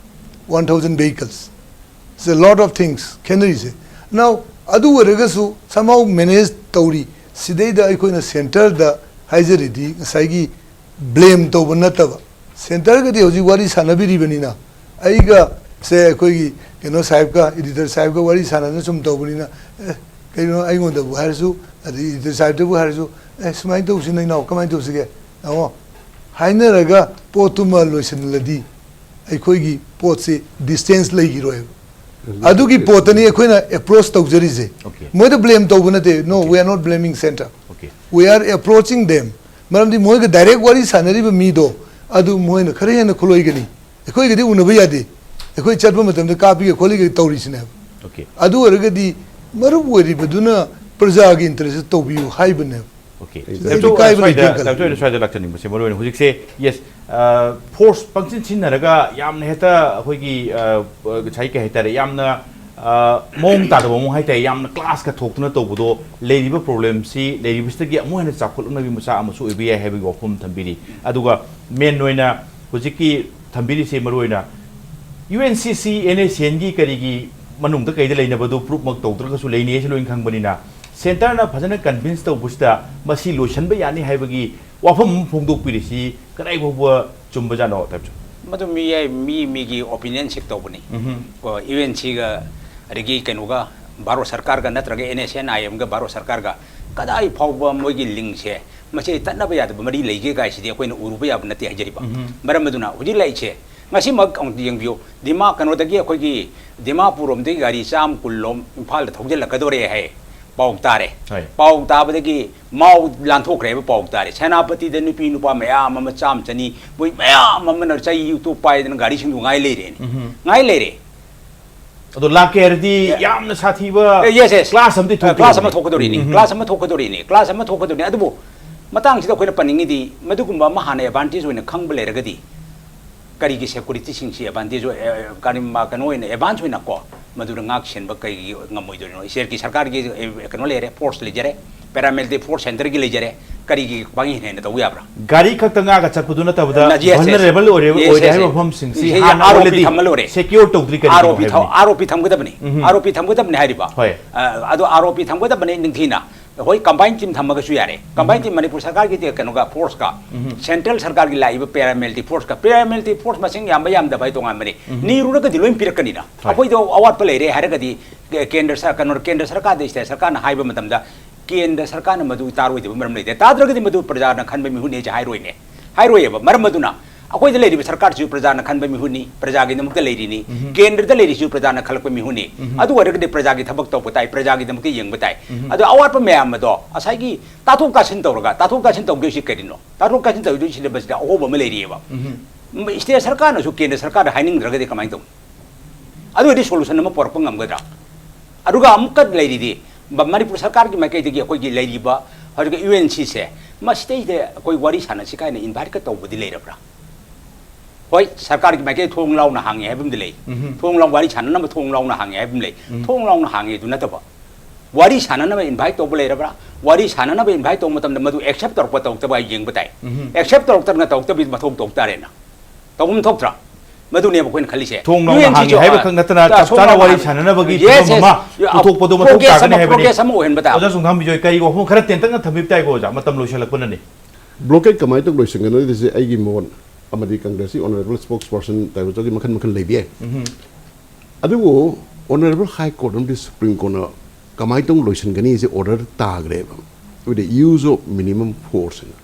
one thousand vehicles. It's a lot of things ꯈꯦꯠꯅꯔꯤꯁꯦ. Now, ꯑꯗꯨ ꯑꯣꯏꯔꯒꯁꯨ somehow manage ꯇꯧꯔꯤ. ꯁꯤꯗꯩꯗ ꯑꯩꯈꯣꯏꯅ centre ꯗ ꯍꯥꯏꯖꯔꯤꯗꯤ ꯉꯁꯥꯏꯒꯤ blame ꯇꯧꯕ ꯅꯠꯇꯕ, centre ꯒꯗꯤ ꯍꯧꯖꯤꯛ ꯋꯥꯔꯤ ꯁꯥꯟꯅꯕꯤꯔꯤꯕꯅꯤꯅ, ꯑꯩꯒ ꯁꯦ ꯑꯩꯈꯣꯏꯒꯤ ꯀꯩꯅꯣ ꯁꯥꯍꯦꯕꯀ, editor ꯁꯥꯍꯦꯕꯀ ꯋꯥꯔꯤ ꯁꯥꯟꯅꯗꯅ ꯁꯨꯝ ꯇꯧꯕꯅꯤꯅ, ꯑꯦ, ꯀꯩꯅꯣ ꯑꯩꯉꯣꯟꯗꯕꯨ ꯍꯥꯏꯔꯁꯨ, ꯑꯗꯩ editor ꯁꯥꯍꯦꯕꯇꯕꯨ ꯍꯥꯏꯔꯁꯨ, "ꯑꯦ, ꯁꯨꯃꯥꯏꯅ ꯇꯧꯁꯤ ꯅ ꯏꯅꯥꯎ, ꯀꯃꯥꯏꯅ ꯇꯧꯁꯤꯒꯦ?" ꯌꯦꯡꯉꯣ, ꯍꯥꯏꯅꯔꯒ ꯄꯣꯠꯇꯨꯃ ꯂꯣꯏꯁꯤꯜꯂꯗꯤ ꯑꯩꯈꯣꯏꯒꯤ ꯄꯣꯠꯁꯤ distance ꯂꯩꯈꯤꯔꯣꯏꯕ. ꯑꯗꯨꯒꯤ ꯄꯣꯠꯇꯅꯤ ꯑꯩꯈꯣꯏꯅ approach ꯇꯧꯖꯔꯤꯁꯦ. Okay. ꯃꯣꯏꯗ blame ꯇꯧꯕ ꯅꯠꯇꯦ. No, we are not blaming centre. Okay. We are approaching them. ꯃꯔꯝꯗꯤ ꯃꯣꯏꯒ direct ꯋꯥꯔꯤ ꯁꯥꯟꯅꯔꯤꯕ ꯃꯤꯗꯣ, ꯑꯗꯨ ꯃꯣꯏꯅ ꯈꯔ ꯍꯦꯟꯅ ꯈꯨꯂꯣꯏꯒꯅꯤ. ꯑꯩꯈꯣꯏꯒꯗꯤ ꯎꯅꯕ ꯌꯥꯗꯦ. ꯑꯩꯈꯣꯏ ꯆꯠꯄ ꯃꯇꯝꯗ ꯀꯥꯞꯄꯤꯒ ꯈꯣꯠꯂꯤꯒ ꯇꯧꯔꯤꯁꯤꯅꯦꯕ. Okay. ꯑꯗꯨ ꯑꯣꯏꯔꯒꯗꯤ ꯃꯔꯨ ꯑꯣꯏꯔꯤꯕꯗꯨꯅ ꯄ꯭ꯔꯖꯥꯒꯤ interest ꯇꯧꯕꯤꯌꯨ ꯍꯥꯏꯕꯅꯦꯕ. Okay. ꯑꯩ ꯇꯥꯏꯞꯇꯣ ꯑꯩꯗꯤ ꯀꯥꯏꯕ ꯁ꯭ꯋꯥꯏꯗ, ꯂꯩꯇꯦ ꯈꯜꯂꯤ꯫ ꯇꯥꯏꯞꯇꯣ ꯑꯩꯅ ꯁ꯭ꯋꯥꯏꯗ ꯂꯥꯛꯆꯅꯤꯡꯕꯁꯦ, ꯃꯔꯨ ꯑꯣꯏꯅ ꯍꯧꯖꯤꯛꯁꯦ, yes, ꯑ, force ꯄꯪꯁꯤꯟ ꯁꯤꯖꯤꯟꯅꯔꯒ ꯌꯥꯝꯅ ꯍꯦꯛꯇ ꯑꯩꯈꯣꯏꯒꯤ, ꯑ, ꯑ, ꯉꯁꯥꯏ ꯀꯩ ꯍꯥꯏꯇꯥꯔꯦ, ꯌꯥꯝꯅ, ꯑ, ꯃꯑꯣꯡ ꯇꯥꯗꯕ ꯃꯑꯣꯡ ꯍꯥꯏꯇꯥꯔꯦ, ꯌꯥꯝꯅ class ꯀ ꯊꯣꯛꯇꯅ ꯇꯧꯕꯗꯣ, ꯂꯩꯔꯤꯕ problem ꯁꯤ, ꯂꯩꯔꯤꯕꯁꯤꯗꯒꯤ ꯑꯃꯨꯛ ꯍꯦꯟꯅ ꯆꯥꯎꯈꯠꯂꯛꯅꯕꯒꯤ ꯃꯆꯥꯛ ꯑꯃꯁꯨ ꯑꯣꯏꯕ ꯌꯥꯏ ꯍꯥꯏꯕꯒꯤ ꯋꯥꯐꯝ ꯊꯝꯕꯤꯔꯤ꯫ ꯑꯗꯨꯒ main ꯑꯣꯏꯅ ꯍꯧꯖꯤꯛꯀꯤ ꯊꯝꯕꯤꯔꯤꯁꯦ ꯃꯔꯨ ꯑꯣꯏꯅ U N C C, N S C N ꯒꯤ ꯀꯔꯤꯒꯤ ꯃꯅꯨꯡꯗ ꯀꯩꯗ ꯂꯩꯅꯕꯗꯨ proof ꯃꯛ ꯇꯧꯗ꯭ꯔꯒꯁꯨ ꯂꯩꯅꯩ ꯍꯥꯏꯁꯤ ꯂꯣꯏꯅ ꯈꯪꯕꯅꯤꯅ, centre ꯅ ꯐꯖꯅ convince ꯇꯧꯕꯁꯤꯗ ꯃꯁꯤ ꯂꯣꯏꯁꯤꯟꯕ ꯌꯥꯅꯤ ꯍꯥꯏꯕꯒꯤ ꯋꯥꯐꯝ ꯑꯃ ꯐꯣꯡꯗꯣꯛꯄꯤꯔꯤꯁꯤ ꯀꯗꯥꯏ ꯐꯥꯎꯕ ꯆꯨꯝꯕꯖꯥꯠꯅꯣ, ꯇꯥꯏꯞꯁꯨ? ꯃꯗꯨ ꯃꯤ ꯍꯥꯏ-, ꯃꯤ ꯃꯤꯒꯤ opinion seek ꯇꯧꯕꯅꯤ꯫ ꯎꯝꯍꯨꯝ꯫ ꯀꯣ, U N C ꯒ, ꯑꯗꯒꯤ ꯀꯩꯅꯣꯒ, ꯚꯥꯔꯠ ꯁꯔꯀꯥꯔꯒ ꯅꯠꯇ꯭ꯔꯒ N S C N I M ꯒ ꯚꯥꯔꯠ ꯁꯔꯀꯥꯔꯒ ꯀꯗꯥꯏ ꯐꯥꯎꯕ ꯃꯣꯏꯒꯤ link ꯁꯦ ꯃꯁꯤ ꯇꯠꯅꯕ ꯌꯥꯗꯕ ꯃꯔꯤ ꯂꯩꯒꯦ ꯀꯥꯏꯁꯤꯗꯤ ꯑꯩꯈꯣꯏꯅ ꯎꯔꯨꯕ ꯌꯥꯕ ꯅꯠꯇꯦ ꯍꯥꯏꯖꯔꯤꯕ꯫ ꯎꯝ꯫ ꯃꯔꯝ ꯑꯗꯨꯅ ꯍꯧꯖꯤꯛ ꯂꯥꯛꯏꯁꯦ, ꯉꯁꯤꯃꯛ ꯑꯃꯨꯛ ꯌꯦꯡꯕꯤꯌꯨ, ꯗꯤꯃꯥ ꯀꯩꯅꯣꯗꯒꯤ, ꯑꯩꯈꯣꯏꯒꯤ ꯗꯤꯃꯥꯄꯨꯔ ꯔꯣꯝꯗꯒꯤ ꯒꯥꯔꯤ ꯆꯥꯝ ꯀꯨꯟ ꯂꯣꯝ ꯏꯝꯐꯥꯜꯗ ꯊꯧꯖꯤꯜꯂꯛꯀꯗꯧꯔꯦ ꯍꯥꯏ ꯄꯥꯎ ꯇꯥꯔꯦ꯫ ꯍꯣꯏ꯫ ꯄꯥꯎ ꯇꯥꯕꯗꯒꯤ ꯃꯥꯎ ꯂꯥꯟꯊꯣꯛꯈ꯭ꯔꯦ ꯍꯥꯏꯕ ꯄꯥꯎ ꯇꯥꯔꯦ꯫ ꯁꯦꯅꯥꯄꯇꯤꯗ ꯅꯨꯄꯤ ꯅꯨꯄꯥ ꯃꯌꯥꯝ ꯑꯃ ꯆꯥꯝ ꯆꯅꯤ, ꯃꯣꯏ ꯃꯌꯥꯝ ꯑꯃꯅ ꯆꯩ ꯎꯇꯣꯛ ꯄꯥꯏꯗꯅ ꯒꯥꯔꯤꯁꯤꯡꯗꯨ ꯉꯥꯏ ꯂꯩꯔꯦꯅꯦ꯫ ꯎꯝ꯫ ꯉꯥꯏ ꯂꯩꯔꯦ꯫ ꯑꯗꯣ ꯂꯥꯛꯀꯦ ꯍꯥꯏꯔꯗꯤ, ꯑꯦ, ꯌꯥꯝꯅ ꯁꯥꯊꯤꯕ ꯑꯦ, yes, yes. Class ꯑꯃꯗꯤ ꯑ, class ꯑꯃ ꯊꯣꯛꯀꯗꯧꯔꯤꯕꯅꯤ꯫ ꯊꯣꯛꯀꯗꯧꯔꯤꯅꯤ, ꯎꯝ꯫ Class ꯑꯃ ꯊꯣꯛꯀꯗꯧꯔꯤꯅꯤ, class ꯑꯃ ꯊꯣꯛꯀꯗꯧꯔꯤꯅꯤ꯫ ꯑꯗꯨꯕꯨ ꯃꯇꯥꯡꯁꯤꯗ ꯑꯩꯈꯣꯏꯅ ꯄꯟꯅꯤꯡꯉꯤꯗꯤ, ꯃꯗꯨꯒꯨꯝꯕ ꯑꯃ ꯍꯥꯟꯅ advantage ꯑꯣꯏꯅ ꯈꯪꯕ ꯂꯩꯔꯒꯗꯤ, ꯀꯔꯤꯒꯤ securityꯁꯤꯡꯁꯤ advantage ꯑꯣꯏ-, ꯑ, ꯀꯔꯤ ꯃ-, ꯀꯩꯅꯣ ꯑꯣꯏꯅ advance ꯑꯣꯏꯅ ꯀꯣ, ꯃꯗꯨꯗ ꯉꯥꯛ ꯁꯦꯟꯕ ꯀꯩꯒꯤ ꯉꯝꯃꯣꯏꯗꯣꯏꯅꯣ? ꯏꯁꯇꯦꯠꯀꯤ ꯁꯔꯀꯥꯔꯒꯤ, ꯑ, ꯀꯩꯅꯣ ꯂꯩꯔꯦ, force ꯂꯩꯖꯔꯦ, paramilitary force centreꯒꯤ ꯂꯩꯖꯔꯦ, ꯀꯔꯤꯒꯤ ꯄꯥꯡꯍꯦꯟ ꯍꯦꯟꯅ ꯇꯧꯕ ꯌꯥꯕ꯭ꯔꯥ? ꯒꯥꯔꯤ ꯈꯛꯇ ꯉꯥꯛꯑꯒ ꯆꯠꯄꯗꯨ ꯅꯠꯇꯕꯗ, yes, yes. Vulnerable ꯑꯣꯏꯔꯦ, yes, ꯑꯣꯏꯔꯦ yes, ꯍꯥꯏꯕ yes. ꯃꯐꯝꯁꯤꯡꯁꯤ yes, yes, ꯍꯥꯟꯅ ROP already ꯊꯝꯃ ꯂꯣꯏꯔꯦ꯫ Secure ꯇꯧꯗ꯭ꯔꯤ ꯀꯔꯤꯒꯤꯅꯣ ROP ꯊ-, ꯍꯥꯏꯕꯅꯤ꯫ ROP ꯊꯝꯒꯗꯕꯅꯤ꯫ ꯎꯝ꯫ ROP ꯊꯝꯒꯗꯕꯅꯤ ꯍꯥꯏꯔꯤꯕ꯫ ꯍꯣꯏ꯫ ꯑ, ꯑꯗꯣ ROP ꯊꯝꯒꯗꯕꯅꯤ ꯅꯤꯡꯊꯤꯅ꯫ ꯍꯣꯏ, combined team ꯊꯝꯃꯒꯁꯨ ꯌꯥꯔꯦ꯫ Combined team ꯃꯅꯤꯄꯨꯔ ꯁꯔꯀꯥꯔꯒꯤ ꯀꯩꯅꯣꯒ forceꯀ, ꯎꯝ꯫ Central ꯁꯔꯀꯥꯔꯒꯤ ꯂꯥꯛꯏꯕ paramilitary forceꯀ, paramilitary force ꯃꯁꯤꯡ ꯌꯥꯝꯕ ꯌꯥꯝꯗꯕ ꯍꯥꯏ ꯇꯣꯉꯥꯟꯕꯅꯤ꯫ ꯎꯝ꯫ ꯅꯤꯔꯨꯔꯒꯗꯤ ꯂꯣꯏ ꯄꯤꯔꯛꯀꯅꯤꯅ꯫ ꯍꯣꯏ꯫ ꯑꯩꯈꯣꯏꯗ ꯑꯋꯥꯠꯄ ꯂꯩꯔꯦ ꯍꯥꯏꯔꯒꯗꯤ ꯀꯦ-, ꯀꯦꯟꯗ꯭ꯔ ꯁꯔ-, ꯀꯩꯅꯣ, ꯀꯦꯟꯗ꯭ꯔ ꯁꯔꯀꯥꯔꯗ, state ꯁꯔꯀꯥꯔꯅ ꯍꯥꯏꯕ ꯃꯇꯝꯗ ꯀꯦꯟꯗ꯭ꯔ ꯁꯔꯀꯥꯔꯅ ꯃꯗꯨ ꯇꯥꯔꯣꯏꯗꯕ ꯃꯔꯝ ꯂꯩꯇꯦ꯫ ꯇꯥꯗ꯭ꯔꯒꯗꯤ ꯃꯗꯨ ꯄ꯭ꯔꯖꯥꯅ ꯈꯟꯕ ꯃꯤꯍꯨꯠꯅꯦꯁꯦ ꯍꯥꯏꯔꯣꯏꯅꯦ꯫ ꯍꯥꯏꯔꯣꯏꯑꯕ꯫ ꯃꯔꯝ ꯑꯗꯨꯅ ꯑꯩꯈꯣꯏꯗ ꯂꯩꯔꯤꯕ ꯁꯔꯀꯥꯔꯁꯤꯁꯨ ꯄ꯭ꯔꯖꯥꯅ ꯈꯟꯕ ꯃꯤꯍꯨꯠꯅꯤ, ꯄ꯭ꯔꯖꯥꯒꯤꯗꯃꯛꯇ ꯂꯩꯔꯤꯅꯤ꯫ ꯎꯝ꯫ ꯀꯦꯟꯗ꯭ꯔꯗ ꯂꯩꯔꯤꯁꯤꯁꯨ ꯄ꯭ꯔꯖꯥꯅ ꯈꯜꯂꯛꯄ ꯃꯤꯍꯨꯠꯅꯤ꯫ ꯎꯝ꯫ ꯑꯗꯨ ꯑꯣꯏꯔꯒꯗꯤ ꯄ꯭ꯔꯖꯥꯒꯤ ꯊꯕꯛ ꯇꯧꯕ ꯇꯥꯏ, ꯄ꯭ꯔꯖꯥꯒꯤꯗꯃꯛꯇ ꯌꯦꯡꯕ ꯇꯥꯏ꯫ ꯎꯝ꯫ ꯑꯗꯣ ꯑꯋꯥꯠꯄ ꯃꯌꯥꯝ ꯑꯗꯣ ꯉꯁꯥꯏꯒꯤ ꯇꯥꯊꯣꯛ ꯇꯥꯁꯤꯟ ꯇꯧꯔꯒ, ꯇꯥꯊꯣꯛ ꯇꯥꯁꯤꯟ ꯇꯧꯗꯣꯏꯁꯤ ꯀꯔꯤꯅꯣ? ꯇꯥꯊꯣꯛ ꯇꯥꯁꯤꯟ ꯇꯧꯗꯣꯏꯁꯤꯗ ꯃꯁꯤꯗ ꯑꯍꯣꯕ ꯑꯃ ꯂꯩꯔꯤꯑꯕ꯫ ꯎꯝ꯫ ꯁ꯭ꯇꯦꯠ ꯁꯔꯀꯥꯔꯅꯁꯨ ꯀꯦꯟꯗ꯭ꯔ ꯁꯔꯀꯥꯔꯗ ꯍꯥꯏꯅꯤꯡꯗ꯭ꯔꯒꯗꯤ ꯀꯃꯥꯏꯅ ꯇꯧꯅꯤ? ꯑꯗꯨ ꯑꯣꯏꯔꯗꯤ solution ꯑꯃ ꯄꯨꯔꯛꯄ ꯉꯝꯒꯗ꯭ꯔꯥ? ꯑꯗꯨꯒ ꯑꯃꯨꯛꯀ ꯂꯩꯔꯤꯗꯤ, ꯕ-, ꯃꯅꯤꯄꯨꯔ ꯁꯔꯀꯥꯔꯒꯤ ꯃꯥꯏꯀꯩꯗꯒꯤ ꯑꯩꯈꯣꯏꯒꯤ ꯂꯩꯔꯤꯕ ꯍꯧꯖꯤꯛꯀꯤ UNCꯁꯦ, ꯃꯁꯤꯗꯩꯗ ꯑꯩꯈꯣꯏ ꯋꯥꯔꯤ ꯁꯥꯟꯅꯁꯤ ꯀꯥꯏꯅ inviteꯀ ꯇꯧꯕꯗꯤ ꯂꯩꯔꯕ꯭ꯔꯥ? ꯍꯣꯏ, ꯁꯔꯀꯥꯔꯒꯤ ꯃꯥꯏꯀꯩ ꯊꯣꯡ ꯂꯥꯎꯅ ꯍꯥꯡꯉꯦ ꯍꯥꯏꯕ ꯑꯃꯗꯤ ꯂꯩ꯫ ꯎꯝ꯫ ꯊꯣꯡ ꯂꯥꯎ-, ꯋꯥꯔꯤ ꯁꯥꯟꯅꯅꯕ ꯊꯣꯡ ꯂꯥꯎꯅ ꯍꯥꯡꯉꯦ ꯍꯥꯏꯕ ꯑꯃ ꯂꯩ꯫ ꯎꯝ꯫ ꯊꯣꯡ ꯂꯥꯎꯅ ꯍꯥꯡꯉꯦ ꯑꯗꯨ ꯅꯠꯇꯕ, ꯋꯥꯔꯤ ꯁꯥꯟꯅꯅꯕ invite ꯇꯧꯕ ꯂꯩꯔꯕ꯭ꯔꯥ? ꯋꯥꯔꯤ ꯁꯥꯟꯅꯅꯕ invite ꯇꯧꯕ ꯃꯇꯝꯗ ꯃꯗꯨ accept ꯇꯧꯔꯛꯄ ꯇꯧꯔꯛꯇꯕ ꯍꯥꯏ ꯌꯦꯡꯕ ꯇꯥꯏ꯫ ꯎꯝ꯫ Accept ꯇꯧꯔꯛꯇꯅ ꯇꯧꯔꯛꯇꯕꯤ ꯃꯊꯧ ꯇꯧ ꯇꯥꯔꯦꯅ꯫ ꯇꯧꯐꯝ ꯊꯣꯛꯇ꯭ꯔꯥ? ꯃꯗꯨꯅꯦꯕ ꯑꯩꯈꯣꯏꯅ ꯈꯜꯂꯤꯁꯦ꯫ ꯊꯣꯡ ꯂꯥꯎꯅ UNCꯁꯨ ꯍꯥꯡꯉꯦ ꯍꯥꯏꯕ ꯈꯛ ꯅꯠꯇꯅ, ꯆꯞ ꯆꯥꯅ ꯋꯥꯔꯤ ꯁꯥꯟꯅꯅꯕꯒꯤ ꯐꯤꯕꯝ ꯑꯃ ꯄꯨꯊꯣꯛꯄꯗꯣ ꯃꯊꯧ ꯇꯥꯒꯅꯤ ꯍꯥꯏꯕꯅꯤ꯫ Progress ꯑꯃ ꯑꯣꯏꯍꯟꯕ ꯇꯥꯕ꯫ ꯑꯣꯖꯥ ꯆꯣꯡꯊꯥꯝꯕꯤꯖꯣꯏ, ꯀꯔꯤ ꯋꯥꯐꯝ ꯈꯔ ꯇꯦꯟꯇꯛꯅ ꯊꯝꯕꯤꯕ ꯇꯥꯏꯀꯣ, ꯑꯣꯖꯥ? ꯃꯇꯝ ꯂꯣꯏꯁꯤꯜꯂꯛꯄꯅꯅꯤ꯫ Blockade ꯀꯃꯥꯏꯅ ꯇꯧꯅ ꯂꯣꯏꯁꯤꯟꯒꯅꯤ ꯍꯥꯏꯁꯦ ꯑꯩꯒꯤ ꯃꯣꯠ ꯑꯃꯗꯤ Congressꯀꯤ honourable spokesperson ꯇꯥꯏꯕꯆꯧꯒꯤ ꯃꯈꯜ ꯃꯈꯜ ꯂꯩꯕ ꯌꯥꯏ꯫ ꯎꯝ꯫ ꯑꯗꯨꯕꯨ honourable High Court ꯑꯃꯗꯤ Supreme Courtꯅ ꯀꯃꯥꯏꯅ ꯇꯧꯅ ꯂꯣꯏꯁꯤꯟꯒꯅꯤ ꯍꯥꯏꯁꯦ order ꯇꯥꯈ꯭ꯔꯦꯕ꯫ With the use of minimum force ꯍꯥꯏꯅ,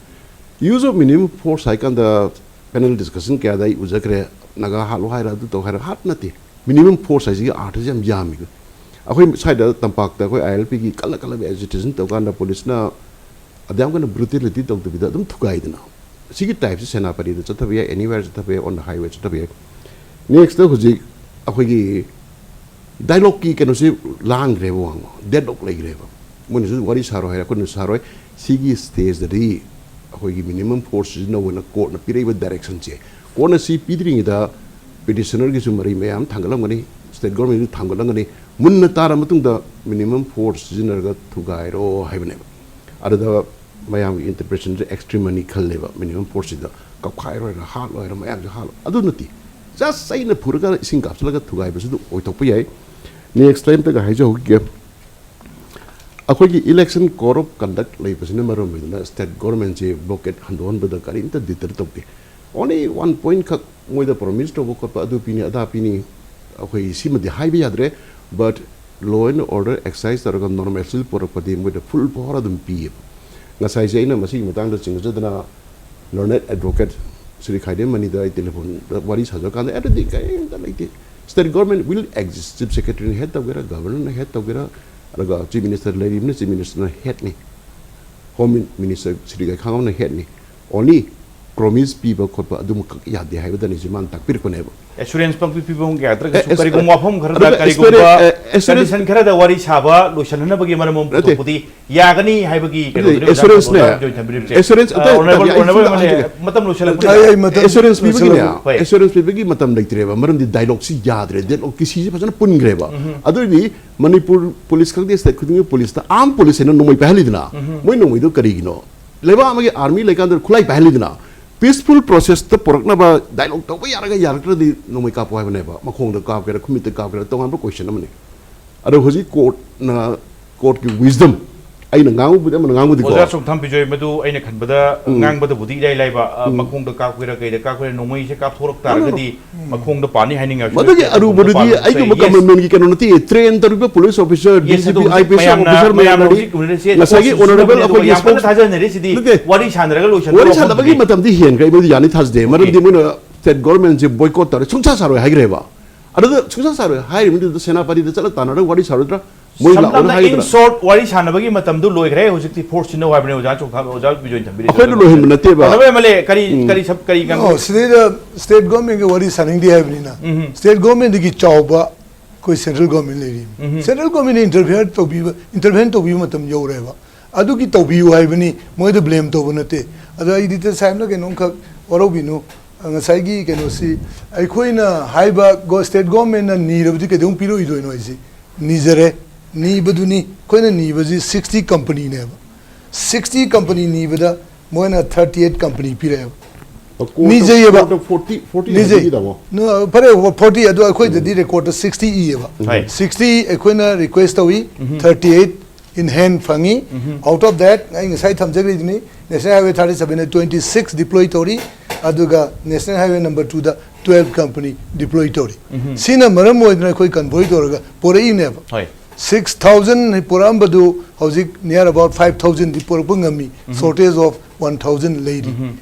use of minimum force ꯍꯥꯏ ꯀꯥꯟꯗ ꯄꯦꯅꯦꯜ ꯗꯤꯁꯀꯁꯟ ꯀꯌꯥꯗ ꯑꯩ ꯎꯖꯈ꯭ꯔꯦ꯫ ꯅꯥꯒꯥ ꯍꯥꯠꯂꯣ ꯍꯥꯏꯔ, ꯑꯗꯨ ꯇꯧ ꯍꯥꯏꯔ, ꯍꯥꯠ ꯅꯠꯇꯦ꯫ ꯃꯤꯅꯤꯃꯝ ꯐꯣꯔꯁ ꯍꯥꯏꯁꯤꯒꯤ ꯑꯥꯔꯊꯁꯦ ꯌꯥꯝ ꯌꯥꯝꯃꯤ꯫ ꯑꯩꯈꯣꯏ ꯁ꯭ꯋꯥꯏꯗ ꯇꯝꯄꯥꯛꯇ ꯑꯩꯈꯣꯏ ꯑꯥꯏ ꯑꯦꯜ ꯄꯤꯒꯤ ꯀꯟꯅ ꯀꯟꯅ ꯑꯦꯖꯤꯇꯦꯁꯟ ꯇꯧꯀꯥꯟꯗ ꯄꯨꯂꯤꯁꯅ ꯑꯗꯨ ꯌꯥꯝ ꯀꯟꯅ ꯕ꯭ꯔꯨꯇꯦꯂꯤꯇꯤ ꯇꯧꯗꯕꯤꯗ ꯑꯗꯨꯝ ꯊꯨꯒꯥꯏꯗꯅ, ꯁꯤꯒꯤ ꯇꯥꯏꯞꯁꯦ ꯁꯦꯅꯥꯄꯇꯤꯗ ꯆꯠꯊꯕ ꯌꯥꯏ, ꯑꯦꯅꯤꯋꯦꯔ ꯆꯠꯊꯕ ꯌꯥꯏ, ꯑꯣꯟ ꯗ ꯍꯥꯏꯋꯦ ꯆꯠꯊꯕ ꯌꯥꯏ꯫ ꯅꯦꯛꯁꯇ ꯍꯧꯖꯤꯛ ꯑꯩꯈꯣꯏꯒꯤ ꯗꯥꯏꯂꯣꯛꯀꯤ ꯀꯩꯅꯣꯁꯤ ꯂꯥꯡꯈ꯭ꯔꯦꯕ, ꯋꯥꯡꯃ ꯗꯦꯗꯂꯣꯛ ꯂꯩꯈ꯭ꯔꯦꯕ꯫ ꯃꯣꯏꯅꯁꯨ ꯋꯥꯔꯤ ꯁꯥꯔꯣꯏ ꯍꯥꯏꯔꯦ, ꯑꯩꯈꯣꯏꯅꯁꯨ ꯁꯥꯔꯣꯏ꯫ ꯁꯤꯒꯤ ꯁ꯭ꯇꯦꯖꯇꯗꯤ ꯑꯩꯈꯣꯏꯒꯤ ꯃꯤꯅꯤꯃꯝ ꯐꯣꯔꯁ ꯁꯤꯖꯤꯟꯅꯧꯅ ꯀꯣꯔꯠꯅ ꯄꯤꯔꯛꯏꯕ ꯗꯥꯏꯔꯦꯛꯁꯟꯁꯦ, ꯀꯣꯔꯠꯅ ꯁꯤ ꯄꯤꯗ꯭ꯔꯤꯉꯩꯗ ꯄꯤꯇꯤꯁꯅꯔꯒꯤꯁꯨ ꯃꯔꯩ ꯃꯌꯥꯝ ꯊꯥꯡꯒꯠꯂꯝꯒꯅꯤ, ꯁ꯭ꯇꯦꯠ ꯒꯣꯔꯃꯦꯟꯁꯨ ꯊꯥꯡꯒꯠꯂꯝꯒꯅꯤ꯫ ꯃꯨꯟꯅ ꯇꯥꯔ ꯃꯇꯨꯡꯗ ꯃꯤꯅꯤꯃꯝ ꯐꯣꯔꯁ ꯁꯤꯖꯤꯟꯅꯔꯒ ꯊꯨꯒꯥꯏꯔꯣ ꯍꯥꯏꯕꯅꯦꯕ꯫ ꯑꯗꯨꯗ ꯃꯌꯥꯝꯒꯤ ꯏꯟꯇꯔꯄ꯭ꯔꯦꯁꯟꯁꯦ ꯑꯦꯛꯁꯇ꯭ꯔꯤꯝ ꯑꯅꯤ ꯈꯜꯂꯦꯕ, ꯃꯤꯅꯤꯃꯝ ꯐꯣꯔꯁꯁꯤꯗ ꯀꯞꯈꯥꯏꯔꯣꯏꯅ ꯍꯥꯠꯂꯣꯏꯅ ꯃꯌꯥꯝꯁꯦ ꯍꯥꯠꯂꯣ꯫ ꯑꯗꯨ ꯅꯠꯇꯦ, ꯖꯁ ꯆꯩꯅ ꯐꯨꯔꯒ ꯏꯁꯤꯡ ꯀꯥꯞꯁꯤꯜꯂꯒ ꯊꯨꯒꯥꯏꯕꯁꯨ ꯑꯗꯨꯝ ꯑꯣꯏꯊꯣꯛꯄ ꯌꯥꯏ꯫ ꯅꯦꯛꯁ ꯂꯥꯏꯟꯇꯒ ꯍꯥꯏꯖꯍꯧꯈꯤꯒꯦ꯫ ꯑꯩꯈꯣꯏꯒꯤ ꯏꯂꯦꯛꯁꯟ ꯀꯣꯗ ꯑꯣꯐ ꯀꯟꯗꯛ ꯂꯩꯕꯁꯤꯅ ꯃꯔꯝ ꯑꯣꯏꯗꯨꯅ ꯁ꯭ꯇꯦꯠ ꯒꯣꯔꯃꯦꯟꯁꯦ ꯕ꯭ꯂꯣꯀꯦꯠ ꯍꯟꯗꯣꯛꯍꯟꯕꯗ ꯀꯔꯤꯝꯇ ꯗꯤꯇꯔ ꯇꯧꯗꯦ꯫ ꯑꯣꯟꯂꯤ ꯋꯥꯟ ꯄꯣꯏꯟꯠ ꯈꯛ ꯃꯣꯏꯗ ꯄ꯭ꯔꯣꯃꯤꯁ ꯇꯧꯕ ꯈꯣꯠꯄ, ꯑꯗꯨ ꯄꯤꯅꯤ ꯑꯗꯥ ꯄꯤꯅꯤ, ꯑꯩꯈꯣꯏ ꯁꯤꯃꯗꯤ ꯍꯥꯏꯕ ꯌꯥꯗ꯭ꯔꯦ꯫ ꯕꯠ ꯂꯣ ꯑꯦꯟ ꯑꯣꯔꯗꯔ ꯑꯦꯛꯁꯔꯁꯥꯏꯁ ꯇꯧꯔꯒ ꯅꯣꯔꯃꯦꯜꯁꯤ ꯄꯨꯔꯛꯄꯗꯤ ꯃꯣꯏꯗ ꯐꯨꯜ ꯄꯋꯥꯔ ꯑꯗꯨꯝ ꯄꯤꯌꯦꯕ꯫ ꯉꯁꯥꯏꯁꯦ ꯑꯩꯅ ꯃꯁꯤꯒꯤ ꯃꯇꯥꯡꯗ ꯆꯤꯡꯅꯖꯗꯅ ꯂꯔꯅꯦꯗ ꯑꯦꯗꯚꯣꯀꯦꯠ ꯁ꯭ꯔꯤ ꯈꯥꯏꯗꯦꯝ ꯃꯅꯤꯗ ꯑꯩ ꯇꯦꯂꯤꯐꯣꯟꯗ ꯋꯥꯔꯤ ꯁꯥꯖꯔꯀꯥꯟꯗ, ꯑꯗꯨꯗꯤ ꯀꯔꯤꯝꯇ ꯂꯩꯇꯦ꯫ State government will exist. Chief ꯁꯦꯀ꯭ꯔꯦꯇꯔꯤꯅ ꯍꯦꯗ ꯇꯧꯒꯦꯔꯥ, ꯒꯚꯔꯅꯔꯅ ꯍꯦꯗ ꯇꯧꯒꯦꯔꯥ, ꯑꯗꯨꯒ ꯆꯤꯐ ꯃꯤꯅꯤꯁꯇꯔ ꯂꯩꯔꯤꯕꯅ ꯆꯤꯐ ꯃꯤꯅꯤꯁꯇꯔꯅ ꯍꯦꯗꯅꯤ, ꯍꯣꯝ ꯃꯤꯅꯤꯁꯇꯔ ꯁ꯭ꯔꯤ ꯒꯥꯏꯈꯥꯉꯝꯅ ꯍꯦꯗꯅꯤ꯫ ꯑꯣꯟꯂꯤ ꯄ꯭ꯔꯣꯃꯤꯁ ꯄꯤꯕ ꯈꯣꯠꯄ ꯑꯗꯨꯃꯈꯛ ꯌꯥꯗꯦ ꯍꯥꯏꯕꯗꯅꯤ ꯁꯤ ꯃꯥꯅ ꯇꯥꯛꯄꯤꯔꯛꯄꯅꯦꯕ꯫ ꯑꯦꯁꯨꯔꯦꯟꯁ ꯄꯪꯄꯤ ꯄꯤꯕ ꯑꯃꯨꯛ ꯌꯥꯗ꯭ꯔꯒꯁꯨ, ꯑꯦ, ꯑꯦꯁ-, ꯀꯔꯤꯒꯨꯝꯕ ꯋꯥꯐꯝ ꯈꯔꯗ, ꯑꯗꯨꯒ ꯀꯔꯤꯒꯨꯝꯕ ꯑꯦꯁꯨꯔꯦꯟꯁ, ꯑꯦ, ꯑꯦꯁꯨꯔꯦꯟꯁ ꯀꯟꯗꯤꯁꯟ ꯈꯔꯗ ꯋꯥꯔꯤ ꯁꯥꯕ ꯂꯣꯏꯁꯤꯟꯅꯅꯕꯒꯤ ꯃꯔꯝ ꯑꯃ ꯅꯠꯇꯦ꯫ ꯄꯨꯊꯣꯛꯄꯗꯤ ꯌꯥꯒꯅꯤ ꯍꯥꯏꯕꯒꯤ ꯅꯠꯇꯦ, ꯀꯩꯅꯣꯗꯨꯅꯤ ꯑꯣꯖꯥ ꯑꯦꯁꯨꯔꯦꯟꯁꯅꯦ꯫ ꯄ꯭ꯔꯣꯒ꯭ꯔꯥꯝ ꯖꯣꯏꯟ ꯊꯝꯕꯤꯔꯤꯕꯁꯦ꯫ ꯑꯦꯁꯨꯔꯦꯟꯁ ꯑ, ꯑꯇꯩ ꯑꯣꯅꯔꯦꯕꯜ, ꯅꯠꯇꯦ, ꯑꯩ ꯑꯣꯅꯔꯦꯕꯜ ꯁꯤꯗ ꯑꯃꯅꯦ, ꯍꯥꯏꯖꯒꯦ꯫ ꯃꯇꯝ ꯂꯣꯏꯁꯤꯜꯂꯛꯄ ꯑꯩ, ꯑꯩ ꯃꯇꯝ ꯑꯦꯁꯨꯔꯦꯟꯁ ꯄꯤꯕꯒꯤꯅꯦ, ꯍꯣꯏ꯫ ꯑꯦꯁꯨꯔꯦꯟꯁ ꯄꯤꯕꯒꯤ ꯃꯇꯝ ꯂꯩꯇ꯭ꯔꯦꯕ, ꯃꯔꯝꯗꯤ ꯗꯥꯏꯂꯣꯒꯁꯤ ꯌꯥꯗ꯭ꯔꯦ, ꯗꯦꯗꯂꯣꯛꯀꯤ ꯁꯤꯁꯤ ꯐꯖꯅ ꯄꯨꯟꯈ꯭ꯔꯦꯕ꯫ ꯎꯝ꯫ ꯑꯗꯨ ꯑꯣꯏꯔꯗꯤ ꯃꯅꯤꯄꯨꯔ ꯄꯨꯂꯤꯁ ꯈꯪꯗꯦ, ꯁ꯭ꯇꯦꯠ ꯈꯨꯗꯤꯡꯒꯤ ꯄꯨꯂꯤꯁꯇ ꯑꯥꯔꯝ ꯄꯨꯂꯤꯁ ꯍꯥꯏꯅ ꯅꯣꯡꯃꯩ ꯄꯥꯏꯍꯜꯂꯤꯗꯅ, ꯎꯝ꯫ ꯃꯣꯏ ꯅꯣꯡꯃꯩꯗꯣ ꯀꯔꯤꯒꯤꯅꯣ? ꯂꯩꯕꯥꯛ ꯑꯃꯒꯤ ꯑꯥꯔꯃꯤ ꯂꯩꯀꯥꯟꯗ ꯈꯨꯠꯂꯥꯏ ꯄꯥꯏꯍꯜꯂꯤꯗꯅ, ꯄꯤꯁꯐꯨꯜ ꯄ꯭ꯔꯣꯁꯦꯁꯇ ꯄꯨꯔꯛꯅꯕ ꯗꯥꯏꯂꯣꯒ ꯇꯧꯕ ꯌꯥꯔꯒ ꯌꯥꯔꯛꯇ꯭ꯔꯗꯤ ꯅꯣꯡꯃꯩ ꯀꯥꯞꯄꯣ ꯍꯥꯏꯕꯅꯦꯕ꯫ ꯃꯈꯣꯡꯗ ꯀꯥꯞꯀꯦꯔꯥ, ꯈꯨꯃꯤꯠꯇ ꯀꯥꯞꯀꯦꯔꯥ, ꯇꯣꯉꯥꯟꯕ ꯀꯣꯏꯁꯟ ꯑꯃꯅꯤ꯫ ꯑꯗꯣ ꯍꯧꯖꯤꯛ ꯀꯣꯔꯠꯅ, ꯀꯣꯔꯠꯀꯤ ꯋꯤꯁꯗꯝ, ꯑꯩꯅ ꯉꯥꯡꯕꯕꯨꯗꯤ ꯑꯃꯅ ꯉꯥꯡꯕꯗꯤꯀꯣ꯫ ꯑꯣꯖꯥ ꯆꯣꯡꯊꯥꯝ ꯕꯤꯖꯣꯏ, ꯃꯗꯨ ꯑꯩꯅ ꯈꯟꯕꯗ ꯎꯝ꯫ ꯉꯥꯡꯕꯗꯕꯨꯗꯤ ꯏꯔꯥꯏ ꯂꯥꯏꯕ, ꯑ, ꯎꯝ꯫ ꯃꯈꯣꯡꯗ ꯀꯥꯞꯈꯣꯏꯔꯥ ꯀꯩꯗ ꯀꯥꯞꯈꯣꯏꯔꯥ, ꯅꯣꯡꯃꯩꯁꯦ ꯀꯥꯞꯊꯣꯔꯛ No, no, no. ꯇꯥꯔꯒꯗꯤ ꯃꯈꯣꯡꯗ ꯄꯥꯅꯤ ꯍꯥꯏꯅꯤꯡꯉꯥꯏꯁꯨ ꯃꯗꯨꯒꯤ ꯅꯠꯇꯦ, ꯃꯈꯣꯡꯗ ꯑꯗꯨꯕꯨꯗꯤ ꯄꯥꯅꯤ ꯑꯩꯒꯨꯝꯕ ꯍꯥꯏꯕꯁꯦ꯫ ꯀꯃꯟ ꯃꯦꯟꯒꯤ ꯀꯩꯅꯣ ꯅꯠꯇꯦ, ꯇ꯭ꯔꯦꯟ ꯇꯧꯔꯤꯕ police officer, Yes, D G P, ꯑꯗꯨ ꯑꯥꯏ ꯄꯤ ꯑꯦꯁ ꯃꯌꯥꯝꯅ, ꯑꯣꯐꯤꯁꯔ ꯃꯌꯥꯝ ꯃꯌꯥꯝꯅ ꯂꯩꯔꯤ꯫ ꯍꯧꯖꯤꯛ ꯎꯅꯔꯤꯁꯦ, ꯉꯁꯥꯏꯒꯤ ꯊꯕꯛꯁꯤꯡꯁꯤꯅ ꯑꯣꯅꯔꯦꯕꯜ ꯑꯗꯨꯒ ꯑꯩꯈꯣꯏꯒꯤ ꯌꯥꯝ ꯀꯟꯅ ꯁ꯭ꯄꯣꯛꯁ- ꯊꯥꯖꯅꯔꯤꯁꯤꯗꯤ ꯅꯠꯇꯦ꯫ ꯋꯥꯔꯤ ꯁꯥꯟꯅꯔꯒ ꯂꯣꯏꯁꯟꯕ ꯋꯥꯔꯤ ꯋꯥꯐꯝ ꯁꯥꯟꯅꯕꯒꯤ ꯅꯠꯇꯦ꯫ ꯃꯇꯝꯗꯤ ꯍꯦꯟꯈ꯭ꯔꯦ, ꯃꯗꯨ ꯌꯥꯅꯤ ꯊꯥꯖꯗꯦ, ꯃꯔꯝꯗꯤ ꯃꯣꯏꯅ ꯁ꯭ꯇꯦꯠ ꯒꯣꯔꯃꯦꯟꯁꯦ ꯕꯣꯏꯀꯣꯠ ꯇꯧꯔꯦ, ꯁꯨꯡꯁꯥ ꯁꯥꯔꯣꯏ ꯍꯥꯏꯈ꯭ꯔꯦꯕ꯫ ꯑꯗꯨꯗ ꯁꯨꯡꯁꯥ ꯁꯥꯔꯣꯏ ꯍꯥꯏꯔꯤꯕꯗꯨꯗ ꯁꯦꯅꯥꯄꯇꯤꯗ ꯆꯠꯂ ꯇꯥꯟꯅꯔꯒ ꯋꯥꯔꯤ ꯁꯥꯔꯣꯏꯗ꯭ꯔꯥ? ꯃꯣꯏ ꯂꯥꯛꯑꯣꯅ ꯁꯝꯂꯞꯅ, in ꯍꯥꯏꯒꯗ꯭ꯔꯥ? short, ꯋꯥꯔꯤ ꯁꯥꯟꯅꯕꯒꯤ ꯃꯇꯝꯗꯨ ꯂꯣꯏꯈ꯭ꯔꯦ, ꯍꯧꯖꯤꯛꯇꯤ ꯐꯣꯔꯁ ꯁꯤꯟꯅꯧ ꯍꯥꯏꯕꯅꯦ ꯑꯣꯖꯥ ꯆꯣꯡꯊꯥꯝ, ꯑꯣꯖꯥ ꯕꯤꯖꯣꯏꯅ ꯊꯝꯕꯤꯔꯤꯁꯦ꯫ ꯑꯩꯈꯣꯏꯅ ꯂꯣꯏꯍꯟꯕ ꯅꯠꯇꯦꯕ꯫ ꯍꯣꯅꯔꯦꯕꯜ ꯑꯦꯝ ꯑꯦꯜ ꯑꯦ, ꯀꯔꯤ, ꯎꯝ꯫ ꯀꯔꯤ ꯁꯕ-, ꯀꯔꯤ ꯉꯥꯡ- ꯑꯣ, ꯁꯤꯗꯩꯗ ꯁ꯭ꯇꯦꯠ ꯒꯣꯔꯃꯦꯟꯒ ꯋꯥꯔꯤ ꯁꯥꯅꯤꯡꯗꯦ ꯍꯥꯏꯕꯅꯤꯅ, ꯎꯝ꯫ ꯁ꯭ꯇꯦꯠ ꯒꯣꯔꯃꯦꯟꯗꯒꯤ ꯆꯥꯎꯕ ꯑꯩꯈꯣꯏ ꯁꯦꯟꯇ꯭ꯔꯦꯜ ꯒꯣꯔꯃꯦꯟ ꯂꯩꯔꯤ꯫ ꯎꯝ꯫ ꯁꯦꯟꯇ꯭ꯔꯦꯜ ꯒꯣꯔꯃꯦꯟꯅ ꯏꯟꯇꯔꯐꯤꯌꯔ ꯇꯧꯕꯤꯕ, ꯏꯟꯇꯔꯐꯤꯌꯔ ꯇꯧꯕꯤꯕ ꯃꯇꯝ ꯌꯧꯔꯦꯕ꯫ ꯑꯗꯨꯒꯤ ꯇꯧꯕꯤꯌꯨ ꯍꯥꯏꯕꯅꯤ, ꯃꯣꯏꯗ ꯕ꯭ꯂꯦꯝ ꯇꯧꯕ ꯅꯠꯇꯦ꯫ ꯑꯗꯣ ꯑꯩ ꯏꯗꯤꯇꯔ ꯁꯥꯍꯦꯕꯅ ꯀꯩꯅꯣꯝꯈꯛ ꯋꯥꯔꯧꯕꯤꯅꯨ, ꯉꯁꯥꯏꯒꯤ ꯀꯩꯅꯣꯁꯤ, ꯑꯩꯈꯣꯏꯅ ꯍꯥꯏꯕ ꯒꯣ-, ꯁ꯭ꯇꯦꯠ ꯒꯣꯔꯃꯦꯟꯅ ꯅꯤꯔꯕꯗꯤ ꯀꯩꯗꯧ ꯄꯤꯔꯛꯑꯣꯏꯗꯣꯏꯅꯣ ꯍꯥꯏꯁꯤ? ꯅꯤꯖꯔꯦ, ꯅꯤꯕꯗꯨꯅꯤ꯫ ꯑꯩꯈꯣꯏꯅ ꯅꯤꯕꯁꯤ ꯁꯤꯛꯁꯇꯤ ꯀꯝꯄꯅꯤꯅꯦꯕ꯫ ꯁꯤꯛꯁꯇꯤ ꯀꯝꯄꯅꯤ ꯅꯤꯕꯗ ꯃꯣꯏꯅ ꯊꯥꯔꯇꯤ ꯑꯩꯠ ꯀꯝꯄꯅꯤ ꯄꯤꯔꯛꯑꯦꯕ꯫ ꯀꯣꯔꯠꯇ- ꯅꯤꯖꯩꯌꯦꯕ꯫ ꯀꯣꯔꯠꯇ ꯐꯣꯔꯇꯤ, ꯐꯣꯔꯇꯤ ꯅꯤꯖꯩ꯫ ꯍꯥꯏꯕꯤꯒꯗꯕꯣ? ꯅꯣ, ꯐꯔꯦ, ꯐꯣꯔꯇꯤ, ꯑꯗꯣ ꯑꯩꯈꯣꯏꯗꯗꯤ ꯔꯦꯀꯣꯔꯠꯇ ꯁꯤꯛꯁꯇꯤ ꯏꯌꯦꯕ꯫ ꯍꯣꯏ꯫ ꯁꯤꯛꯁꯇꯤ ꯑꯩꯈꯣꯏꯅ ꯔꯤꯀ꯭ꯋꯦꯁ ꯇꯧꯏ, ꯎꯝ꯫ ꯊꯥꯔꯇꯤ ꯑꯩꯠ in hand ꯐꯪꯉꯤ꯫ ꯎꯝ꯫ Out of that, ꯑꯩ ꯉꯁꯥꯏ ꯊꯝꯖꯈ꯭ꯔꯤꯗꯨꯅꯤ, National Highway thirty seven twenty six deploy ꯇꯧꯔꯤ, ꯑꯗꯨꯒ National Highway number two ꯗ ꯇ꯭ꯋꯦꯜꯐ ꯀꯝꯄꯅꯤ deploy ꯇꯧꯔꯤ꯫ ꯎꯝ꯫ ꯁꯤꯅ ꯃꯔꯝ ꯑꯣꯏꯗꯅ ꯑꯩꯈꯣꯏ ꯀꯟꯚꯣꯏ ꯇꯧꯔꯒ ꯄꯨꯔꯛꯏꯅꯦꯕ꯫ ꯍꯣꯏ꯫ ꯁꯤꯛꯁ ꯊꯥꯎꯖꯟ ꯄꯨꯔꯛꯑꯝꯕꯗꯨ ꯍꯧꯖꯤꯛ near about five thousand ꯗꯤ ꯄꯨꯔꯛꯄ ꯉꯝꯃꯤ, shortage of one thousand ꯂꯩꯔꯤ꯫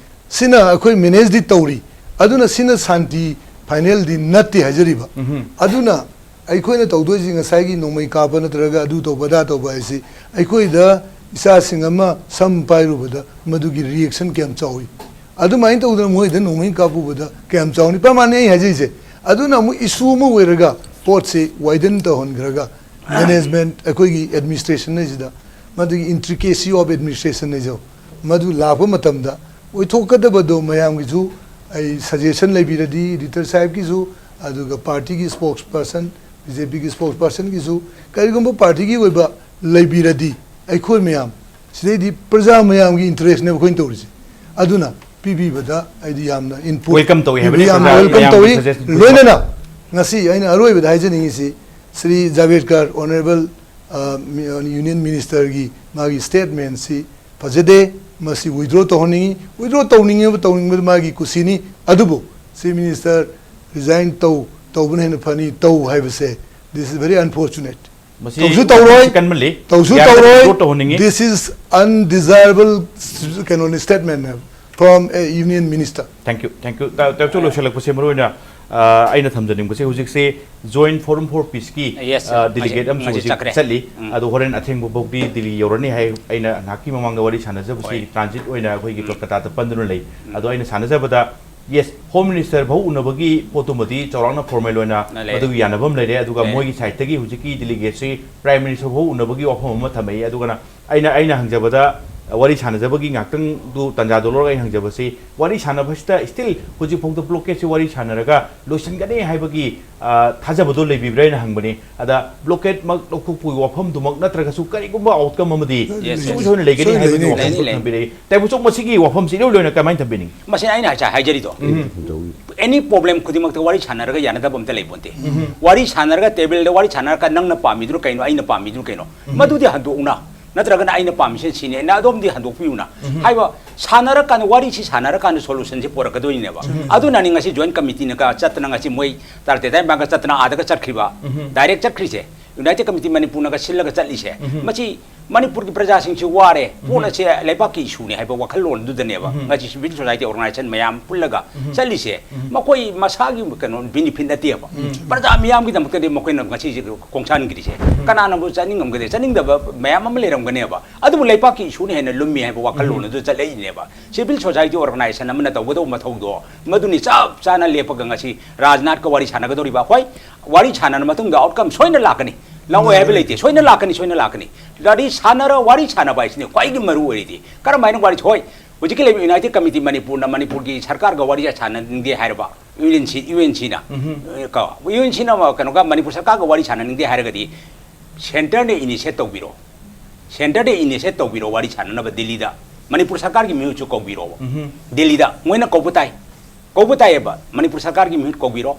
ꯁꯤꯅ ꯑꯩꯈꯣꯏ ꯃꯦꯅꯦꯖꯗꯤ ꯇꯧꯔꯤ, ꯑꯗꯨꯅ ꯁꯤꯅ ꯁꯥꯟꯇꯤ ꯐꯥꯏꯅꯦꯜꯗꯤ ꯅꯠꯇꯦ ꯍꯥꯏꯖꯔꯤꯕ꯫ ꯑꯗꯨꯅ ꯑꯩꯈꯣꯏꯅ ꯇꯧꯗꯣꯏꯁꯤ ꯉꯁꯥꯏꯒꯤ ꯅꯣꯡꯃꯩ ꯀꯥꯞꯄ ꯅꯠꯇ꯭ꯔꯒ ꯑꯗꯨ ꯇꯧꯕ ꯑꯗꯥ ꯇꯧꯕ ꯍꯥꯏꯁꯤ, ꯑꯩꯈꯣꯏꯗ ꯏꯆꯥꯁꯤꯡ ꯑꯃ ꯁꯝ ꯄꯥꯏꯔꯨꯕꯗ ꯃꯗꯨꯒꯤ ꯔꯤꯌꯦꯛꯁꯟ ꯀꯌꯥꯝ ꯆꯥꯎꯏ꯫ ꯑꯗꯨꯃꯥꯏꯅ ꯇꯧꯗꯅ ꯃꯣꯏꯗ ꯅꯣꯡꯃꯩ ꯀꯥꯞꯄꯨꯕꯗ ꯀꯌꯥꯝ ꯆꯥꯎꯅꯤ? ꯄ꯭ꯔꯃꯥꯟꯅꯤ ꯑꯩ ꯍꯥꯏꯖꯔꯤꯁꯦ꯫ ꯑꯗꯨꯅ ꯑꯃꯨꯛ ꯏꯁꯨ ꯑꯃ ꯑꯣꯏꯔꯒ ꯄꯣꯠꯁꯤ ꯋꯥꯏꯗꯟ ꯇꯧꯍꯟꯈ꯭ꯔꯒ ꯃꯦꯅꯦꯖꯃꯦꯟꯠ, ꯑꯩꯈꯣꯏꯒꯤ ꯑꯦꯗꯃꯤꯅꯤꯁꯇ꯭ꯔꯦꯁꯟ ꯍꯥꯏꯁꯤꯗ ꯃꯗꯨꯒꯤ intricacy of administration ꯍꯥꯏꯖꯧ, ꯃꯗꯨ ꯂꯥꯛꯄ ꯃꯇꯝꯗ ꯑꯣꯏꯊꯣꯛꯀꯗꯕꯗꯣ ꯃꯌꯥꯝꯒꯤꯁꯨ ꯑꯩ ꯁꯖꯦꯁꯟ ꯂꯩꯕꯤꯔꯗꯤ, ꯏꯗꯤꯇꯔ ꯁꯥꯍꯦꯕꯀꯤꯁꯨ, ꯑꯗꯨꯒ ꯄꯥꯔꯇꯤꯒꯤ ꯁ꯭ꯄꯣꯛꯁ ꯄꯔꯁꯟ, ꯕꯤ ꯖꯦ ꯄꯤꯒꯤ ꯁ꯭ꯄꯣꯛꯁ ꯄꯔꯁꯟꯒꯤꯁꯨ, ꯀꯔꯤꯒꯨꯝꯕ ꯄꯥꯔꯇꯤꯒꯤ ꯑꯣꯏꯕ ꯂꯩꯕꯤꯔꯗꯤ, ꯑꯩꯈꯣꯏ ꯃꯌꯥꯝ ꯁꯤꯗꯩꯗꯤ ꯄ꯭ꯔꯖꯥ ꯃꯌꯥꯝꯒꯤ ꯏꯟꯇꯔꯦꯁꯅꯦꯕ ꯑꯩꯈꯣꯏꯅ ꯇꯧꯔꯤꯁꯦ꯫ ꯑꯗꯨꯅ ꯄꯤꯕꯤꯕꯗ ꯑꯩꯗꯤ ꯌꯥꯝꯅ ꯏꯟꯄꯨꯠ Welcome ꯇꯧꯏ ꯍꯥꯏꯕꯅꯤ, ꯌꯥꯝꯅ ꯄ꯭ꯔꯖꯥ ꯋꯦꯜꯀꯝ ꯃꯌꯥꯝꯒꯤ ꯇꯧꯏ꯫ ꯁꯖꯦꯁꯟ ꯂꯣꯏꯅꯅ ꯉꯁꯤ ꯑꯩꯅ ꯑꯔꯣꯏꯕꯗ ꯍꯥꯏꯖꯅꯤꯡꯉꯤꯁꯤ, ꯁ꯭ꯔꯤ ꯖꯥꯕꯦꯗꯀꯔ, ꯑꯣꯅꯔꯦꯕꯜ ꯌꯨꯅꯤꯌꯟ ꯃꯤꯅꯤꯁꯇꯔꯒꯤ ꯃꯥꯒꯤ ꯁ꯭ꯇꯦꯠꯃꯦꯟꯁꯤ ꯐꯖꯗꯦ꯫ ꯃꯁꯤ ꯋꯤꯗ꯭ꯔꯣ ꯇꯧꯍꯟꯅꯤꯡꯉꯤ꯫ ꯋꯤꯗ꯭ꯔꯣ ꯇꯧꯅꯤꯡꯉꯤꯕ ꯇꯧꯅꯤꯡꯕꯗꯨ ꯃꯥꯒꯤ ꯀꯨꯁꯤꯅꯤ꯫ ꯑꯗꯨꯕꯨ ꯆꯤꯐ ꯃꯤꯅꯤꯁꯇꯔ ꯔꯤꯖꯥꯏꯟ ꯇꯧ, ꯇꯧꯕꯅ ꯍꯦꯟꯅ ꯐꯅꯤ, ꯇꯧ ꯍꯥꯏꯕꯁꯦ, this is very unfortunate꯫ ꯃꯁꯤ ꯇꯧꯁꯨ ꯇꯧꯔꯣꯏ꯫ ꯀꯟꯃꯜꯂꯤ꯫ ꯇꯧꯁꯨ ꯌꯥꯔꯒꯗꯤ ꯇꯧꯔꯣꯏ꯫ ꯋꯤꯗ꯭ꯔꯣ ꯇꯧꯍꯟꯅꯤꯡꯉꯤ꯫ This is undesirable, ꯀꯩꯅꯣꯅꯤ, statement from a union minister꯫ Thank you, thank you꯫ ꯇꯥ-, ꯇꯥ-, ꯇꯥ-, ꯂꯣꯏꯁꯤꯜꯂꯛꯄꯁꯦ ꯃꯔꯨ ꯑꯣꯏꯅ, ꯑ, ꯑꯩꯅ ꯊꯝꯖꯅꯤꯡꯕꯁꯦ ꯍꯧꯖꯤꯛꯁꯦ Joint Forum for Peaceꯀꯤ, Yes, sir. ꯑ, delegate ꯉꯁꯤ, ꯑꯃꯁꯨ ꯉꯁꯤ ꯍꯧꯖꯤꯛ ꯆꯠꯈ꯭ꯔꯦ꯫ ꯆꯠꯂꯤ꯫ ꯎꯝ꯫ ꯑꯗꯣ ꯍꯣꯔꯦꯟ ꯑꯊꯦꯡꯕ ꯐꯥꯎꯗꯤ ꯗꯤꯜꯂꯤ ꯌꯧꯔꯅꯤ ꯍꯥꯏ꯫ ꯑꯩꯅ ꯉꯥꯏꯍꯥꯛꯀꯤ ꯃꯃꯥꯡꯗ ꯋꯥꯔꯤ ꯁꯥꯟꯅꯖꯕꯁꯤ ꯍꯣꯏ꯫ Transit ꯑꯣꯏꯅ ꯑꯩꯈꯣꯏꯒꯤ ꯎꯝ꯫ ꯀꯣꯜꯀꯇꯥꯗ ꯄꯟꯗꯨꯅ ꯂꯩ꯫ ꯎꯝ꯫ ꯑꯗꯣ ꯑꯩꯅ ꯁꯥꯟꯅꯖꯕꯗ, yes, Home Minister ꯐꯥꯎ ꯎꯅꯕꯒꯤ ꯄꯣꯠꯇꯨꯃꯗꯤ ꯆꯥꯎꯔꯥꯛꯅ formal ꯑꯣꯏꯅ ꯂꯩꯔꯦ꯫ ꯃꯗꯨꯒꯤ ꯌꯥꯅꯕ ꯑꯃ ꯂꯩꯔꯦ꯫ ꯑꯗꯨꯒ ꯂꯩꯔꯦ꯫ ꯃꯣꯏꯒꯤ sideꯇꯒꯤ ꯍꯧꯖꯤꯛꯀꯤ delegateꯁꯤ Prime Minister ꯐꯥꯎ ꯎꯅꯕꯒꯤ ꯋꯥꯐꯝ ꯑꯃ ꯊꯝꯃꯛꯏ꯫ ꯑꯗꯨꯒꯅ ꯑꯩꯅ, ꯑꯩꯅ ꯍꯪꯖꯕꯗ, ꯋꯥꯔꯤ ꯁꯥꯟꯅꯖꯕꯒꯤ ꯉꯥꯛꯇꯪꯗꯨ ꯇꯥꯟꯖꯥꯗꯣ ꯂꯧꯔꯒ ꯑꯩꯅ ꯍꯪꯖꯕꯁꯤ, ꯋꯥꯔꯤ ꯁꯥꯟꯅꯕꯁꯤꯗ still ꯍꯧꯖꯤꯛꯐꯥꯎꯗ blockade ꯁꯤ ꯋꯥꯔꯤ ꯁꯥꯟꯅꯔꯒ ꯂꯣꯏꯁꯤꯟꯒꯅꯤ ꯍꯥꯏꯕꯒꯤ, ꯑ, ꯊꯥꯖꯕꯗꯣ ꯂꯩꯕꯤꯕ꯭ꯔꯥ ꯍꯥꯏꯅ ꯍꯪꯕꯅꯤ꯫ ꯑꯗ blockade ꯃꯛ ꯂꯧꯊꯣꯛꯄꯒꯤ ꯋꯥꯐꯝꯗꯨꯃꯛ ꯅꯠꯇ꯭ꯔꯒꯁꯨ ꯀꯔꯤꯒꯨꯝꯕ outcome ꯑꯃꯗꯤ Yes, yes. ꯁꯣꯏ ꯁꯣꯏꯗꯅ ꯂꯩꯒꯅꯤ ꯁꯣꯏ ꯍꯥꯏꯕꯒꯤ ꯂꯩꯅꯤ, ꯋꯥꯐꯝ ꯂꯩꯅꯤ, ꯂꯩꯅꯤ꯫ ꯊꯝꯕꯤꯔꯛꯏ꯫ ꯇꯥꯏꯕꯪꯆꯧ, ꯃꯁꯤꯒꯤ ꯋꯥꯐꯝꯁꯤ ꯏꯔꯣꯏ ꯂꯣꯏꯅ ꯀꯃꯥꯏꯅ ꯊꯝꯕꯤꯅꯤꯡꯉꯤ? ꯃꯁꯤꯅ ꯑꯩꯅ ꯍꯥꯏꯁꯦ ꯍꯥꯏꯖꯔꯤꯗꯣ꯫ ꯎꯝ꯫ Any problem ꯈꯨꯗꯤꯡꯃꯛꯇ ꯋꯥꯔꯤ ꯁꯥꯟꯅꯔꯒ ꯌꯥꯅꯗꯕ ꯑꯝꯇ ꯂꯩꯄꯣꯟꯇꯦ꯫ ꯎꯝ꯫ ꯋꯥꯔꯤ ꯁꯥꯟꯅꯔꯒ ꯇꯦꯕꯜꯗ ꯋꯥꯔꯤ ꯁꯥꯟꯅꯔꯒ ꯅꯪꯅ ꯄꯥꯝꯃꯤꯗꯨꯅ ꯀꯩꯅꯣ, ꯑꯩꯅ ꯄꯥꯝꯃꯤꯗꯨꯅ ꯀꯩꯅꯣ, ꯎꯝ꯫ ꯃꯗꯨꯗꯤ ꯍꯟꯗꯣꯛꯎꯅ꯫ ꯅꯠꯇ꯭ꯔꯒꯅ ꯑꯩꯅ ꯄꯥꯝꯃꯤꯁꯦ ꯁꯤꯅꯤ, ꯑꯩꯅ ꯑꯗꯣꯝꯗꯤ ꯍꯟꯗꯣꯛꯄꯤꯌꯨꯅ꯫ ꯎꯝ꯫ ꯍꯥꯏꯕ ꯁꯥꯟꯅꯔꯀꯥꯟꯗ, ꯋꯥꯔꯤꯁꯤ ꯁꯥꯟꯅꯔꯀꯥꯟꯗ solution ꯁꯤ ꯄꯨꯔꯛꯀꯗꯣꯏꯅꯦꯕ꯫ ꯎꯝ꯫ ꯑꯗꯨꯅꯅꯤ ꯉꯁꯤ Joint Committee ꯅꯒ ꯆꯠꯇꯅ ꯉꯁꯤ ꯃꯣꯏ ꯇꯔꯥꯇꯔꯦꯠ ꯇꯔꯥꯅꯤꯄꯥꯟꯒ ꯆꯠꯇꯅ ꯑꯥꯗꯒ ꯆꯠꯈ꯭ꯔꯤꯕ, ꯎꯝ꯫ Direct ꯆꯠꯈ꯭ꯔꯤꯁꯦ꯫ United Committee ꯃꯅꯤꯄꯨꯔꯅꯒ ꯁꯤꯜꯂꯒ ꯆꯠꯂꯤꯁꯦ꯫ ꯎꯝ꯫ ꯃꯁꯤ ꯃꯅꯤꯄꯨꯔꯒꯤ ꯄ꯭ꯔꯖꯥꯁꯤꯡꯁꯤ ꯋꯥꯔꯦ, ꯎꯝ꯫ ꯄꯣꯠ ꯑꯁꯦ ꯂꯩꯕꯥꯛꯀꯤ issue ꯅꯤ ꯍꯥꯏꯕ ꯋꯥꯈꯜꯂꯣꯟꯗꯨꯗꯅꯦꯕ ꯎꯝ꯫ ꯉꯁꯤ civil society organization ꯃꯌꯥꯝ ꯄꯨꯜꯂꯒ ꯎꯝ꯫ ꯆꯠꯂꯤꯁꯦ꯫ ꯎꯝ꯫ ꯃꯈꯣꯏ ꯃꯁꯥꯒꯤ ꯀꯩꯅꯣ benefit ꯅꯠꯇꯦꯕ꯫ ꯎꯝ꯫ ꯄ꯭ꯔꯖꯥ ꯃꯤꯌꯥꯝꯒꯤꯗꯃꯛꯇꯗꯤ ꯃꯈꯣꯏꯅ ꯉꯁꯤꯁꯦ ꯈꯣꯡꯁꯥꯟꯈ꯭ꯔꯤꯁꯦ꯫ ꯎꯝ꯫ ꯀꯅꯥꯅꯕꯨ ꯆꯠꯅꯤꯡꯉꯝꯒꯗꯦ? ꯆꯠꯅꯤꯡꯗꯕ ꯃꯌꯥꯝ ꯑꯃ ꯂꯩꯔꯝꯒꯅꯦꯕ꯫ ꯑꯗꯨꯕꯨ ꯂꯩꯕꯥꯛꯀꯤ issue ꯅ ꯍꯦꯟꯅ ꯂꯨꯝꯃꯤ ꯍꯥꯏꯕ ꯋꯥꯈꯜꯂꯣꯟ ꯎꯝ꯫ ꯑꯗꯨ ꯆꯠꯂꯛꯏꯅꯦꯕ꯫ Civil society organization ꯑꯃꯅ ꯇꯧꯒꯗꯧꯕ ꯃꯊꯧꯗꯣ ꯃꯗꯨꯅꯤ ꯆꯞ ꯆꯥꯅ ꯂꯦꯞꯄꯒ ꯉꯁꯤ ꯔꯥꯖꯅꯥꯊꯀ ꯋꯥꯔꯤ ꯁꯥꯟꯅꯒꯗꯧꯔꯤꯕ꯫ ꯍꯣꯏ, ꯋꯥꯔꯤ ꯁꯥꯟꯅꯔ ꯃꯇꯨꯡꯗ outcome ꯁꯣꯏꯅ ꯂꯥꯛꯀꯅꯤ꯫ ꯂꯥꯛꯑꯣꯏ ꯍꯥꯏꯕ ꯂꯩꯇꯦ꯫ ꯁꯣꯏꯅ ꯂꯥꯛꯀꯅꯤ, ꯁꯣꯏꯅ ꯂꯥꯛꯀꯅꯤ꯫ ꯋꯥꯔꯤ ꯁꯥꯟꯅꯔ, ꯋꯥꯔꯤ ꯁꯥꯟꯅꯕ ꯍꯥꯏꯁꯤꯅꯤ ꯈ꯭ꯋꯥꯏꯗꯒꯤ ꯃꯔꯨ ꯑꯣꯏꯔꯤꯗꯤ꯫ ꯀꯔꯝꯍꯥꯏꯅ ꯋꯥꯔꯤ, ꯍꯣꯏ, ꯍꯧꯖꯤꯛꯀꯤ ꯂꯩꯕ United Committee ꯃꯅꯤꯄꯨꯔꯅ ꯃꯅꯤꯄꯨꯔꯒꯤ ꯁꯔꯀꯥꯔꯒ ꯋꯥꯔꯤ ꯁꯥꯟꯅꯅꯤꯡꯗꯦ ꯍꯥꯏꯔꯕ, U N C, U N C ꯅ, ꯎꯝ꯫ ꯀꯣ, U N C ꯅ ꯀꯩꯅꯣꯒ ꯃꯅꯤꯄꯨꯔ ꯁꯔꯀꯥꯔꯒ ꯋꯥꯔꯤ ꯁꯥꯟꯅꯅꯤꯡꯗꯦ ꯍꯥꯏꯔꯒꯗꯤ centre ꯅ initiate ꯇꯧꯕꯤꯔꯣ꯫ Centre ꯗ initiate ꯇꯧꯕꯤꯔꯣ ꯋꯥꯔꯤ ꯁꯥꯟꯅꯅꯕ ꯗꯤꯜꯂꯤꯗ꯫ ꯃꯅꯤꯄꯨꯔ ꯁꯔꯀꯥꯔꯒꯤ ꯃꯤꯍꯨꯠꯁꯨ ꯀꯧꯕꯤꯔꯣꯕ꯫ ꯎꯝ꯫ ꯗꯤꯜꯂꯤꯗ ꯃꯣꯏꯅ ꯀꯧꯕ ꯇꯥꯏ꯫ ꯀꯧꯕ ꯇꯥꯏꯌꯦꯕ꯫ ꯃꯅꯤꯄꯨꯔ ꯁꯔꯀꯥꯔꯒꯤ ꯃꯤꯍꯨꯠ ꯀꯧꯕꯤꯔꯣ꯫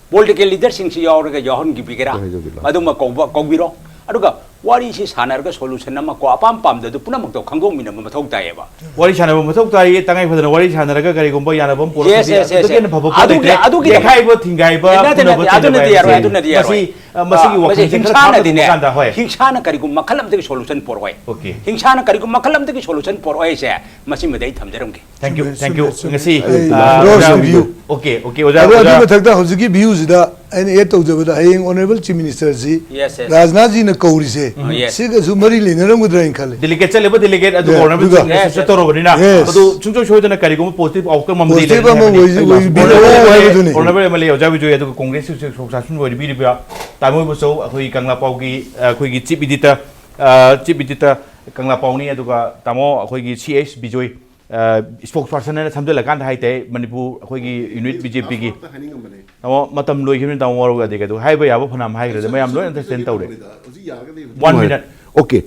Political leader ꯁꯤꯡꯁꯤ ꯌꯥꯎꯔꯒ ꯌꯥꯎꯍꯟꯕꯤꯒꯦꯔꯥ? ꯍꯣꯏ, ꯍꯣꯏ, ꯍꯣꯏ꯫ ꯑꯗꯨꯃ ꯀꯧꯕ, ꯀꯧꯕꯤꯔꯣ꯫ ꯑꯗꯨꯒ ꯋꯥꯔꯤꯁꯤ ꯁꯥꯟꯅꯔꯒ solution ꯑꯃ ꯀꯣ, ꯑꯄꯥꯝ ꯄꯥꯝꯗꯕꯗꯨ ꯄꯨꯝꯅꯃꯛꯇꯣ ꯈꯪꯗꯣꯛꯃꯤꯟꯅꯕ ꯃꯊꯧ ꯇꯥꯏꯌꯦꯕ꯫ ꯋꯥꯔꯤ ꯁꯥꯟꯅꯕ ꯃꯊꯧ ꯇꯥꯏꯌꯦ꯫ ꯇꯉꯥꯏ ꯐꯗꯅ ꯋꯥꯔꯤ ꯁꯥꯟꯅꯔꯒ ꯀꯔꯤꯒꯨꯝꯕ ꯌꯥꯅꯕ ꯑꯃ Yes, ꯄꯨꯔꯛꯄꯗꯤ yes, yes, ꯑꯗꯨꯗꯒꯤ ꯍꯦꯟꯅ yes. ꯐꯕ ꯄꯣꯠ ꯑꯗꯨꯒꯤ- ꯂꯩꯇ꯭ꯔꯦ꯫ ꯑꯗꯨꯒꯤꯗꯃꯛ- ꯌꯦꯛꯈꯥꯏꯕ ꯊꯤꯡꯒꯥꯏꯕ ꯅꯠꯇꯦ, ꯅꯠꯇꯦ, ꯐꯨꯅꯕ ꯑꯗꯨꯅꯗꯤ ꯆꯦꯟꯕꯁꯦ ꯌꯥꯔꯣꯏ, ꯑꯗꯨꯅꯗꯤ ꯌꯥꯔꯣꯏ꯫ ꯃꯁꯤ ꯑ, ꯃꯁꯤꯒꯤ ꯑ, ꯃꯁꯤ ꯋꯥꯈꯜꯁꯦ ꯈꯔ ꯍꯤꯡꯁꯥꯅꯗꯤꯅꯦ, ꯊꯥꯗꯣꯛꯄ ꯀꯥꯟꯗ, ꯍꯣꯏ꯫ ꯍꯤꯡꯁꯥꯅ ꯀꯔꯤꯒꯨꯝꯕ ꯃꯈꯜ ꯑꯃꯗꯒꯤ solution ꯄꯣꯔꯛꯑꯣꯏ꯫ Okay. ꯍꯤꯡꯁꯥꯅ ꯀꯔꯤꯒꯨꯝꯕ ꯃꯈꯜ ꯑꯃꯗꯒꯤ solution ꯄꯣꯔꯛꯑꯣꯏꯁꯦ ꯃꯁꯤꯃꯗꯤ ꯑꯩ ꯊꯝꯖꯔꯝꯒꯦ꯫ Thank you, ꯆꯨꯝꯃꯦ, thank ꯆꯨꯝꯃꯦ, you꯫ ꯆꯨꯝꯃꯦ꯫ ꯉꯁꯤ ꯑꯩ ꯑ, ꯂꯥꯁ ꯑꯣꯖꯥ ꯚ꯭ꯌꯨ꯫ ꯑꯣꯀꯦ ꯑꯣꯀꯦ ꯑꯣꯖꯥ ꯑꯗꯣ ꯑꯗꯨꯒꯤ ꯑꯣꯖꯥ ꯃꯊꯛꯇ ꯍꯧꯖꯤꯛꯀꯤ ꯚ꯭ꯌꯨꯁꯤꯗ ꯑꯩꯅ ꯑꯦꯗ ꯇꯧꯖꯕꯗ ꯍꯌꯦꯡ ꯑꯣꯅꯔꯦꯕꯜ ꯆꯤꯐ ꯃꯤꯅꯤꯁꯇꯔꯁꯤ Yes, yes. ꯔꯥꯖꯅꯥꯊꯖꯤꯅ ꯀꯧꯔꯤꯁꯦ ꯎꯝ, yes. ꯁꯤꯒꯁꯨ ꯃꯔꯤ ꯂꯩꯅꯔꯝꯒꯗ꯭ꯔꯥ ꯍꯥꯏꯅ ꯈꯜꯂꯦ꯫ ꯗꯦꯂꯤꯒꯦꯠ ꯆꯠꯂꯦꯕ ꯗꯦꯂꯤꯒꯦꯠ ꯑꯗꯨꯒ Yeah, ꯑꯣꯅꯔꯦꯕꯜ ꯑꯗꯨꯒ chief minister Yes, yes. ꯆꯠꯇꯧꯔꯕꯅꯤꯅ Yes. ꯑꯗꯨ ꯁꯨꯡꯁꯣꯏ ꯁꯣꯏꯗꯅ ꯀꯔꯤꯒꯨꯝꯕ ꯄꯣꯖꯤꯇꯤꯚ ꯑꯥꯎꯠꯀꯝ ꯑꯃꯗꯤ Positive ꯑꯃ ꯂꯩꯔꯅꯤ ꯑꯣꯏꯁꯤ- ꯍꯥꯏꯕꯅꯤ꯫ ꯑꯣꯏꯕꯤꯔꯣ ꯑꯣꯅꯔꯦꯕꯜ ꯍꯥꯏꯕꯗꯨꯅꯤ꯫ ꯑꯣꯅꯔꯦꯕꯜ ꯑꯦꯝ ꯑꯦꯜ ꯑꯦ ꯑꯣꯖꯥ ꯕꯤꯖꯣꯏ ꯑꯗꯨꯒ ꯀꯣꯡꯒ꯭ꯔꯦꯁꯀꯤ ꯁ꯭ꯄꯣꯛꯁ ꯄꯥꯔꯁꯟ ꯑꯣꯏꯕꯤꯔꯤꯕ ꯇꯥꯃꯣ ꯏꯕꯣꯆꯧ, ꯑꯩꯈꯣꯏꯒꯤ ꯀꯪꯂꯥꯄꯥꯎꯒꯤ ꯑꯩꯈꯣꯏꯒꯤ ꯆꯤꯐ ꯏꯗꯤꯇꯔ, ꯆꯤꯐ ꯏꯗꯤꯇꯔ ꯀꯪꯂꯥꯄꯥꯎꯅꯤ, ꯑꯗꯨꯒ ꯇꯥꯃꯣ ꯑꯩꯈꯣꯏꯒꯤ ꯁꯤ ꯑꯩꯆ ꯕꯤꯖꯣꯏ, ꯁ꯭ꯄꯣꯛꯁ ꯄꯥꯔꯁꯟ ꯍꯥꯏꯅ ꯁꯝꯖꯜꯂꯀꯥꯟꯗ ꯍꯥꯏꯇꯥꯔꯦ, ꯃꯅꯤꯄꯨꯔ ꯑꯩꯈꯣꯏꯒꯤ ꯌꯨꯅꯤꯠ ꯕꯤ ꯖꯦ ꯄꯤꯒꯤ꯫ ꯇꯥꯃꯣ, ꯃꯇꯝ ꯂꯣꯏꯈꯤꯕꯅꯤ, ꯇꯥꯃꯣ ꯋꯥꯔꯧ ꯌꯥꯗꯦ꯫ ꯑꯗꯨ ꯍꯥꯏꯕ ꯌꯥꯕ ꯐꯅꯌꯥꯝ ꯍꯥꯏꯈ꯭ꯔꯦ, ꯑꯗꯨ ꯃꯌꯥꯝ ꯂꯣꯏ ꯑꯟꯗꯔꯁꯇꯦꯟ ꯇꯧꯔꯦ꯫ One minute. ꯑꯣꯀꯦ꯫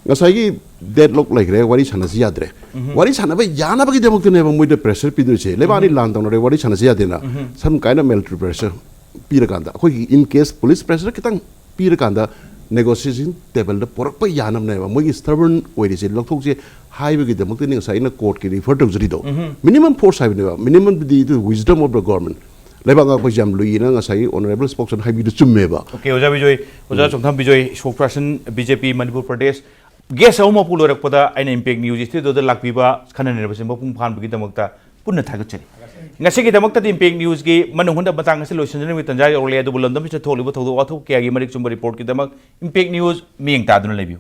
ꯉꯁꯥꯏꯒꯤ ꯗꯦꯗ ꯂꯣꯛ ꯂꯩꯈ꯭ꯔꯦ, ꯋꯥꯔꯤ ꯁꯥꯟꯅꯁꯤ ꯌꯥꯗ꯭ꯔꯦ꯫ ꯋꯥꯔꯤ ꯁꯥꯟꯅꯕ ꯌꯥꯅꯕꯒꯤꯗꯃꯛꯇꯅꯦꯕ ꯃꯣꯏꯗ ꯄ꯭ꯔꯦꯁꯔ ꯄꯤꯗꯣꯏꯁꯦ꯫ ꯂꯩꯕꯥꯛ ꯑꯅꯤ ꯂꯥꯟ ꯇꯧꯅꯔꯦ, ꯋꯥꯔꯤ ꯁꯥꯟꯅꯁꯤ ꯌꯥꯗꯦꯅ꯫ ꯁꯝ ꯀꯥꯏꯅ ꯃꯤꯂꯤꯇꯔꯤ ꯄ꯭ꯔꯦꯁꯔ ꯄꯤꯔꯀꯥꯟꯗ, ꯑꯩꯈꯣꯏꯒꯤ ꯏꯟ ꯀꯦꯁ ꯄꯨꯂꯤꯁ ꯄ꯭ꯔꯦꯁꯔ ꯈꯤꯇꯪ ꯄꯤꯔꯀꯥꯟꯗ ꯅꯦꯒꯣꯁꯤꯌꯦꯁꯟ ꯇꯦꯕꯜꯗ ꯄꯨꯔꯛꯄ ꯌꯥꯅꯕꯅꯦꯕ꯫ ꯃꯣꯏꯒꯤ ꯁ꯭ꯇꯕꯔꯟ ꯑꯣꯏꯔꯤꯁꯦ ꯂꯧꯊꯣꯛꯁꯦ ꯍꯥꯏꯕꯒꯤꯗꯃꯛꯇꯅꯤ ꯉꯁꯥꯏ ꯑꯩꯅ ꯀꯣꯔꯠꯀꯤ ꯔꯤꯐꯔ ꯇꯧꯖꯔꯤꯗꯣ꯫ ꯃꯤꯅꯤꯃꯝ ꯐꯣꯔꯁ ꯍꯥꯏꯕꯅꯦꯕ, ꯃꯤꯅꯤꯃꯝꯗꯤ wisdom of the government꯫ ꯂꯩꯕꯥꯛ ꯉꯥꯛꯄꯁꯦ ꯌꯥꯝ ꯂꯨꯏꯅ ꯉꯁꯥꯏꯒꯤ ꯑꯣꯅꯔꯦꯕꯜ ꯁ꯭ꯄꯣꯛꯁꯟ ꯍꯥꯏꯕꯤꯗꯨ ꯆꯨꯝꯃꯦꯕ꯫ ꯑꯣꯀꯦ, ꯑꯣꯖꯥ ꯕꯤꯖꯣꯏ, ꯑꯣꯖꯥ ꯆꯣꯡꯊꯥꯝ Bijoy, ꯁ꯭ꯄꯣꯛꯁ person B J P Manipur Pradesh. Gas ꯑꯍꯨꯝꯃꯛꯄꯨ ꯂꯣꯏꯔꯛꯄꯗ ꯑꯩꯅ ꯏꯝꯄꯦꯛ ꯅ꯭ꯌꯨꯁ ꯁ꯭ꯇꯨꯗꯤꯑꯣꯗ ꯂꯥꯛꯄꯤꯕ ꯈꯟꯅ ꯅꯩꯅꯕꯁꯦ ꯃꯄꯨꯡ ꯐꯥꯍꯟꯕꯒꯤꯗꯃꯛꯇ ꯄꯨꯟꯅ ꯊꯥꯒꯠꯆꯔꯤ꯫ ꯉꯁꯤꯒꯤꯗꯃꯛꯇꯗꯤ ꯏꯝꯄꯦꯛ ꯅ꯭ꯌꯨꯁꯀꯤ ꯃꯅꯨꯡ ꯍꯨꯠꯅ ꯃꯇꯥꯡ ꯑꯁꯤ ꯂꯣꯏꯁꯤꯟꯖꯅꯕꯒꯤ ꯇꯥꯟꯖꯥ ꯌꯧꯔꯛꯂꯦ, ꯑꯗꯨꯕꯨ ꯂꯝꯗꯝꯁꯤꯗ ꯊꯣꯛꯂꯤꯕ ꯊꯧꯗꯣꯛ ꯋꯥꯊꯣꯛ ꯀꯌꯥꯒꯤ ꯃꯔꯤꯛ ꯆꯨꯝꯕ ꯔꯤꯄꯣꯔꯠꯀꯤꯗꯃꯛ ꯏꯝꯄꯦꯛ ꯅ꯭ꯌꯨꯁ ꯃꯤꯠꯌꯦꯡ ꯇꯥꯗꯨꯅ ꯂꯩꯕꯤꯌꯨ꯫